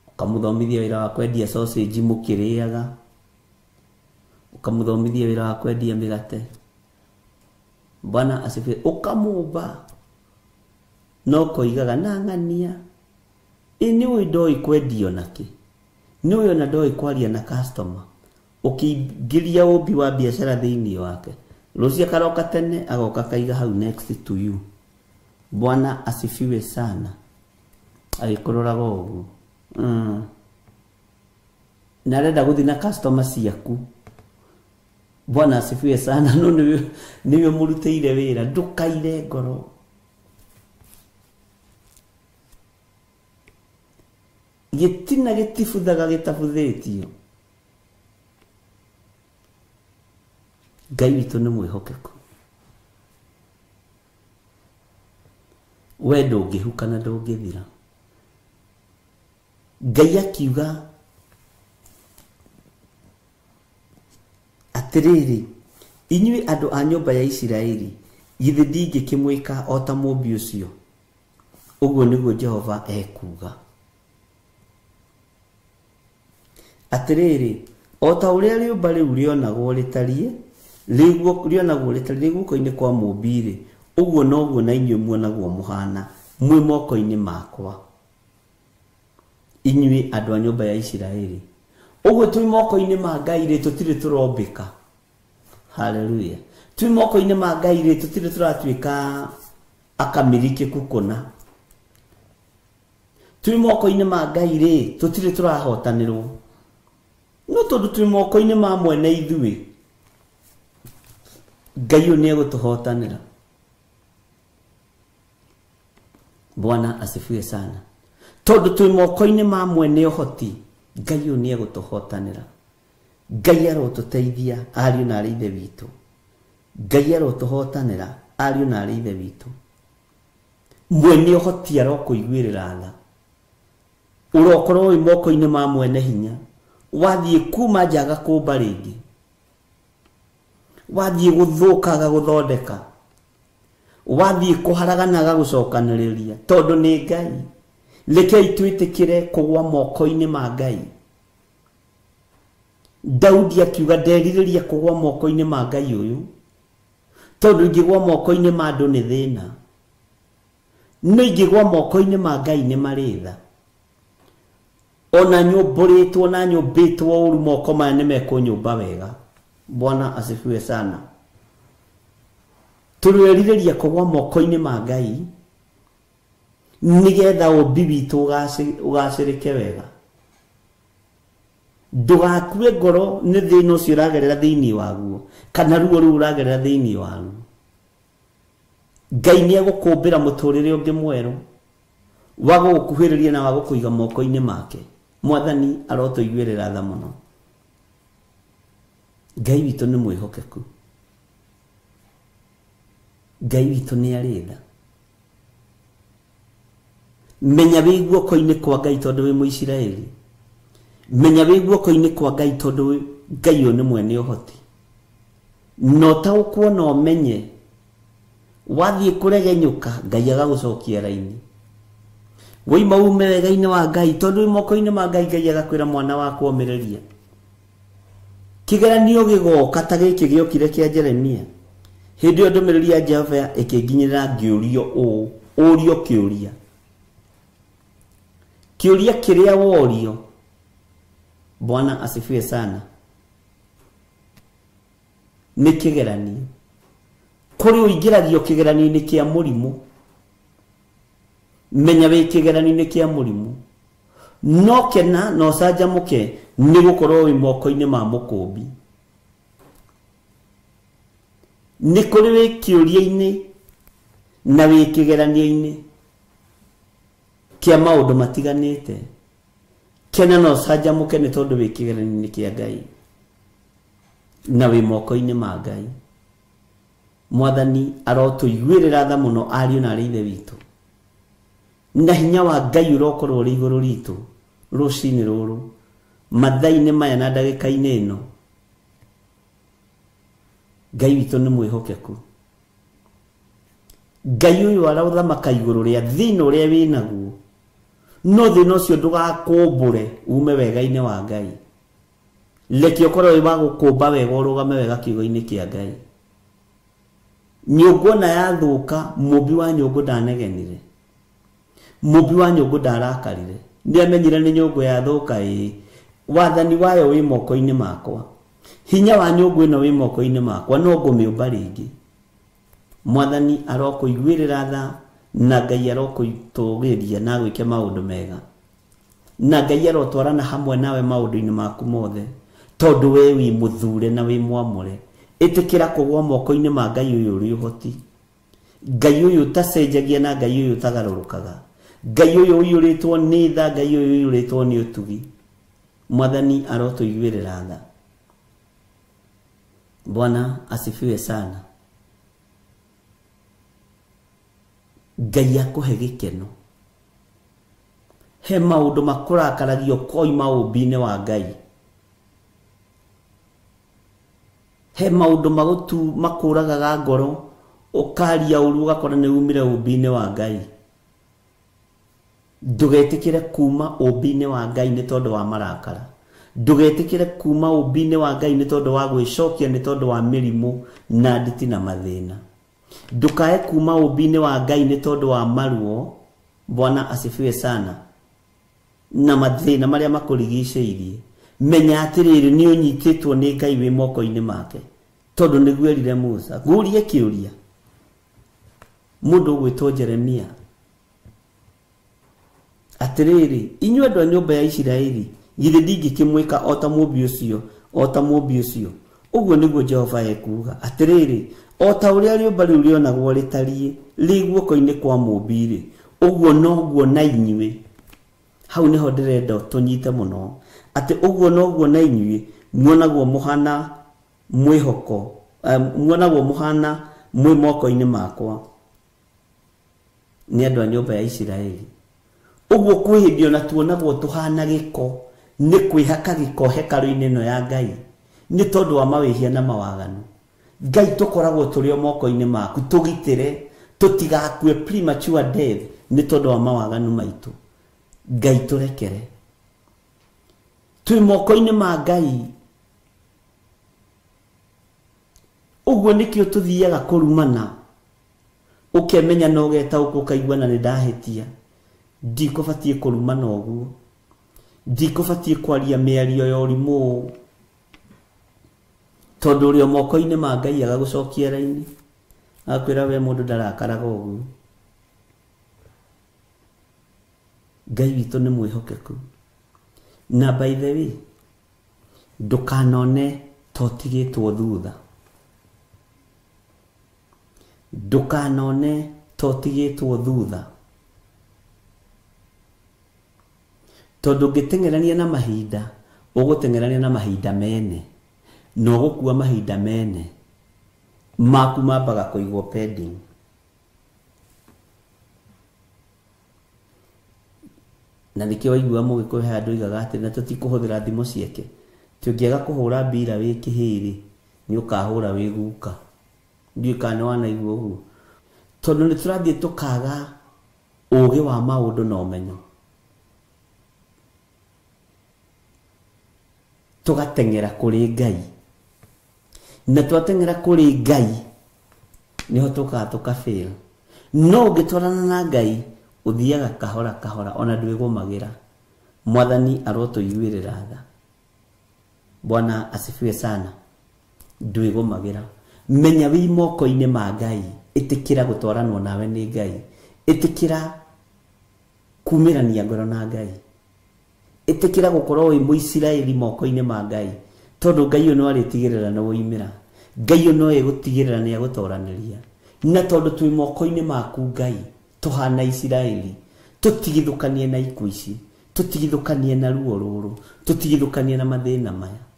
ũkamũthomithia wĩra wa kwendia sausage mũkĩrĩaga, ũkamũthomithia wĩra wa kwendia mĩgate. Bwana asifiwe. Ũkamũmba no koigaga na ng'ania, ĩ nĩ ũĩ ndoĩ kwendio nakĩ, nĩ ũĩ ona ndoĩ kwaria na customer. Ũkĩingĩria ũmbi wa biacara thĩinĩ wake, rũciũ akaroka tene agoka kaiga hau next to you. Bwana asifiwe sana. Agĩkũroraga ũguo. Na arenda gũthiĩ na customer ciaku. Bwana asifiwe sana. No nĩwe mũrutĩire wĩra, ndũkaire ngoro. Gĩtina gĩtibuthaga gĩtabuthĩtio. Ngai witũ nĩ mwĩhokeku. We ndũngĩhuka na ndũngĩthira. Ngai akiuga atĩrĩrĩ, inyuĩ andũ a nyũmba ya Isiraeli, githĩ ndingĩkĩmwĩka o ta mũmbi ũcio? Ũguo nĩguo Jehova ekuuga. Atĩrĩrĩ, o ta ũrĩa rĩũmba rĩu rĩonagwo rĩtariĩ, rĩonagwo rĩtariĩ guoko-inĩ kwa mũmbi-rĩ, ũguo noguo na inyuĩ muonagwo mũhana mwĩ moko-inĩ makwa, inyuĩ andũ a nyũmba ya Isiraeli. Ũguo twĩ moko-inĩ ma Ngai rĩ, tũtirĩ tũrombĩka. Haleluya. Twĩ moko-inĩ ma Ngai rĩ, tũtirĩ tũratuĩka akamĩrikĩku kũna. Twĩ moko-inĩ ma Ngai rĩ, tũtirĩ tũrahotanĩrwo. No tondũ twĩ moko-inĩ ma mwene ithuĩ, Ngai ũyũ nĩegũtũhotanĩra. Bwana asifiwe sana. Tondũ twĩ moko-inĩ ma mwene ũhoti, Ngai ũyũ nĩegũtũhotanĩra. Ngai arotũteithia ariũ na arĩ ithe witũ. Ngai arotũhotanĩra ariũ na arĩ ithe witũ. Mwene ũhoti arokũiguĩrĩra tha. Ũrokorwo wĩ moko-inĩ ma mwene hinya. Wathiĩ kuma nja agakũmba rĩngĩ. Wathiĩ gũthũka agagũthondeka. Wathiĩ kũharagana agagũcokanĩrĩria. Tondũ nĩ Ngai. Rekei twĩtĩkĩre kũgwa moko-inĩ ma Ngai. Daudi akiuga nderirĩria kũgwa moko-inĩ ma Ngai ũyũ, tondũ ingĩgwa moko-inĩ ma andũ nĩ thĩna, no ingĩgwa moko-inĩ ma Ngai nĩ marĩ tha. Ona nyũmbũrĩtwo na nyũmbĩtwo ũru, moko maya nĩ mekũnyũmba wega. Bwana asifiwe sana. Tũrerirĩria kũgwa moko-inĩ ma Ngai nĩgetha ũmbi witũ ũgacĩrĩke wega. Ndũgakue ngoro nĩ thĩna ũcio ũragerera thĩinĩ waguo, kana ruo rũu ũragerera thĩinĩ waruo. Ngai nĩegũkũmbĩra mũtũrĩre ũngĩ mwerũ wa gũgũkuhĩrĩria na wa gũkũiga moko-inĩ make. Mwathani arotũiguĩrĩra tha mũno. Ngai witũ nĩ mwĩhokeku. Ngai witũ nĩ arĩ tha. Menya wĩ guoko-inĩ kwa Ngai tondũ wĩ Mũisiraeli. Menya wĩ guoko-inĩ kwa Ngai tondũ Ngai ũyũ nĩ mwene ũhoti. Na ũtaũkwo na ũmenye, wathiĩ kũregenyũka, Ngai agagũcokia raini. Woima ume wega-inĩ wa Ngai tondũ wĩ moko-inĩ ma Ngai, Ngai agakwĩra mwana wakwa ũmĩrĩria. Kĩgeranio gĩgoka ta gĩkĩ gĩokire kĩa Jeremia. Hĩndĩ ĩyo ndũmĩrĩri ya Jehova ĩkĩnginyĩrĩra ngĩũrio ũũ, ũrio kĩũria. Kĩũria kĩrĩa worio. Bwana asifiwe sana. Nĩ kĩgeranio. Kũrĩ ũingĩragio kĩgeranio-inĩ kĩa mũrimũ. Menya wĩ kĩgeranio-inĩ kĩa mũrimũ. No kena na ũcanjamũke nĩ gũkorwo wĩ moko-inĩ ma mũkũmbi. Nĩ kũrĩ wĩ kĩũria-inĩ na wĩ kĩgeranio-inĩ kĩa maũndũ matiganĩte. Kena na ũcanjamũke nĩ tondũ wĩ kĩgeranio-inĩ kĩa Ngai na wĩ moko-inĩ ma Ngai. Mwathani arotũiguĩrĩra tha mũno ariũ na arĩ ithe witũ. Na hinya wa Ngai ũrokorwo ũrĩ igũrũ ritũ rũcinĩ rũrũ, mathaa-inĩ maya na ndagĩka-inĩ ĩno. Ngai witũ nĩ mwĩhokeku. Ngai ũyũ araũthamaka igũrũ rĩa thĩna ũrĩa wĩnaguo, no thĩna ũcio ndũgakũmbũre ume wega-inĩ wa Ngai. Reke ũkorwo wĩ wa gũkũmba wega, ũrũgame wega kiugo-inĩ kĩa Ngai. Nyũngũ ona yathũka, mũmbi wa nyũngũ ndanegenire. Mũmbi wa nyũngũ ndarakarire. Nĩamenyire nĩ nyũngũ yathũka ĩĩ. Wathani wayo wĩ moko-inĩ makwa. Hinya wa nyũngũ ĩno wĩ moko-inĩ makwa, no ngũmĩũmba rĩngĩ. Mwathani arokũiguĩrĩra tha na Ngai arokũtũgĩria na agwĩke maũndũ mega. Na Ngai arotwarana hamwe nawe maũndũ-inĩ maku mothe, tondũ we wĩ mũthure na wĩ mwamũre. Ĩtĩkĩra kũgwa moko-inĩ ma Ngai ũyũ ũrĩ ũhoti. Ngai ũyũ ũtacenjagia na Ngai ũyũ ũtagarũrũkaga. Ngai ũyũ ũiyũrĩtwo nĩ tha, Ngai ũyũ ũiyũrĩtwo nĩ ũtugi. Mwathani arotũiguĩrĩra tha. Bwana asifiwe sana. Ngai akũhe gĩkeno. He maũndũ makũrakaragio koima ũmbi-inĩ wa Ngai. He maũndũ makũragaga ngoro, ũkaria ũru ũgakora nĩ umire ũmbi-inĩ wa Ngai. Ndũgetĩkĩre kuma ũmbi-inĩ wa Ngai nĩ tondũ wa marakara. Ndũgetĩkĩre kuma ũmbi-inĩ wa Ngai nĩ tondũ wa gwĩcokia, nĩ tondũ wa mĩrimũ na nditi na mathĩna. Ndũkae kuma ũmbi-inĩ wa Ngai nĩ tondũ wa maruo. Bwana asifiwe sana. Na mathĩna marĩa makũrigicĩirie. Menya atĩrĩrĩ, nĩ ũnyitĩtwo nĩ Ngai wĩ moko-inĩ make. Tondũ nĩguo erire Musa, ngũrie kĩũria. Mũndũ ũgwĩtwo Jeremia Atĩrĩrĩ, inyuĩ andũ a nyũmba ya Isiraeli, githĩ ndingĩkĩmwĩka o ta mũmbi ũcio, o ta mũmbi ũcio? Ũguo nĩguo Jehova ekuuga. Atĩrĩrĩ, o ta ũrĩa rĩũmba rĩu rĩonagwo rĩtariĩ rĩ guoko-inĩ kwa mũmbi-rĩ, ũguo noguo na inyuĩ. Hau nĩho ndĩrenda tũnyite mũno, atĩ ũguo noguo na inyuĩ muonagwo mũhana mwĩhoko, muonagwo mũhana mwĩ moko-inĩ makwa nĩ andũ a nyũmba ya Isiraeli. Ũguo kwĩ hĩndĩ ona tuonagwo tũhana gĩko nĩ kwĩhaka gĩko hekarũ-inĩ ĩno ya Ngai nĩ tondũ wa mawĩhia na mawaganu. Ngai tũkoragwo tũrĩ o moko-inĩ maku, tũgitĩre tũtigakue premature death nĩ tondũ wa mawaganu maitũ. Ngai tũrekere, twĩ moko-inĩ ma Ngai. Ũguo nĩkĩo tũthiaga kũrumana, ũkemenya na ũgetaũkwo ũkaigua na nĩ ndahĩtia, ndikũbatiĩ kũrumana ũguo, ndikũbatiĩ kwaria mĩario ya ũrimũ ũũ, tondũ ũrĩ o moko-inĩ ma Ngai agagũcokia raini, agakwĩra we mũndũ ndarakaraga ũguo. Ngai witũ nĩ mwĩhokeku. Na by the way, ndũkanone ta ũtigĩtwo thutha, ndũkanone ta ũtigĩtwo thutha, tondũ ũngĩteng'erania na mahinda, ũgũteng'erania na mahinda mene, na ũgũkua mahinda mene maku mambaga kũigwo pending. Na nĩkĩo waigua mũgĩkũyũ he andũ oigaga atĩ na tũtikũhũthĩra thimũ ciake, ti ũngĩaga kũhũra mbira wĩ kĩhĩrĩ nĩ ũkahũra wĩ guka. Ndiũĩ kana nĩ wanaigua ũguo, tondũ nĩ tũrathiĩ tũkaga ũgĩ wa maũndũ na ũmenyo, tũgateng'era kũrĩ Ngai, na twateng'era kũrĩ Ngai nĩho tũkaga tũkafail. No ũngĩtwarana na Ngai ũthiaga kahora kahora, ona ndwĩgũmagĩra. Mwathani arotũiguĩrĩra tha. Bwana asifiwe sana. Ndwĩgũmagĩra. Menya wĩ moko-inĩ ma Ngai, ĩtĩkĩra gũtwaranwo nawe nĩ Ngai, ĩtĩkĩra kumĩrania ngoro na Ngai, ĩtĩkĩra gũkorwo wĩ Mũisiraeli moko-inĩ ma Ngai, tondũ Ngai ũyũ no arĩtigĩrĩra nĩ woimĩra, Ngai ũyũ no egũtigĩrĩra nĩ agũtoranĩria. Na tondũ twĩ moko-inĩ maku Ngai, tũhana Isiraeli, tũtigithũkanie na ikuũ ici, tũtigithũkanie na ruo rũrũ, tũtigithũkanie na mathĩna maya.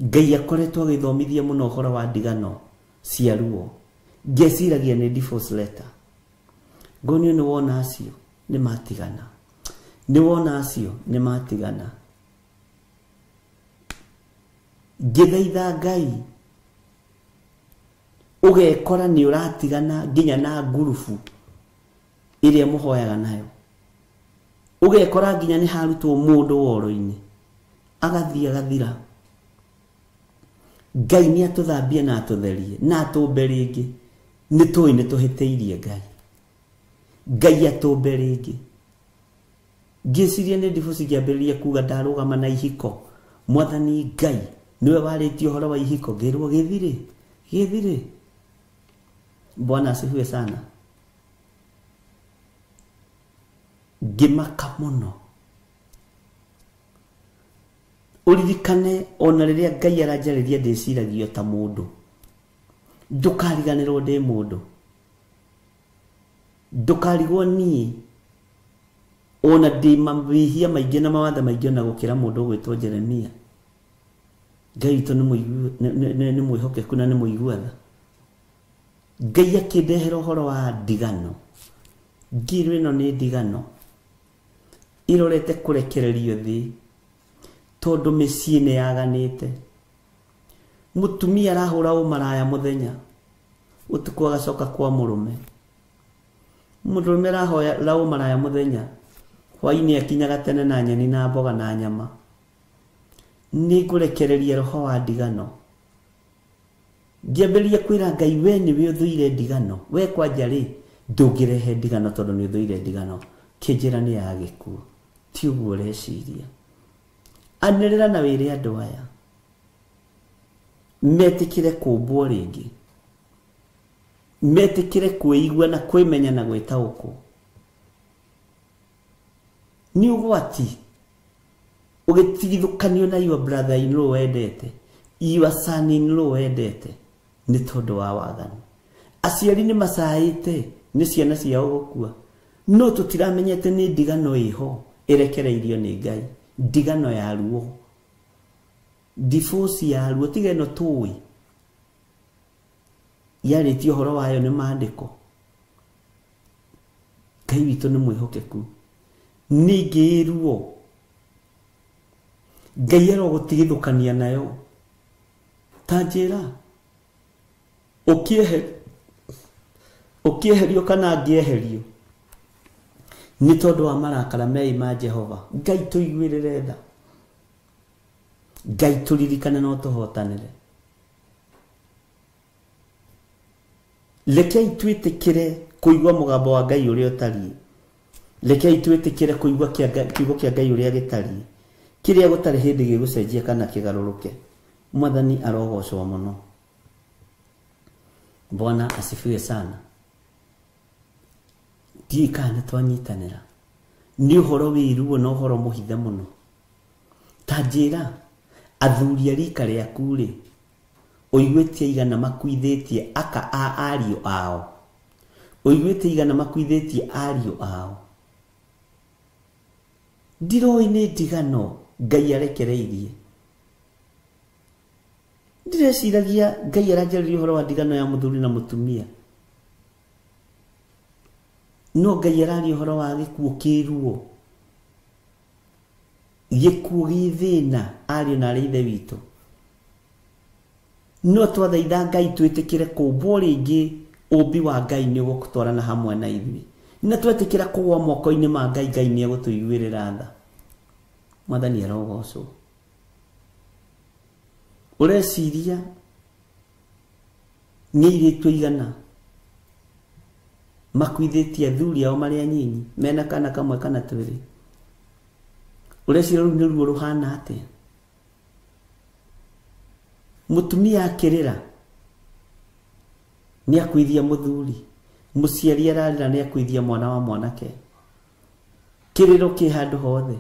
Ngai akoretwo agĩthomithia mũno ũhoro wa ndigano cia ruo. Ngeciragia nĩ divorce letter, ngonio nĩ wona acio nĩ matigana, nĩ wona acio nĩ matigana. Ngĩthaitha Ngai ũgekora nĩ ũratigana nginya na ngurubu ĩrĩa mũhoyaga nayo, ũgekora nginya nĩ harutwo mũndũ woro-inĩ agathiĩ agathira. Ngai nĩ atũthambie na atũtherie na atũmbe rĩngĩ. Nĩ tũĩ nĩ tũhĩtĩirie Ngai, Ngai atũmbe rĩngĩ. Ngĩciria nĩ divorce, ngĩambĩrĩria kuga ndarũgama na ihiko. Mwathani Ngai nĩwe warĩtie ũhoro wa ihiko, ngĩrwo gĩthirĩ gĩthirĩ. Bwana asifiwe sana. Ngĩmaka mũno. Ũririkane ona rĩrĩa Ngai aranjarĩria ndĩciragio ta mũndũ, ndũkariganĩrwo ndĩ mũndũ, ndũkarigwo niĩ ona ndĩ mawĩhia maingĩ na mawathe maingĩ ona gũkĩra mũndũ ũgwĩtwo Jeremia. Ngai witũ nĩ mwĩhokeku na nĩ mũigua tha. Ngai akĩndehera ũhoro wa ndigano, ngirwo ĩno nĩ ndigano irorete kũrekererio thĩ, tondũ mĩciĩ nĩ yaganĩte. Mũtumia arahũra ũmaraya mũthenya, ũtukũ agacoka kwa mũrũme. Mũndũrũme arahũra ũmaraya mũthenya, hwaĩ-inĩ akinyaga tene na nyeni na mboga na nyama. Nĩ ngũrekereria roho wa ndigano. Ngĩambĩrĩria kwĩra Ngai, we nĩwe ũthũire ndigano, we kwanja rĩ ndũngĩrehe ndigano tondũ nĩ ũthũire ndigano. Kĩnjĩra nĩ ya gĩkuũ, ti ũguo ũreciria. Anĩrĩra na wĩre andũ aya metĩkĩre kũmbwo rĩngĩ, metĩkĩre kwĩigua na kwĩmenya na gwĩtaũkwo. Nĩ ũgwati ũgĩtigithũkanio na your brother in law wendete, your son in law wendete, nĩ tondũ wa waganu. Aciari nĩ macaĩte nĩ ciana ciao gũkua, no tũtiramenyete nĩ ndigano ĩho ĩrekereirio nĩ Ngai, ndigano ya ruo, divorce ya ruo, tiga ĩno tũĩ yarĩtie ũhoro wayo nĩ maandĩko. Ngai witũ nĩ mwĩhokeku, ningĩ ruo Ngai arogũtigithũkania nayo. Ta njĩra ũkĩeherio kana ngĩeherio nĩ tondũ wa marakara mei ma Jehova. Ngai tũiguĩrĩre tha, Ngai tũririkane no tũhotanĩre. Rekei twĩtĩkĩre kũigua mũgambo wa Ngai ũrĩa ũtariĩ, rekei twĩtĩkĩre kũigua kiugo kĩa Ngai ũrĩa gĩtariĩ, kĩrĩa gũtarĩ hĩndĩ gĩgũcenjia kana kĩgarũrũke. Mwathani arogocwo mũno. Bwana asifiwe sana. Ndiũĩ kana nĩ twanyitanĩra. Nĩ ũhoro wĩ ruo na ũhoro mũhithe mũno. Ta njĩra athuri a rika rĩaku rĩ, ũiguĩte igana makuithĩtie aka a ariũ ao, ũiguĩte igana makuithĩtie ariũ ao. Ndiroĩ nĩ ndigano Ngai arekereirie. Ndireciragia Ngai aranjarĩria ũhoro wa ndigano ya mũthuri na mũtumia, no Ngai araria ũhoro wa gĩkuũ kĩruo, gĩkuũ gĩ thĩna, ariũ na arĩ ithe witũ. No twathaitha Ngai twĩtĩkĩre kũmbwo rĩngĩ, ũmbi wa Ngai nĩ ũgũtwarana hamwe na ithuĩ, na twetĩkĩra kũgwa moko-inĩ ma Ngai, Ngai nĩ egũtũiguĩrĩra tha. Mwathani arogocwo. Ũreciria nĩ airĩtu aigana makuithĩtie athuri ao marĩ anyinyi mena kana kamwe kana twĩrĩ? Ũreciria rũu nĩ ruo rũhana atĩa? Mũtumia akĩrĩra nĩ akuithia mũthuri, mũciari ararĩra nĩ akuithia mwana wa mwanake. Kĩrĩro kĩ handũ hothe.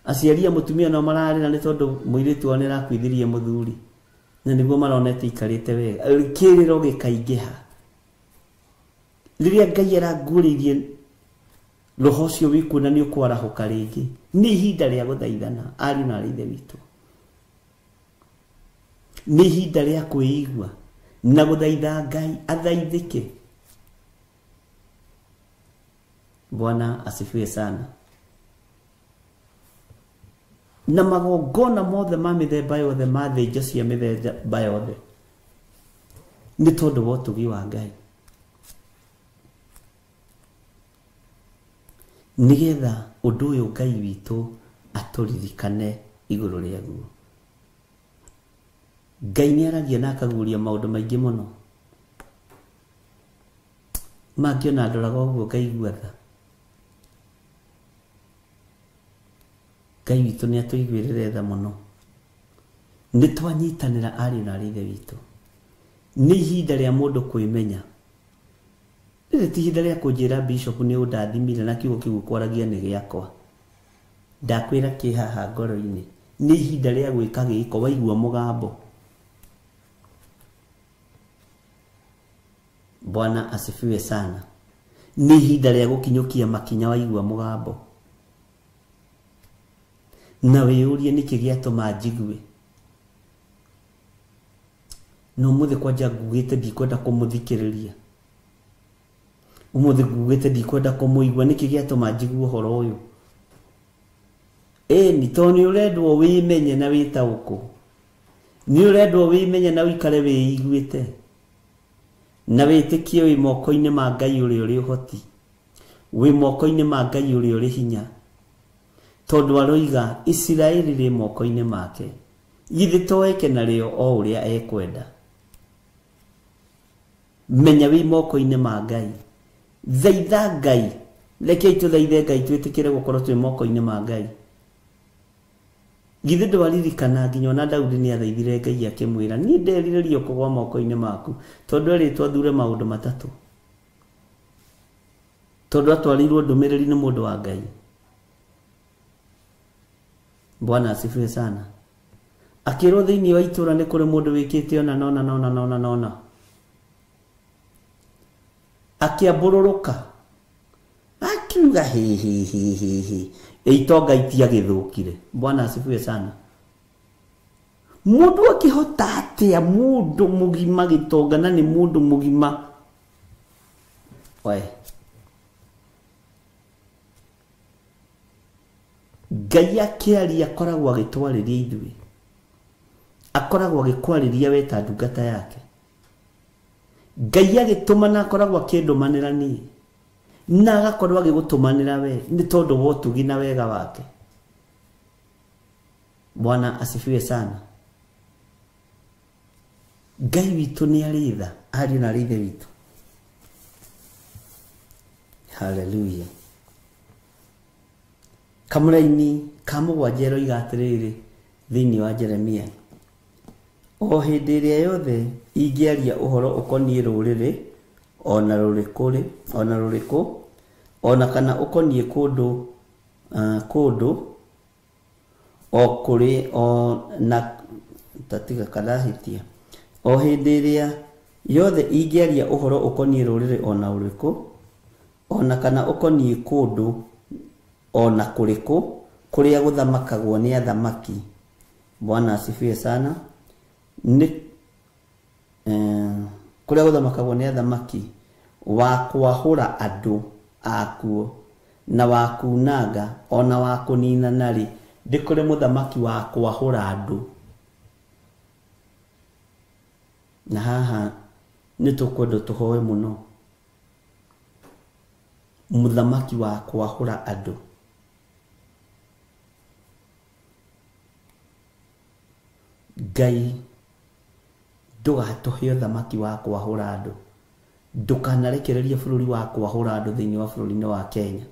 Aciari a mũtumia no mararĩra nĩ tondũ mũirĩtu wao nĩ arakuithirie mũthuri, na nĩguo maronete ikarĩte wega. Kĩrĩro gĩkaingĩha. Rĩrĩa Ngai aranguũrĩirie roho ũcio wĩkuo na nĩ ũkwarahũka rĩngĩ, nĩ ihinda rĩa gũthaithana ariũ na arĩ ithe witũ, nĩ ihinda rĩa kwĩigua na gũthaitha Ngai athaithĩke. Bwana asifiwe sana. Na magongona mothe ma mĩthemba yothe, ma thĩnjo cia mĩthemba yothe, nĩ tondũ wa ũtugi wa Ngai, nĩgetha ũndũ ũyũ Ngai witũ atũririkane igũrũ rĩaguo. Ngai nĩ aragia na akaguũria maũndũ maingĩ mũno mangĩona ndoraga ũguo ngaigua tha. Ngai witũ nĩ atũiguĩrĩre tha mũno. Nĩ twanyitanĩra ariũ na arĩ ithe witũ. Nĩ ihinda rĩa mũndũ kwĩmenya. Rĩrĩ ti ihinda rĩa kũnjĩra bishop nĩ ũndathimire na kiugo kĩu ũkwaragia nĩ gĩakwa. Ndakwĩra kĩ haha ngoro-inĩ. Nĩ ihinda rĩa gwĩka gĩko waigua mũgambo. Bwana asifiwe sana. Nĩ ihinda rĩa gũkinyũkia makinya waigua mũgambo, na wĩyũrie nĩkĩ gĩatũma njigue. No ũmũthĩ kwanja ngugĩte ndikwenda kũmũthikĩrĩria, ũmũthĩ ngugĩte ndikwenda kũmũigua, nĩkĩ gĩatũma njigue ũhoro ũyũ? Ĩni, tondũ nĩ ũrendwo wĩmenye na wĩtaũkwo, nĩ ũrendwo wĩmenye na ũikare wĩiguĩte, na wĩtĩkie wĩ moko-inĩ ma Ngai ũrĩa ũrĩ ũhoti, wĩ moko-inĩ ma Ngai ũrĩa ũrĩ hinya, tondũ aroiga Isiraeli rĩ moko-inĩ make, githĩ to eke narĩo o ũrĩa ekwenda. Menya wĩ moko-inĩ ma Ngai, thaitha Ngai, rekei tũthaithe Ngai twĩtĩkĩre gũkorwo twĩ moko-inĩ ma Ngai. Githĩ ndwaririkana nginya ona Daudi nĩ athaithire Ngai akĩmwĩra, niĩ nderirĩria kũgwa moko-inĩ maku, tondũ erĩtwo athure maũndũ matatũ, tondũ atwarĩirwo ndũmĩrĩri nĩ mũndũ wa Ngai. Bwana asifiwe sana. Akĩrwo thĩinĩ wa itũra nĩ kũrĩ mũndũ wĩkĩte ona nona nona nona nona. Akĩambũrũrũka akiuga hi hi hi hi hi, itonga itiagĩthũkire. Bwana asifiwe sana. Mũndũ akĩhota atĩa mũndũ mũgima gĩtonga na nĩ mũndũ mũgima? Oe, Ngai akĩaria akoragwo agĩtwarĩria ithuĩ, akoragwo agĩkwarĩria we ta ndungata yake. Ngai agĩtũmana akoragwo akĩndũmanĩra niĩ, na agakorwo agĩgũtũmanĩra we nĩ tondũ wa ũtugi na wega wake. Bwana asifiwe sana. Ngai witũ nĩ arĩ tha, ariũ na arĩ ithe witũ. Haleluya. Kamũraini ka mũgwanja ĩroiga atĩrĩrĩ thĩinĩ wa Jeremia, o hĩndĩ ĩrĩa yothe ingĩaria ũhoro ũkoniĩ rũrĩrĩ ona rũrĩkũ, ona rũrĩkũ, ona kana ũkoniĩ kũndũ kũndũ o kũrĩ o na tatiga karahĩtia, o hĩndĩ ĩrĩa yothe ingĩaria ũhoro ũkoniĩ rũrĩrĩ ona rũrĩkũ, ona kana ũkoniĩ kũndũ ona kũrĩkũ kũrĩa gũthamakagwo nĩ athamaki. Bwana asifiwe sana. Nĩ kũrĩa gũthamakagwo nĩ athamaki, wa kwahũra andũ akuo na wa kunanga ona wa kũninana-rĩ, ndĩ kũrĩ mũthamaki wa kwahũra andũ. Na haha nĩ tũkwenda tũhoe mũno mũthamaki wa kwahũra andũ. Ngai ndũgatũhe ũthamaki wa kwahũra andũ, ndũkanarekererie bũrũri wa kwahũra andũ thĩinĩ wa bũrũri-inĩ wa Kenya.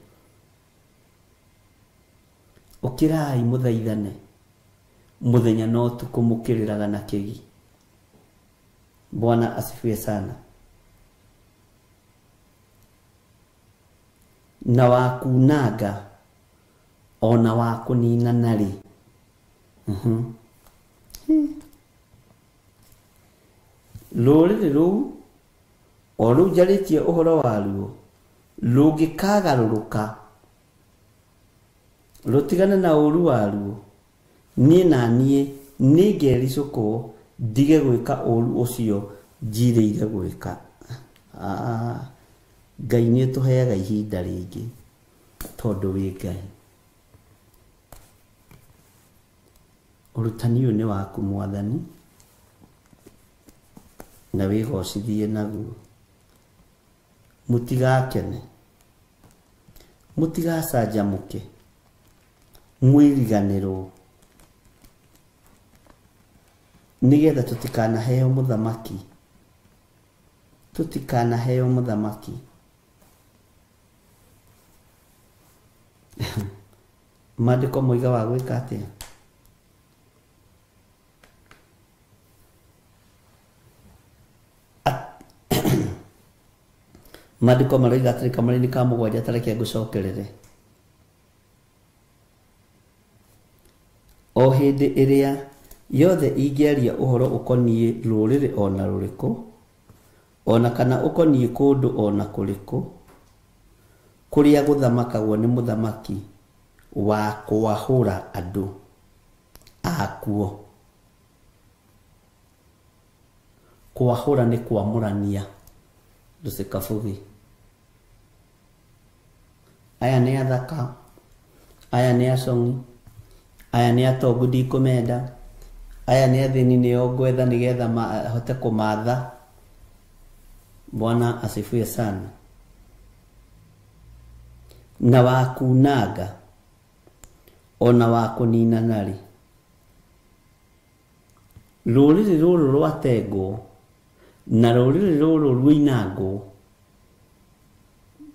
Ũkĩrai mũthaithane mũthenya na ũtukũ mũkĩrĩraga na kĩgi. Bwana asifiwe sana. Na wa kunanga ona wa kũninana-rĩ, rũrĩrĩ rũu o rũu njarĩtie ũhoro waruo rũngĩkagarũrũka rũtigane na ũũru waruo, niĩ na niĩ nĩngericũkwo ndige gwĩka ũũru ũcio njirĩire gwĩka. Ngai nĩ ũtũheaga ihinda rĩngĩ tondũ wĩ Ngai. Ũrutani ũyũ nĩ waku Mwathani, na wĩgocithie naguo. Mũtigakene, mũtigacanjamũke, mwĩriganĩrwo, nĩgetha tũtikanaheo mũthamaki, tũtikanaheo mũthamaki. Maandĩko moiga wa gwĩka atĩa? Maandĩko maroiga atĩrĩ kamũraini ka mũgwanja, ta reke ngũcokerere. O hĩndĩ ĩrĩa yothe ingĩaria ũhoro ũkoniĩ rũrĩrĩ ona rũrĩkũ, ona kana ũkoniĩ kũndũ ona kũrĩkũ kũrĩa gũthamakagwo nĩ mũthamaki wa kwahũra andũ akuo. Kwahũra nĩ kwamũrania. Ndũcikabugi. Aya nĩ athaka, aya nĩ acong'i, aya nĩ atongu ndikũmenda, aya nĩ athĩni nĩo ngwetha nĩgetha mahote kũmatha. Bwana asifiwe sana. Na wa kunanga ona wa kũninana-rĩ, rũrĩrĩ rũrũ rwatengwo na rũrĩrĩ rũrũ ruinangwo,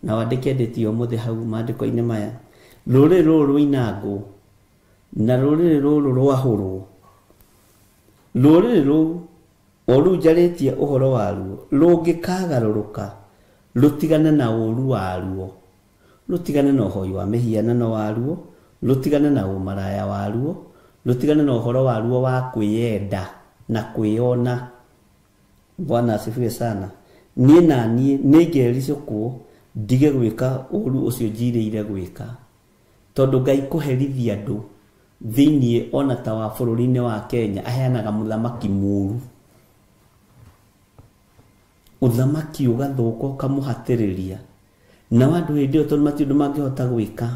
na wandĩke ndĩti ũmũthĩ hau maandĩko-inĩ maya, rũrĩrĩ rũrũ ruinangwo na rũrĩrĩ rũrũ rwahũrwo, rũrĩrĩ rũu o rũu njarĩtie ũhoro waruo rũngĩkagarũrũka rũtigane na ũũru waruo, rũtigane na ũhoi wa mĩhianano waruo, Rũtigane na ũmaraya waruo, rũtigane na ũhoro waruo wa kwĩyenda na kwĩyona. Bwana asifiwe sana. Niĩ na niĩ nĩngericũkwo ndige gwĩka ũru ũcio njirĩire gwĩka, tondũ Ngai kũherithia andũ thĩinĩ ona ta wa bũrũri-inĩ wa Kenya aheanaga mũthamaki mũru, ũthamaki ũgathũka ũkamũhatĩrĩria, nao andũ hĩndĩ ĩyo tondũ matirĩ ũndũ mangĩhota gwĩka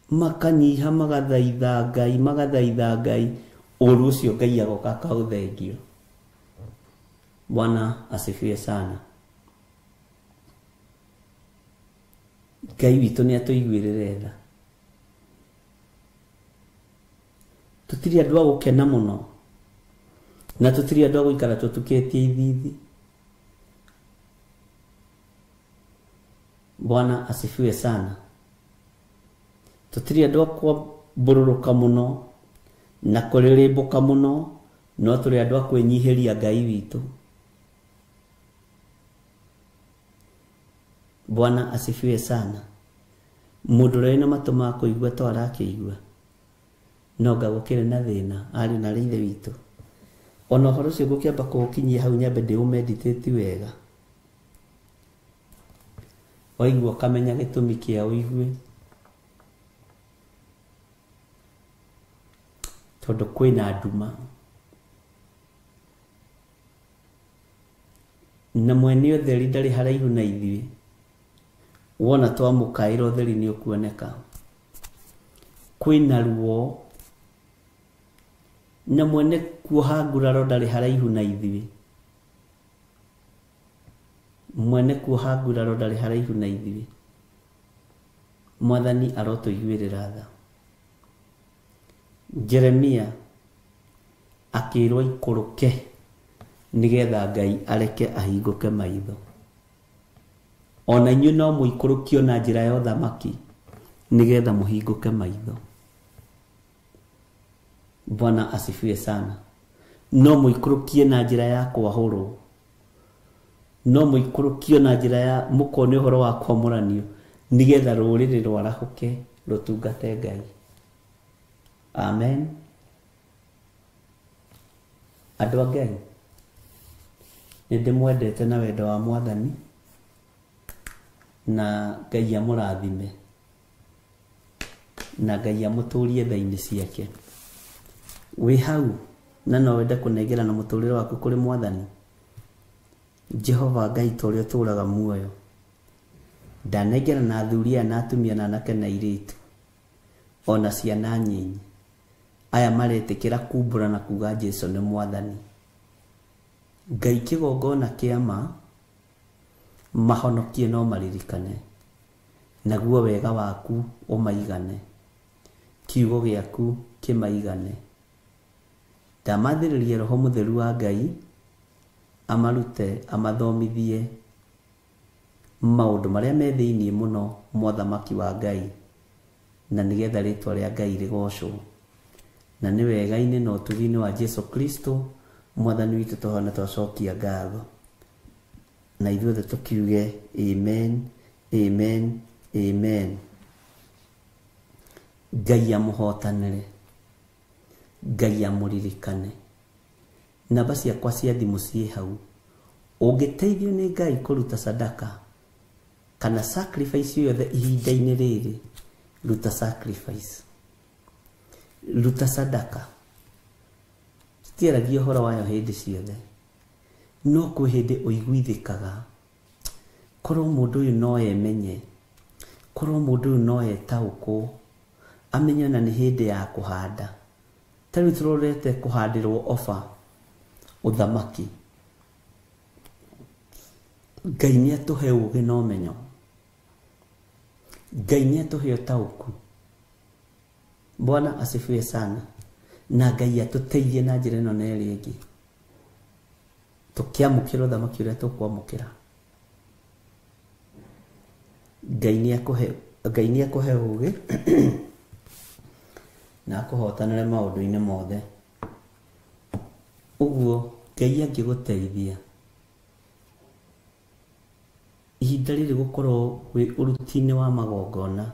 makanyiha magathaitha Ngai, magathaitha Ngai, ũru ũcio Ngai agoka akaũthengio. Bwana asifiwe sana. Ngai witũ nĩ atũiguĩrĩre tha. Tũtirĩ andũ a gũkena mũno, na tũtirĩ andũ a gũikara tũtukĩtie ithithi. Bwana asifiwe sana. Tũtirĩ andũ a kwambũrũrũka mũno na kũrĩrĩmbũka mũno, no tũrĩ andũ a kwĩnyihĩria Ngai witũ. Bwana asifiwe sana. Mũndũ ũrĩa wĩna matũ ma kũigua to arakĩigua, no nga gũkĩrĩ na thĩna arĩ na ithe witũ. Ona ũhoro ũcio ngũkĩamba kũũkinyia hau nyambe ndĩũmeditate wega, waigua ũkamenya gĩtũmi kĩa ũigue, tondũ kwĩna nduma na mwene ũtheri ndarĩ haraihu na ithuĩ. Wona twamũkaĩra ũtheri nĩ ũkuoneka. Kwĩna ruo na mwene kuoha nguraro ndarĩ haraihu na ithuĩ. Mwene kuoha nguraro ndarĩ haraihu na ithuĩ. Mwathani arotũiguĩrĩra tha. Jeremia akĩrwo ikũrũke nĩgetha Ngai areke ahingũke maitho. Ona inyuĩ no mũikũrũkio na njĩra ya ũthamaki nĩgetha mũhingũke maitho. Bwana asifiwe sana. No mũikũrũkie na njĩra ya kwahũrwo, no mũikũrũkio na njĩra ya mũkone ũhoro wa kwamũranio nĩgetha rũrĩrĩ rwarahũke rũtungate Ngai. Amen. Andũ a Ngai, nĩ ndĩmwendete na wendo wa Mwathani, na Ngai amũrathime, na Ngai amũtũrie tha-inĩ ciake. Wĩ hau na no wende kũnengera na mũtũrĩre waku kũrĩ Mwathani Jehova Ngai ta ũrĩa ũtũũraga muoyo, ndanengera na athuri aya na atumia na anake na airĩtu ona ciana nyinyi aya maretĩkĩra kumbũra na kuga Jesu nĩ Mwathani. Ngai kĩgongona kĩa ma mahonokie no maririkane, naguo wega waku ũmaigane, kiugo gĩaku kĩmaigane. Ndamathĩrĩria Roho Mũtheru wa Ngai amarute, amathomithie maũndũ marĩa me thĩinĩ mũno mothamaki wa Ngai, na nĩgetha rĩtwa rĩa Ngai rĩgocwo. Na nĩ wega-inĩ na ũtugi-inĩ wa Jesu Kristo Mwathani witũ tũhona twacokia ngatho, na ithuothe tũkiuge amen, amen, amen. Ngai amũhotanĩre, Ngai amũririkane. Namba ciakwa cia thimũ ciĩ hau. Ũngĩteithio nĩ Ngai kũruta sadaka kana sacrifice yothe ihinda-inĩ rĩrĩ, ruta sacrifice, ruta sadaka. Tutiaragia ũhoro wayo hĩndĩ ciothe, no kwĩ hĩndĩ ũiguithĩkaga korwo mũndũ ũyũ no emenye, korwo mũndũ ũyũ no etaũkwo, amenye ona nĩ hĩndĩ ya kũhanda. Ta rĩu tũrorete kũhandĩrwo oba ũthamaki. Ngai nĩ atũhe ũũgĩ na ũmenyo, Ngai nĩ atũhe ũtaũku. Bwana asifiwe sana. Na Ngai atũteithie na njĩra ĩno na ĩrĩa ĩngĩ, tũkĩamũkĩra ũthamaki ũrĩa tũkwamũkĩra. Ngai nĩ akũhe ũũgĩ na akũhotanĩre maũndũ-inĩ mothe. Ũguo Ngai angĩgũteithia ihinda rĩrĩ gũkorwo wĩ ũruti-inĩ wa magongona,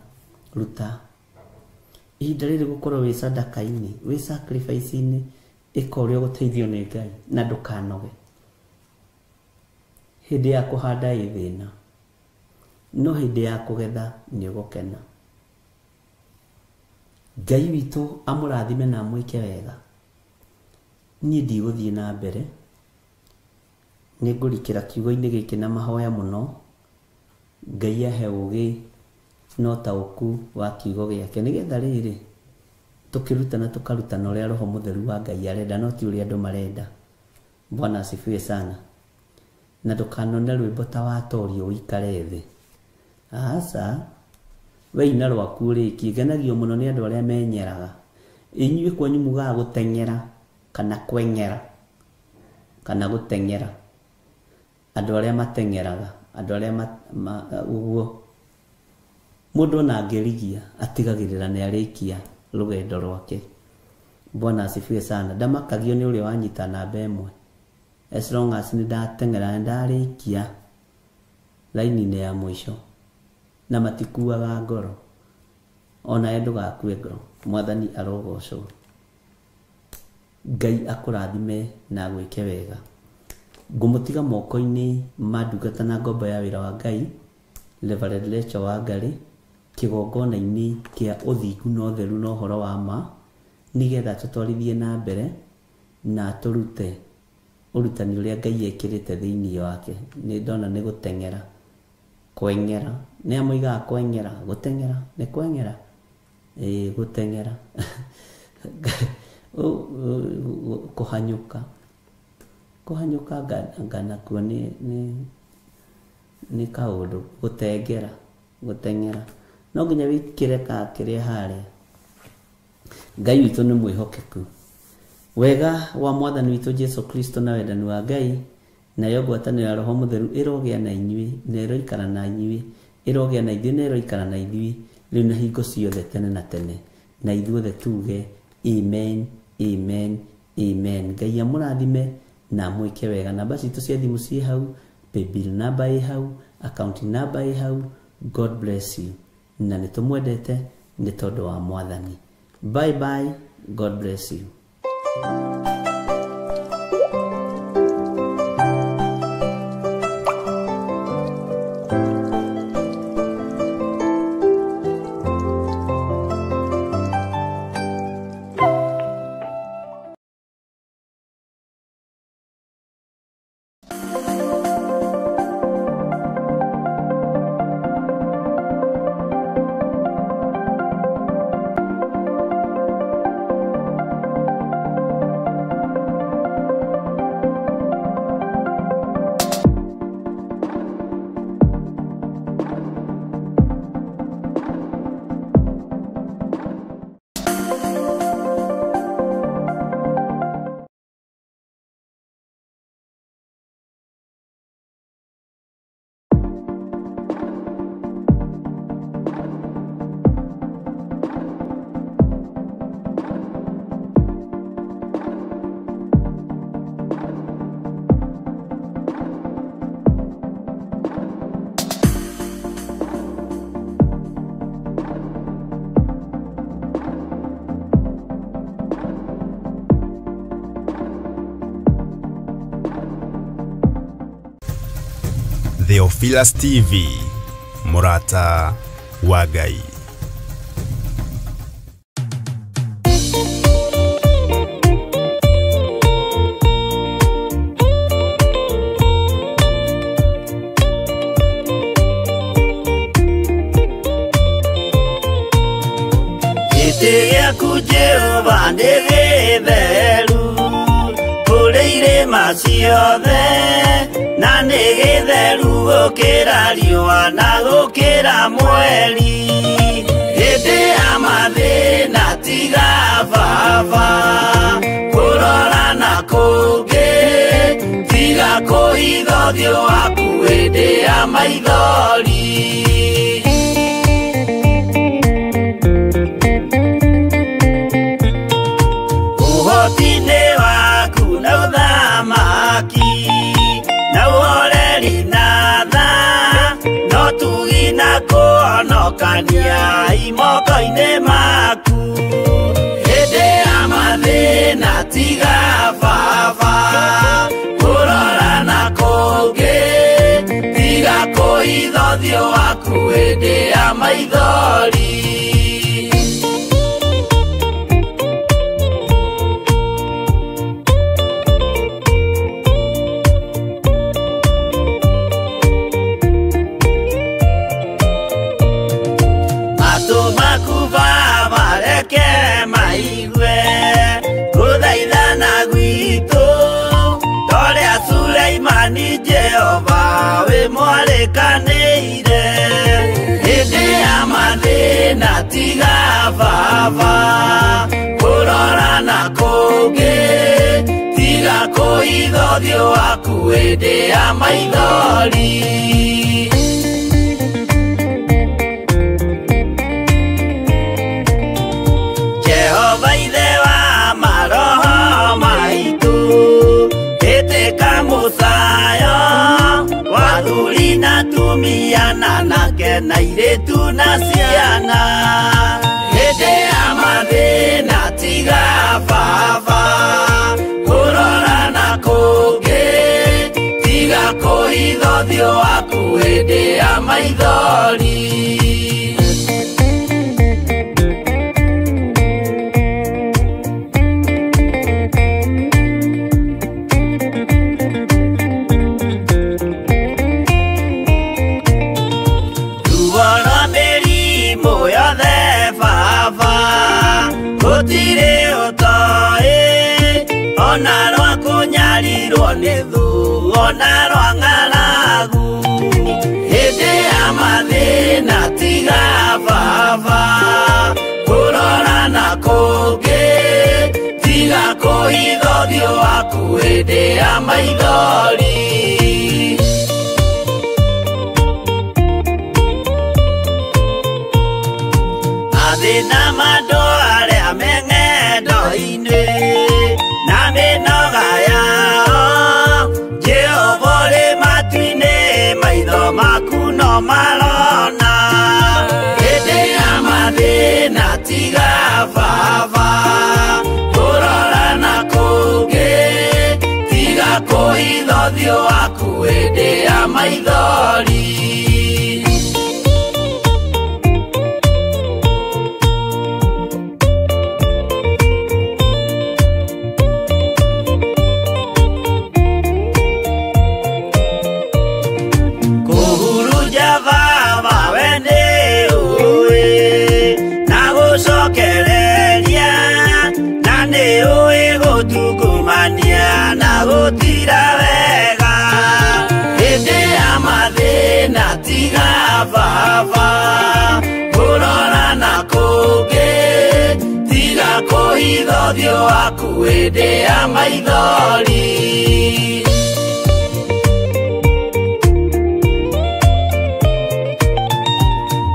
ruta. Ihinda rĩrĩ gũkorwo wĩ sadaka-inĩ, wĩ sacrifice-inĩ, ĩka ũrĩa ũgũteithio nĩ Ngai na ndũkanoge. Hĩndĩ ya kũhanda ĩ thĩna, no hĩndĩ ya kũgetha nĩ ũgũkena. Ngai witũ amũrathime na amwĩke wega. Niĩ ndigũthiĩ na mbere, nĩ ngũrikĩra kiugo-inĩ gĩkĩ na mahoya mũno. Ngai ahe ũgĩ na ũtaũku wa kiugo gĩake, nĩgetha rĩrĩ tũkĩrutana tũkarutana ũrĩa Roho Mũtheru wa Ngai arenda, no ti ũrĩa andũ marenda. Bwana asifiwe sana. Na ndũkanone rwĩmbo ta watorio ũikare thĩ. Aca, we ina rwaku ũrĩkie. Ngenagio mũno nĩ andũ arĩa menyeraga. Inyuĩ kwanyu mugaga gũteng'era kana kweng'era kana gũteng'era. Andũ arĩa mateng'eraga, andũ arĩa ũguo mũndũ ona angĩrigia atigagĩrĩra nĩ arĩkia rũgendo rwake. Bwana asifiwe sana. Ndamakagio nĩ ũrĩa wanyita namba ĩmwe, as long as nĩ ndateng'era nĩ ndarĩkia raini-inĩ ya mũico, na matikuaga ngoro. Onawe ndũgakue ngoro. Mwathani arogocwo. Ngai akũrathime na agwĩke wega. Ngũmũtiga moko-inĩ ma ndungata na ngombo ya wĩra wa Ngai, Reverend Rachel Wangari, kĩgongona-inĩ kĩa ũthingu na ũtheru na ũhoro wa ma, nĩgetha tũtwarithie na mbere na tũrute ũrutani ũrĩa Ngai ekĩrĩte thĩinĩ wake. Nĩ ndona nĩ gũteng'era, kweng'era, nĩ amoigaga kweng'era, gũteng'era, nĩ kweng'era, ĩĩ gũteng'era, kũhanyũka, kũhanyũka nganakuo nĩ kaũndũ, gũteng'era, gũteng'era. No nginya wĩkĩre ka kĩrĩa harĩa. Ngai witũ nĩ mwĩhokeku. Wega wa Mwathani witũ Jesu Kristo na wendani wa Ngai nayo ngwatanĩro ya Roho Mũtheru ĩrogĩa na inyuĩ na ĩroikara na inyuĩ, ĩrogĩa na ithuĩ na ĩroikara na ithuĩ rĩu na hingo ciothe tene na tene. Na ithuothe tuge amen, amen, amen. Ngai amũrathime na amwĩke wega. Namba citũ cia thimũ ciĩ hau, paybill namba ĩ hau, account namba ĩ hau. God bless you. Na nĩ tũmwendete nĩ tondũ wa Mwathani. Bye bye. God bless you. Theophilus TV, Murata wa Ngai. Gĩtĩ gĩaku Jehova nĩ gĩtheru kũrĩ irĩma ciothe, na nĩ gĩtheru gũkĩra riũa na gũkĩra mweri. Hĩndĩ ya mathĩna tiga baba kũrora na kũngĩ, tiga kũhitha ũthiũ waku hĩndĩ ya maithori. Ũhoti-inĩ waku na ũthamaki na ũhoreri na tha, no tugi na kũhonokania imoko-inĩ maku. baba kũrora na kũngĩ tiga kũhitha ũthiũ waku hĩndĩ ya maithori. Suleimani Jehova wĩ mwarĩkanĩire hĩndĩ ya mathĩna tiga baba kũrora na kũngĩ tiga kũhitha ũthiũ waku hĩndĩ ya maithori. Jehova ithe wa maroho maitũ ĩtĩka mũcayo wa athuri na atumia na anake na airĩtu na ciana hĩndĩ ya mathĩna tiga baba kũrora na kũngĩ tiga kũhitha ũthiũ waku hĩndĩ ya maithori. Gũtirĩ ũtoĩ ona rwa kũnyarirwo nĩ thũ ona rwa ng'aragu hĩndĩ ya mathĩna tiga baba kũrora na kũngĩ tiga kũhitha ũthiũ waku hĩndĩ ya maithori. Mathĩna ma andũ arĩa me ng'endo-inĩ na mĩnoga yao Jehova ũrĩ matu-inĩ maitho maku no marona hĩndĩ ya mathĩna tiga baba kũrora na kũngĩ tiga kũhitha ũthiũ waku hĩndĩ ya maithori. Gũtungumania na gũtira wega hĩndĩ ya mathĩna tiga baba kũrora na kũngĩ tiga kũhitha ũthiũ waku hĩndĩ ya maithori.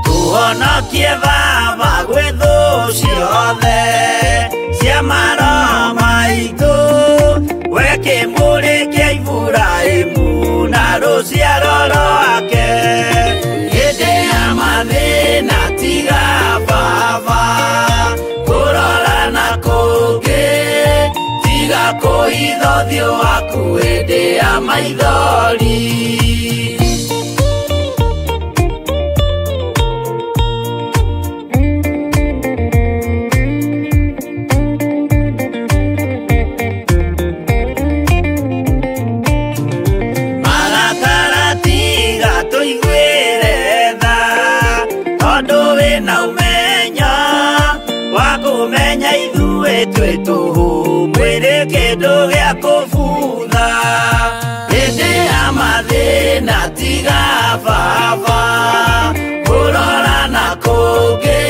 Tũhonokie baba gwĩ thũ ciothe cia maroho maitũ we kĩmũrĩ kĩa Iburahĩmu na rũciaro rwake hĩndĩ ya mathĩna tiga baba kũrora na kũngĩ tiga kũhitha ũthiũ waku hĩndĩ ya maithori. Kumenya ithuĩ twĩ tũhũ mwĩrĩ kĩndũ gĩa kũbutha hĩndĩ ya mathĩna tiga baba kũrora na kũngĩ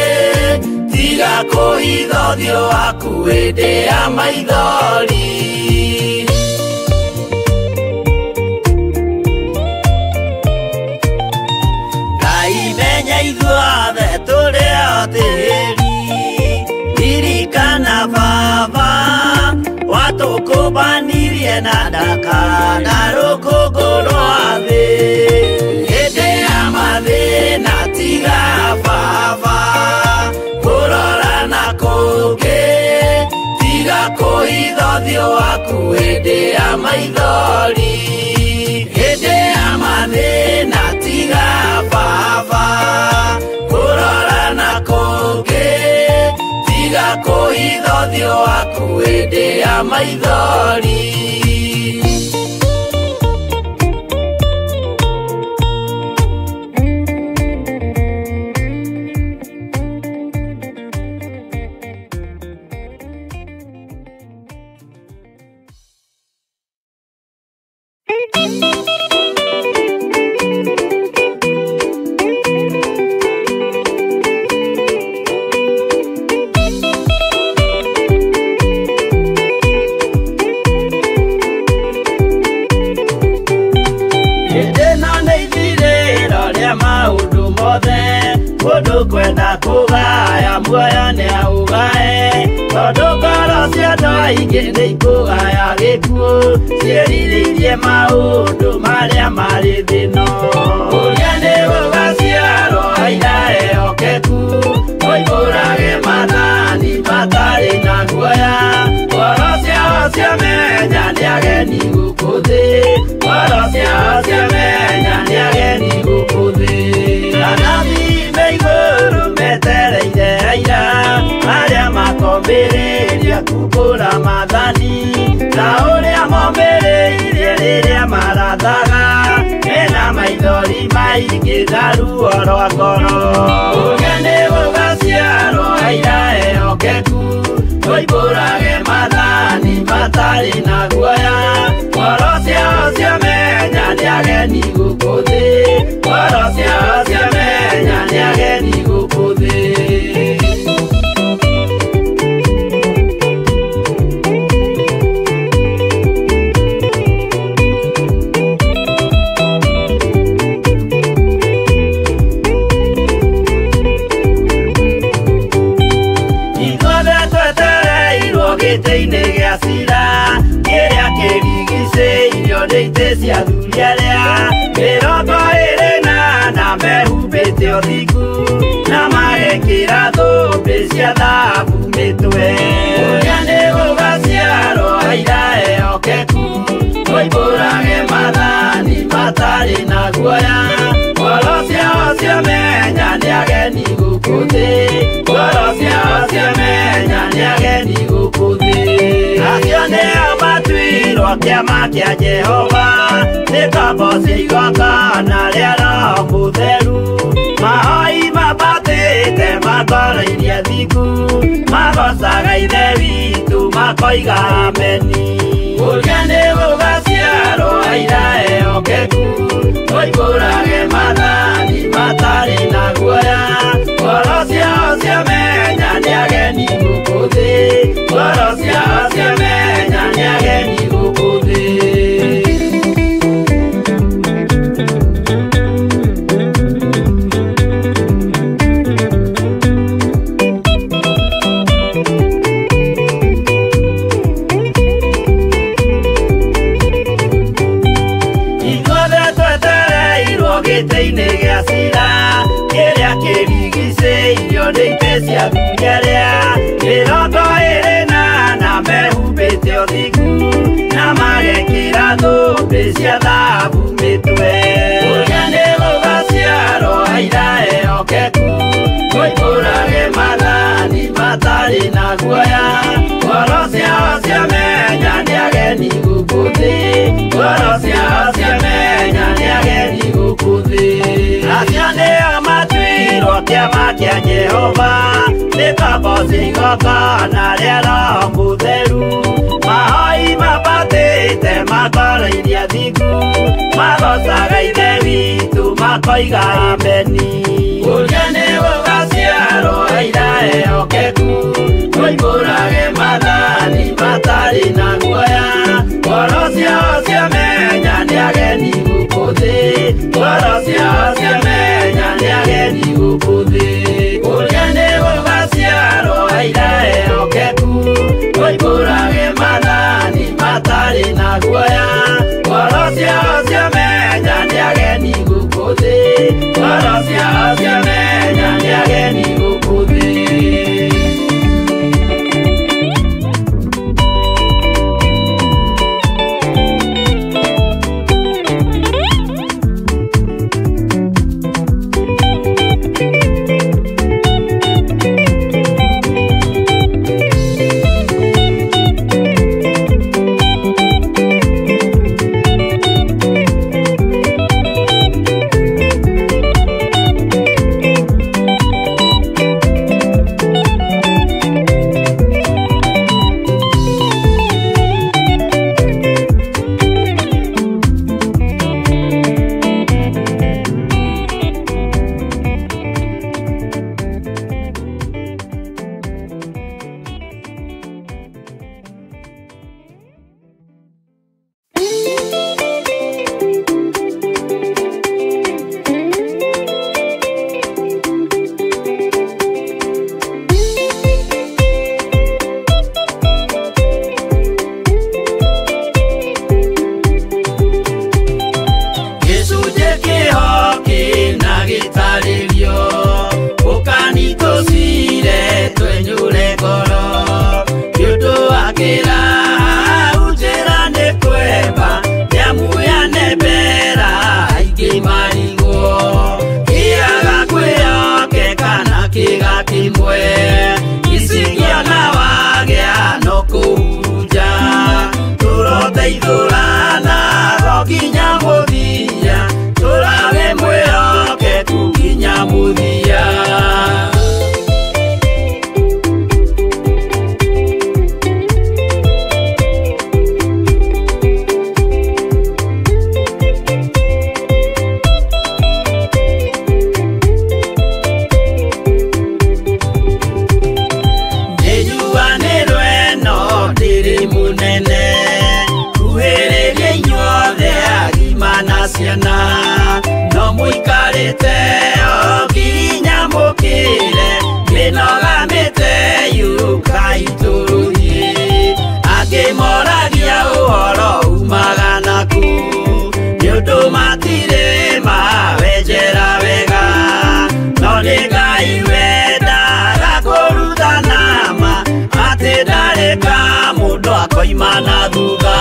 tiga kũhitha ũthiũ waku hĩndĩ ya maithori. Ngai menya ithuothe tũrĩ o tĩri ririkana baba watũkũmbanirie na ndaka na rũkũngũ rwa thĩ hĩndĩ ya mathĩna tiga baba kũrora na kũngĩ tiga kũhitha ũthiũ waku hĩndĩ ya maithori, hĩndĩ ya mathĩna tiga baba kũrora na kũngĩ, tiga kũhitha ũthiũ waku hĩndĩ ya maithori. Kwenda kugaya muoyo nĩ augae, tondũ ngoro cia andũ aingĩ nĩ ikũgaya gĩkuũ, ciĩrirĩirie maũndũ marĩa marĩ thĩ-ĩno. Ũrĩa nĩ gũgaciarwo aira ehokeku, moimbũrage maathani matarĩ na guoya, ngoro ciao ciamenya nĩ ageni gũkũ thĩ, ngoro ciao ciamenya nĩ ageni gũkũ thĩ. Anabii me igũrũ metereire aira arĩa makombĩrĩria kumbũra maathani, ta ũrĩa mombĩrĩirie rĩrĩa marathaga, mena maithori maingĩ na ruo rwa ngoro. Ũrĩa nĩ gũgaciarwo aira ehokeku, moimbũrage maathani matarĩ na guoya, ngoro ciao ciamenya nĩ ageni gũkũ thĩ, ngoro ciao ciamenya nĩ ageni gũkũ thĩ. Ithuothe twetereirwo gĩtĩ-inĩ gĩa cira, kĩrĩa kĩrigicĩirio nĩ itĩ cia athuri arĩa 24 mehumbĩte ũthingu, na magekĩra thũmbĩ cia thahabu mĩtwe. Ũrĩa nĩ gũgaciarwo aira ehokeku, moimbũrage maathani matarĩ na guoya, ngoro ciao ciamenya nĩ ageni gũkũ thĩ, ngoro ciao ciamenya nĩ ageni gũkũ thĩ. Acio nĩo matuirwo kĩama kĩa Jehova, nĩ ngombo cia igongona rĩa Roho Mũtheru, mahoi mambatĩte matoroirie thingu, magocaga Ithe witũ makoiga ameni. Ũrĩa nĩ gũgaciarwo aira ehokeku, moimbũrage maathani matarĩ na guoya, ngoro ciao ciamenya nĩ ageni gũkũ thĩ, ngoro ciao ciamenya nĩ ageni gũkũ thĩ. Ithuothe twetereirwo gĩtĩ-inĩ gĩa cira, kĩrĩa kĩrigicĩirio nĩ itĩ cia athuri arĩa 24 mehumbĩte ũthingu, na magekĩra thũmbĩ cia thahabu mĩtwe. Ũrĩa nĩ gũgaciarwo aira ehokeku, moimbũrage maathani matarĩ na guoya, ngoro ciao ciamenya nĩ ageni gũkũ thĩ, ngoro ciao ciamenya nĩ ageni gũkũ thĩ. Acio nĩo matuirwo kĩama kĩa Jehova, nĩ ngombo cia igongona rĩa Roho Mũtheru, mahoi mambatĩte matoroirie athingu, magocaga Ithe witũ makoiga ameni. Ũrĩa nĩ gũgaciarwo aira ehokeku, moimbũrage maathani matarĩ na guoya, ngoro ciao ciamenya nĩ ageni gũkũ thĩ, ngoro ciao ciamenya nĩ ageni gũkũ thĩ. Ũrĩa nĩ gũgaciarwo aira ehokeku, moimbũrage maathani matarĩ na guoya, ngoro ciao ciamenya nĩ ageni gũkũ thĩ, ngoro ciao ciamenya nĩ ageni gũkũ thĩ. Tũkaima na thutha.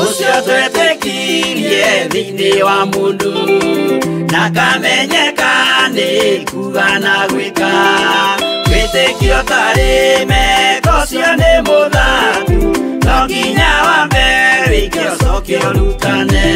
Ũcio twetĩkirie thĩinĩ wa mũndũ na kamenyeka nĩ kuga na gwĩka. Wĩtĩkio tarĩ meko ũcio nĩ mũthatu, no nginya wambe wĩke ũcoke ũrutane.